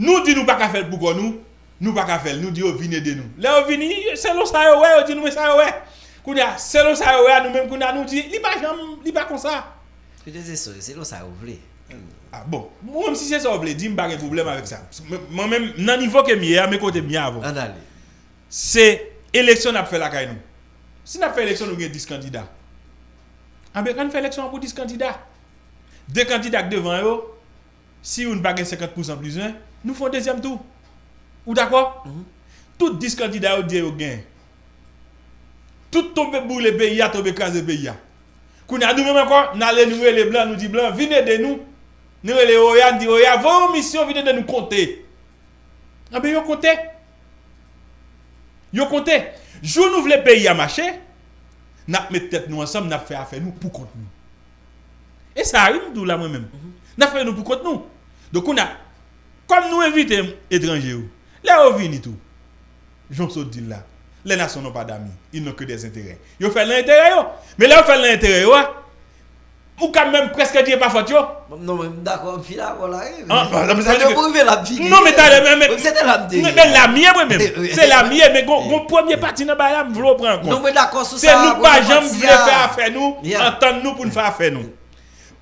nou di nou pa ka fè l pou kò nou, nou pa ka fè l. Nou di yo vin ede nou. Lè yo vini, selon sa yo wè, yo di nou men sa yo wè. Kounye a, selon sa yo wè a, nou menm kounye a, nou di, li pa janm, li pa konsa. Petèt se sa, se konsa yo vle. Ah, bon, mwen menm si se sa w vle di, m pa gen pwoblèm avèk sa. Mwen, mwen menm, nan nivo ke m ye a, men kote m ye avè w. Ann ale. Se Eleksyon n ap fè lakay nou. Si n ap fè eleksyon, nou gen dis kandida. Anben, ann fè eleksyon an pou dis kandida. De kandida k devan yo, si youn pa gen senkant pousan plis ven, nou fè yon dezyèm tou. Ou dakò? Tout dis kandida yo di yo gen. Tout tonbe boule peyi a, tonbe kraze peyi a. Kounye a, nou menm ankò, n ale, nou rele blan, nou di blan, vin ede nou. Nou rele Oya, n di Oya, voye yon misyon, vin ede nou konte. Anben, yo konte. Yo konte. Jou nou vle peyi a mache, n ap met tèt nou ansanm, n ap fè afè nou pou kont nou. E sa a, wi, m di w la, mwen menm. N ap fè nou pou kont nou. Donk, kounye a, kòm nou envite etranje yo, lè yo vini tou, jan w sot di l la, les nations n'ont pas d'amis, ils n'ont que des intérêts. Yo fè l nan enterè yo. Men lè yo fè l nan enterè yo a, ou ka menm prèske di e pa fòt yo. Non, men m dakò, m fin dakò la, wi. An, an, sa vle di ke pou rive la, m fini. Non, men talè, men, men, men la m ye, mwen menm. Se la m ye, men gon, gon premye pati nan bagay la, m vle w pran an kont. Non, mwen dakò sou sa. Se nou k pa janm vle fè afè nou, antann nou pou n fè afè nou.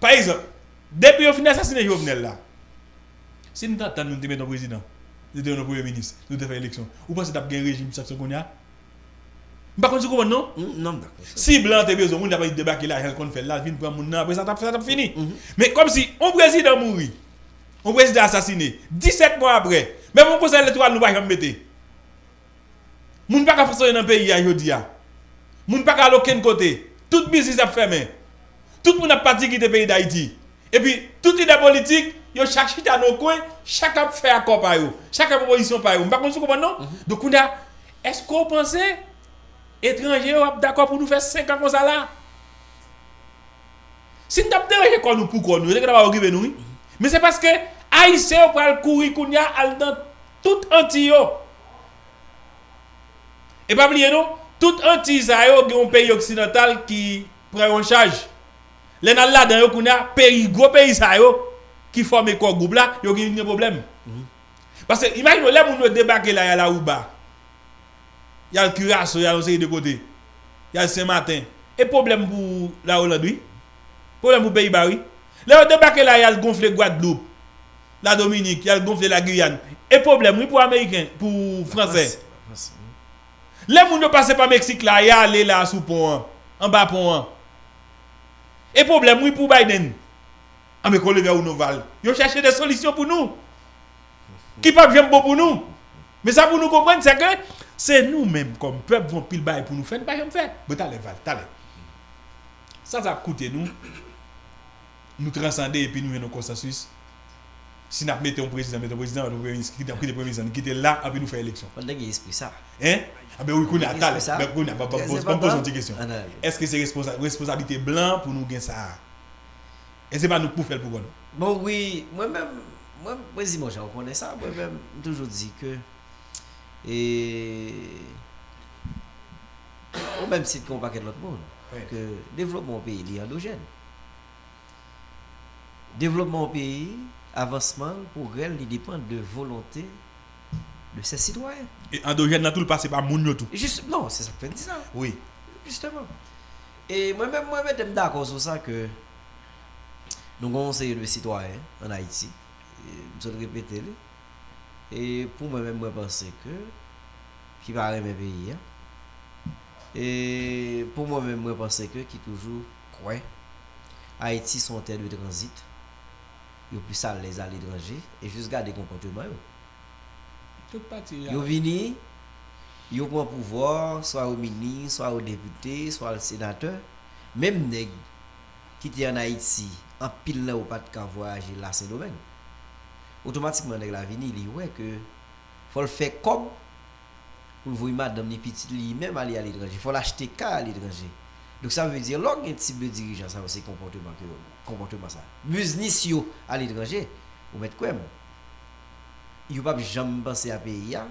Pa egzanp, depi yo fin asasinen Jovenel la, si n t antann nou, n te mete yon prezidan, nou te mete yon premye minis, nou te fè eleksyon, ou panse t ap gen rejim sanksyon kounye a? M pa konn si w konprann non. Si blan te bezwen moun, l ap debake lajan l konn fè l la, vin pran moun nan, apre sa t ap, sa t ap fini. Men kòmsi yon prezidan mouri, yon prezidan asasine, disèt mwa apre, menm yon konsèy elektoral nou pa janm mete. Moun pa ka fonksyone nan peyi a jodi a. Moun pa ka al okenn kote. Tout biznis ap fèmen. Tout moun ap pati kite peyi Dayiti. Epi, tout lidè politik, yo chak chita nan yon kwen, chak ap fè akò pa yo, chak ap pwopozisyon pa yo. M pa konn si w konprann non. Donk, kounye a, èske w panse etranje yo ap dakò pou nou fè senk an konsa la? Si n t ap deranje kò nou pou kò nou, yo te gentan pa okipe nou, wi. Men se paske Ayisyen yo pral kouri kounye a al nan tout Anti yo. E pa bliye non, tout Anti sa yo gen yon peyi oksidantal ki pran yo an chaj. Lè n al ladan yo kounye a, peyi, gwo peyi sa yo ki fòme kò gwoup la, yo gen, gen pwoblèm. Paske imajine w, lè moun yo debake la, y al Aruba, y al Curaçao, y al yon seri de kote, y al Sen Maten. E pwoblèm pou Laoland, wi. Pwoblèm pou Peyiba, wi. Lè yo debake la, y al gonfle Gwadloup, Ladominik, y al gonfle Lagiyàn. E pwoblèm, wi, pou Ameriken, pou Fransè. Lè moun yo pase pa Meksik la, y ale la sou pon an, anba pon an. E pwoblèm, wi, pou Biden. Anben, Olivier Rounoval, yo chèche de solisyon pou nou ki p ap janm bon pou nou. Men sa pou nou konprann, se ke se nou menm kòm pèp, gen anpil bagay pou nou fè, nou pa janm fè. Bon, talè, Val, talè. Sa, sa ap koute nou, nou transande epi nou jwenn yon konsansis. Si n ap mete yon prezidan, mete yon prezidan, mete yon premye minis, kite, kite premye minis, kite l la, epi nou fè eleksyon. Fò n te gen espri sa. Hein? Anben wi, kounye a, talè. Kounye a, ban m poze yon ti kesyon. Èske se responsa-, responsablite blan pou nou gen sa a? E se pa nou k pou fè l pou kò nou. Bon, wi, mwen menm, mwen, mwen di, monchè, ou konnen sa, mwen menm, m toujou di ke, e, o menm tit ke yon pakèt lòt moun, ke devlopman yon peyi, li andojèn. Devlopman yon peyi, avansman l, pwogrè l, li depann de volonte de ses sitwayen. E andojèn nan tou, l pase pa moun yo tou. Jis, non, se sa k fè m di sa. Wi. Jisteman. E mwen menm, mwen mete m dakò sou sa ke nou gen yon seri de sitwayen ann Ayiti, e m sot repete li, e pou mwen menm, mwen panse ke, ki pa renmen peyi a, e pou mwen menm, mwen panse ke, ki toujou kwè Ayiti se yon tè de tranzit, yo plis alèz aletranje, e jis gade konpòteman yo. Tout pati yo vini, yo pran pouvwa, swa yo minis, swa yo depite, swa l senatè. Menm nèg ki te ann Ayiti, anpil nan yo pa t ka vwayaje la Sendomeng. Otomatikman, nèg la vini, li wè ke fò l fè kòb pou l voye madanm li, pitit li, li menm ale aletranje. Fò l achte kay aletranje. Donk, sa vle di, lè w gen tip de dirijan sa yo, se konpòteman ke yo, konpòteman sa. Biznis yo aletranje, ou mèt kwè m, yo p ap janm panse a peyi a,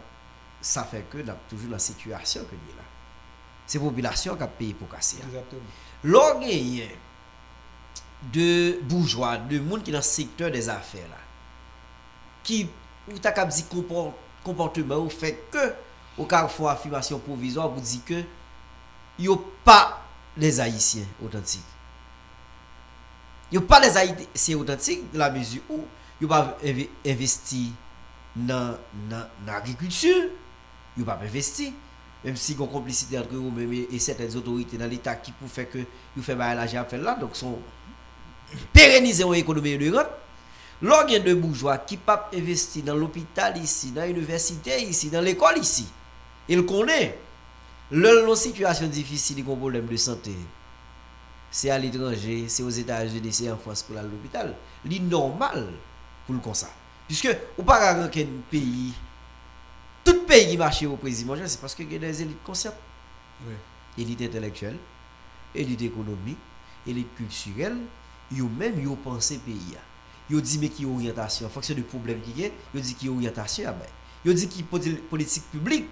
sa fè ke n ap toujou nan sitiyasyon ke n ye la. Se popilasyon an k ap peye po kase a. Lè w genyen de boujwa, de moun ki nan sektè dèzafè la, ki, ou ta kab di, konpò-, konpòteman yo fè ke ou ka fè yon afimasyon pwovizwa pou di ke yo pa des Ayisyen otantik. Yo pa des Ayisyen otantik, dans la mesure où yo pa enve-, envesti nan, nan, nan agrikilti, yo p ap envesti. Menm si gen konplisite ant yo menm e, e sèten otorite nan Leta ki pou fè ke yo fè bagay la jan y ap fè l la, donk se yon perenize yon ekonomi de rant. Lè w gen de boujwa ki p ap envesti nan lopital isi, nan inivèsite isi, nan lekòl isi, e l konnen, lè l nan sitiyasyon difisil, li gen yon pwoblèm de sante, se aletranje, se Ozetazini, se an Frans pou l al lopital. Li nòmal pou l konsa. Piske ou pa ka rankenn peyi, tout peyi ki mache o prezimon jan, se paske gen de elit konsyant. Elit entelektyèl, elit ekonomik, elit kiltirèl, yo menm yo panse peyi a. Yo di men ki oryantasyon, an fonksyon de pwoblèm ki gen, yo di ki oryantasyon y ap bay. Yo di ki poti-, politik piblik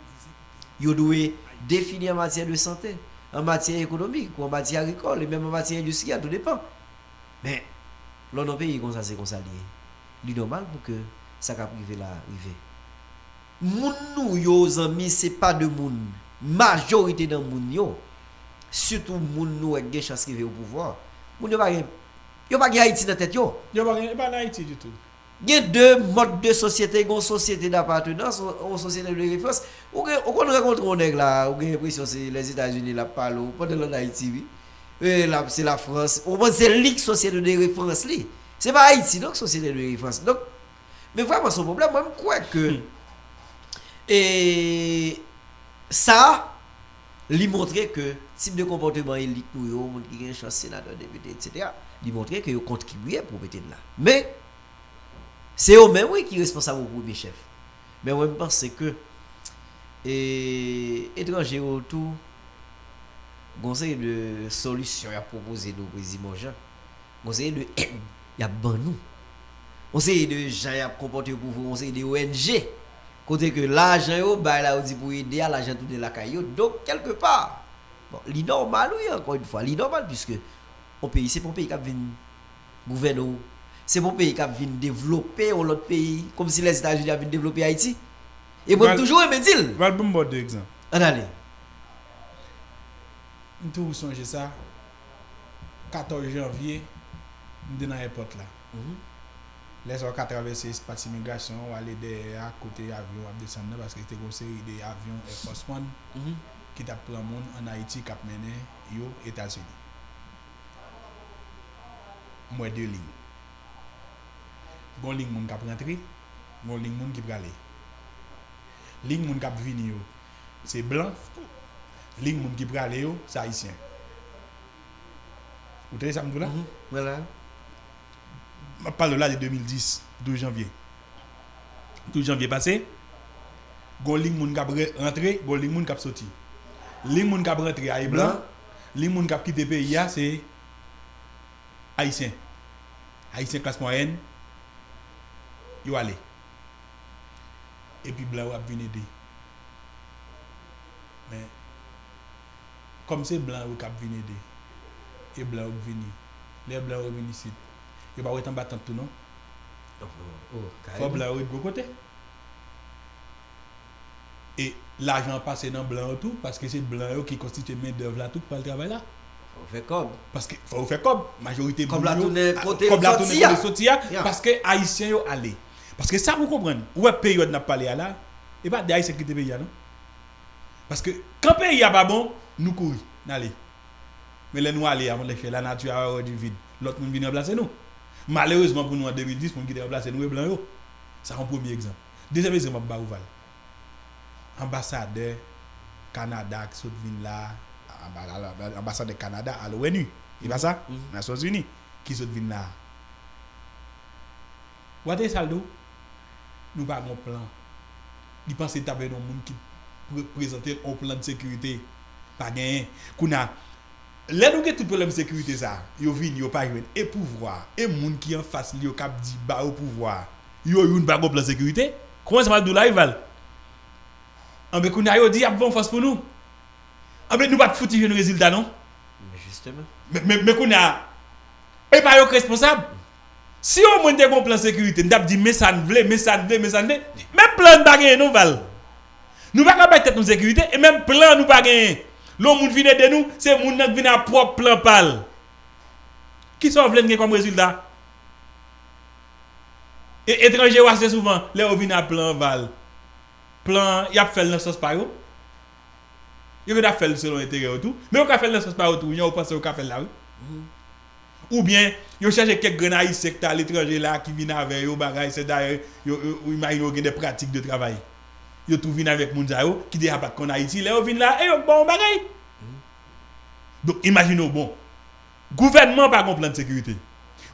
yo dwe defini an matyè de sante, an matyè ekonomik ou an matyè agrikòl, e menm an matyè endistriyèl, tou depan. Men, lè w nan peyi konsa, se konsa l ye. Li nòmal pou ke sa k ap rive la a rive. Moun nou yo, zanmi, se pa de moun. Majorite nan moun yo, sitou moun nou wè k gen chans rive o pouvwa, moun yo pa gen, yo pa gen Ayiti nan tèt yo. Yo pa gen, e pa nan Ayiti ditou. Gen de mòd de sosyete, gen yon sosyete dapatenans, yon, yon sosyete de referans. Ou gen, ou konn rankontre yon nèg la, ou gen enpresyon se Lèzetazini l ap pale w, pandan l ann Ayiti, wi. E la, se Lafrans. Ou konprann, se li k sosyete de referans li. Se pa Ayiti, non, k sosyete de referans. Donk, men vrèman, se yon pwoblèm. Mwen, m kwè ke, e, sa, li montre ke tip de konpòteman elit nou yo, moun ki gen chans senatè, depite, etsetera, li montre ke yo kontribye pou mete n la. Men, se yo menm, wi, ki responsab o premye chèf. Men mwen, m panse ke, e, etranje yo tou, gon seri de solisyon y ap pwopoze nou, prezimon jan. Gon seri de èd y ap ban nou. Gon seri de jan y ap konpòte yo pou vre, gon seri de O N G. Kote ke lajan yo bay la, yo di pou ede a, lajan tounen lakay yo. Donk, kèlkepa, bon, li nòmal, wi, ankò yon fwa, li nòmal, piske yon peyi, se pa yon peyi k ap vin gouvène w. Se pa yon peyi k ap vin devlope yon lòt peyi, kòmsi Lèzetazini ap vin devlope Ayiti. E mwen, m toujou renmen di l. Val, ban m ba w de egzanp. Ann ale. M toujou sonje sa, katòz janvye, m te nan èpòt la. Lè sa a, w ka travèse espas imigrasyon an, w ale dèyè a, kote avyon ap desann nan, paske te gen yon seri de avyon Air Force One ki t ap pran moun ann Ayiti, k ap mennen yo Etazini. M wè de liy. Gon liy moun k ap rantre, gon liy moun ki prale. Liy moun k ap vini yo, se blan. Liy moun ki prale yo, se ayisyen. Ou tande sa m di w la? Mhm. Mwen la. M ap pale w la de de mil dis, douz janvye. Douz janvye pase, gon liy moun k ap re-, rantre, gon liy moun k ap soti. Liy moun k ap rantre a e blan, blan. Liy moun k ap kite peyi a se ayisyen. Ayisyen klas mwayèn, yo ale. Epi blan yo ap vin ede. Men, kòm se blan yo k ap vin ede, e blan yo k vini, lè blan yo vin isit, yo pa ret anba tant tou non. Oh, oh, oh, fò blan yo ret gwo kote. E lajan an pase nan blan yo tou, paske se blan yo ki konstitye mendèv la tou k pral travay la. Fò yo fè kòb. Paske fò yo fè kòb. Majorite moun yo, kòb la tounen kote l soti a. Kòb la tounen kote l soti a, paske ayisyen yo ale. Paske sa pou konprann, ou wè peryòd n ap pale a la, e pa de ayisyen ki kite peyi a non. Paske kan peyi a pa bon, nou kouri, n ale. Men lè nou ale a, monchè, lanati a horreur du vide. Lòt moun vin ranplase nou. Malerezman pou nou, an de mil dis, moun ki te ranplase nou e blan yo. Sa yon premye egzanp. Dezyèm egzanp m ap ba ou, Val. Anbasadè Kanada ki sot vin la, anba-, anba-, anbasadè Kanada a l'O N U, e pa sa? Mhm. Nasyonzini, ki sot vin la. Ou tande sa l di w? Nou pa gen yon plan. Li panse l t ap jwenn yon moun ki pre-, prezante l yon plan de sekirite. Pa genyen. Kounye a, lè nou gen tout pwoblèm sekirite sa, yo vini, yo pa jwenn. E pouvwa, e moun ki anfas li yo k ap di ba yo pouvwa, yo youn pa gen plan sekirite. Kòman sa m ap di w la, Rival? Anben, kounye a, yo di y ap fè yon fòs pou nou. Anben, nou pa t fouti jwenn rezilta, non. Men jisteman. Men, men, men kounye a, e pa yo k responsab. Si omwen n te gen yon plan sekirite, n t ap di, men sa n vle, men sa n vle, men sa n vle. Menm plan n pa genyen, non, Val. Nou pa ka bay tèt nou sekirite, e menm plan nou pa genyen. Lè yon moun vin ede nou, se moun nan k vin ak pwòp plan pa l. Kisa w vle n gen kòm rezilta? E etranje yo ase souvan, lè yo vin ak plan, Val, plan, y ap fè l nan sans pa yo. Yo gen dwa fè l selon enterè yo tou. Men yo ka fè l nan sans pa yo tou, jan yo panse yo ka fè l la, wi. Oubyen, yo chèche kèk grenn Ayisyen ki t aletranje la, ki vin avè yo, bagay, se dayè, yo, yo, yo imajine yo gen de pratik de travay. Yo tou vin avèk moun sa yo, ki deja pa t konn Ayiti, lè yo vin la, e yo k ba yo bagay. Donk, imajine w, bon, gouvènman pa gon plan de sekirite.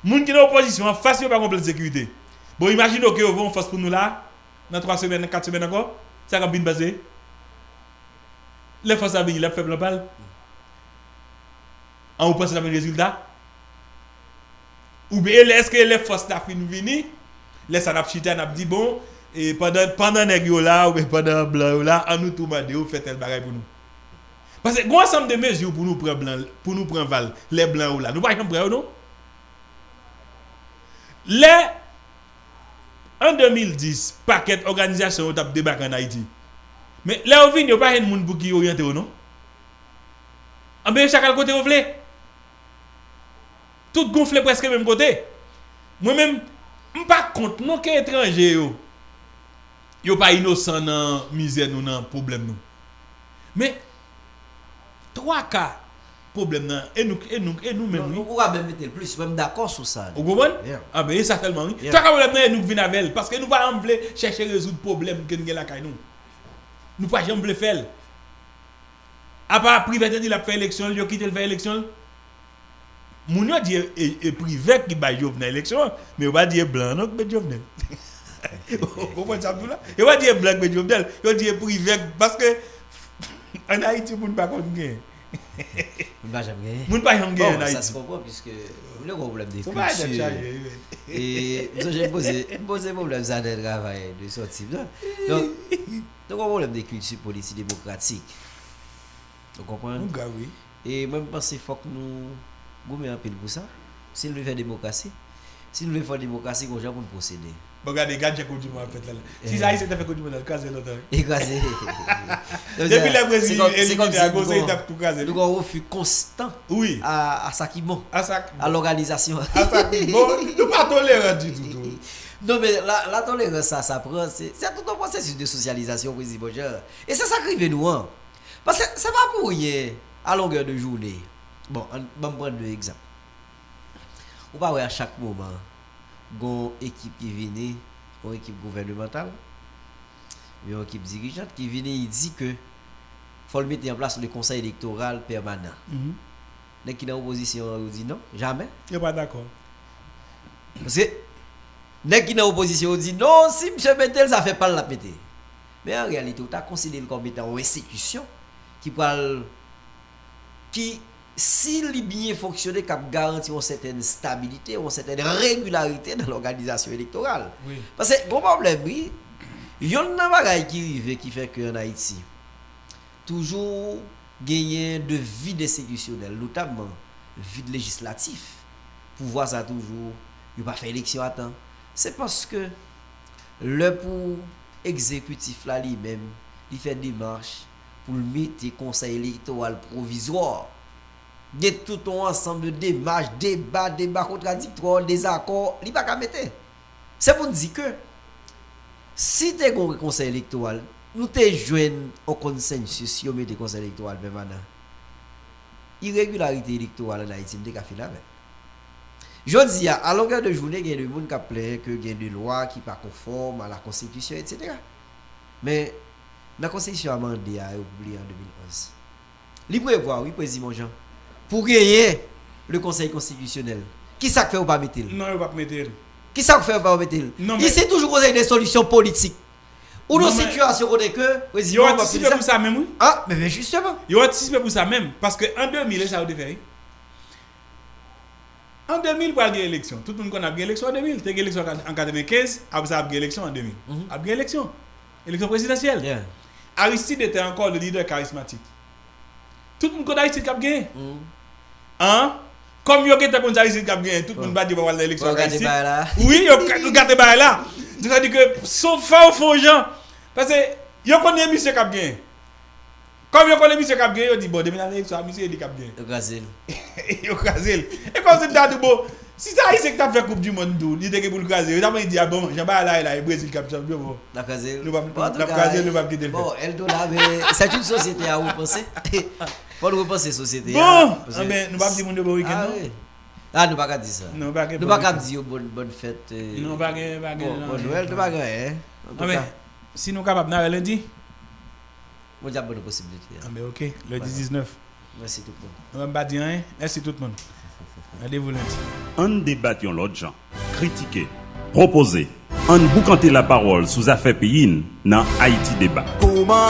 Moun ki nan opozisyon an fas yo pa gon plan de sekirite. Bon, imajine w ke yo voye yon fòs pou nou la, nan twa semèn, nan kat semèn ankò, sa k ap vin pase? Lè fòs la vini, l ap fè plan pa l? An, ou panse l ap gen rezilta? Oubyen, e lè, èske lè fòs la fin vini, lè sa n ap chita, n ap di, bon, e pandan, pandan nèg yo la, oubyen pandan blan yo la, an nou tou mande yo fè tèl bagay pou nou. Paske gen yon ansanm de mezi pou nou pran blan, pou nou pran val, lè blan yo la. Nou pa janm pran yo, non. Lè, an de mil dis, pakèt òganizasyon yo t ap debake ann Ayiti. Men, lè yo vini, yo pa jwenn moun pou ki oryante yo, non. Anben, yo chak al kote yo vle. Tout gonfle prèske menm kote. Mwen menm, m pa kont non ke etranje yo, yo pa inosan nan mizè nou, nan pwoblèm nou. Men, twa ka pwoblèm nan, e nou, e nou, e nou menm, wi. Ou ka menm mete l plis, mwen m dakò sou sa. Ou konprann? Anben, e sa sèlman, wi. Twa ka pwoblèm nan, e nou k vin avè l, paske nou pa janm vle chèche rezoud pwoblèm ke n gen lakay nou. Nou pa janm vle fè l. Apa Privè te di l ap fè eleksyon l, yo kite l fè eleksyon l. Moun yo di e, e, e Privè ki bay Jovenel eleksyon an, men yo pa di e blan an non ki met Jovenel. Ou konprann sa m di w la? Yo pa di e blan ki met Jovenel, yo di e Privè, paske ann Ayiti moun pa konn gen. Moun pa janm genyen. Moun pa janm genyen ann Ayiti. Bon, sa se konprann, piske nou gen yon pwoblèm de kilti. E m sonje m poze, m poze pwoblèm sa nan travay de sòti m nan. Donk, nou gen yon pwoblèm de kilti politik demokratik. Ou konprann? Nou grav, wi. E mwen, m panse fòk nou goumen anpil pou sa. Si n vle fè demokrasi, si n vle fè demokrasi, gon jan pou n pwosede. Bon, gade, gad jan Koup di Mond ap fèt la. Si Ayisyen te fè Koup di Mond la, l kraze lontan, wi. Li kraze. Depi lè Brezil elimine a, gon seri t ap tou kraze, wi. Nou gen yon refi konstan a, a sa ki bon, a lòganizasyon. A sa ki bon. Nou pa toleran ditou, tou. Non, men la, la tolerans sa, sa pran, se, se tout yon pwosesis de sosyalizasyon, Prezi Bonjan. E se sa k rive nou an. Paske se pa pou ryen, a longè de jounen. Bon, ann, ban m pran de egzanp. Ou pa wè a chak moman, gon ekip ki vini, yon ekip gouvènemantal, yon ekip dirijant ki vini, li di ke fò l mete an plas le konsèy elektoral pèmanan. Nèg ki nan opozisyon an, yo di non, jamè. Yo pa dakò. Paske nèg ki nan opozisyon yo di non, si misye mete l, sa fè pa l l ap mete. Men an reyalite, ou ta konsidere l kòm etan yon enstitisyon ki pral, ki, si li byen fonksyone, k ap garanti yon sètèn stabilite, yon sètèn regilarite nan lòganizasyon elektoral. Paske gon pwoblèm, wi. Yonn nan bagay ki rive, ki fè ke ann Ayiti, toujou genyen de vid enstitisyonèl, notamman vid lejislatif. Pouvwa sa toujou, yo pa fè eleksyon a tan. Se paske lè pou egzekitif la li menm, li fè demach pou l mete konsèy elektoral pwovizwa, gen tout yon ansanm de demach, deba, deba kontradiktwa, dezakò, li pa ka mete. Se pou n di ke si te gen yon konsèy elektoral, nou te jwenn yon konsensis, yo mete konsèy elektoral pèmanan, iregilarite elektoral ann Ayiti, nou te ka fin avè l. Jodi a, a longè de jounen, gen de moun k ap plenyen ke gen de lwa ki pa konfòm a la konstitisyon, etsetera. Men, nan konstitisyon amande a, yo pibliye an de mil onz, li prevwa, wi, Prezi Monjan, pou genyen le Konsèy Konstitisyonèl. Kisa k fè yo pa mete l? Non, yo p ap mete l. Kisa k fè yo pa mete l? Non, men... Isit toujou koze de solisyon politik. Ou nan sitiyasyon kote ke Prezi Monjan p ap fini sa. Yo antisipe pou sa menm, wi. Ah, men, men jisteman. Yo antisipe pou sa menm. Paske an de mil, e sa yo te fè, wi. An de mil, pral gen eleksyon. Tout moun konn ap gen eleksyon an de mil. Te gen eleksyon an katrevenkenz, apre sa ap gen eleksyon an de mil. Ap gen eleksyon. Eleksyon prezidansyèl. Aristide te ankò le lidè karismatik. Tout moun konn Aristide k ap genyen. An? Kòm yo gentan konn se Aristide k ap genyen, tout moun pa di yo pa pral nan eleksyon ak Aristide. Wi, yo ka-, yo gate bagay la. Sètadi ke se yon fè, yon fo jan. Paske yo konnen misye k ap genyen. Kòm yo konnen misye k ap genyen, yo di, bon, depi n al nan eleksyon a misye, e li k ap genyen. Yo kraze l. Yo kraze l. E kòmsi m ta di, bon, Si se Ayisyen ki t ap fè Koup di Mond tou, li te gen pou l kraze. Yo t ap annik di, a bon, jan bagay la ye la, e Brezil k ap chanpyon, bon. N ap kraze l. N ap kraze l, nou p ap kite l fè. Bon, Eldo la, men, c'est une société à repenser. Fò n repanse sosyete a. Bon, anben, nou p ap di moun yo bon wikenn, non? Ah, nou pa ka di sa. Nou pa ka di yo bon, bòn fèt. Non, pa gen, pa gen. Bon, bon Nwèl, nou pa gen anyen. Antouka, si nou kapab, n a wè lendi. Bondye ap ban nou posiblite a. Anben, ok. Lendi diznèf. Mèsi tout moun. Mwen m pa di anyen. Mèsi tout moun. Randevou lendi. Ann debat yon lòt jan. Kritike. Pwopoze. Ann boukante lapawòl sou zafè peyi n nan Ayiti Deba. Kòman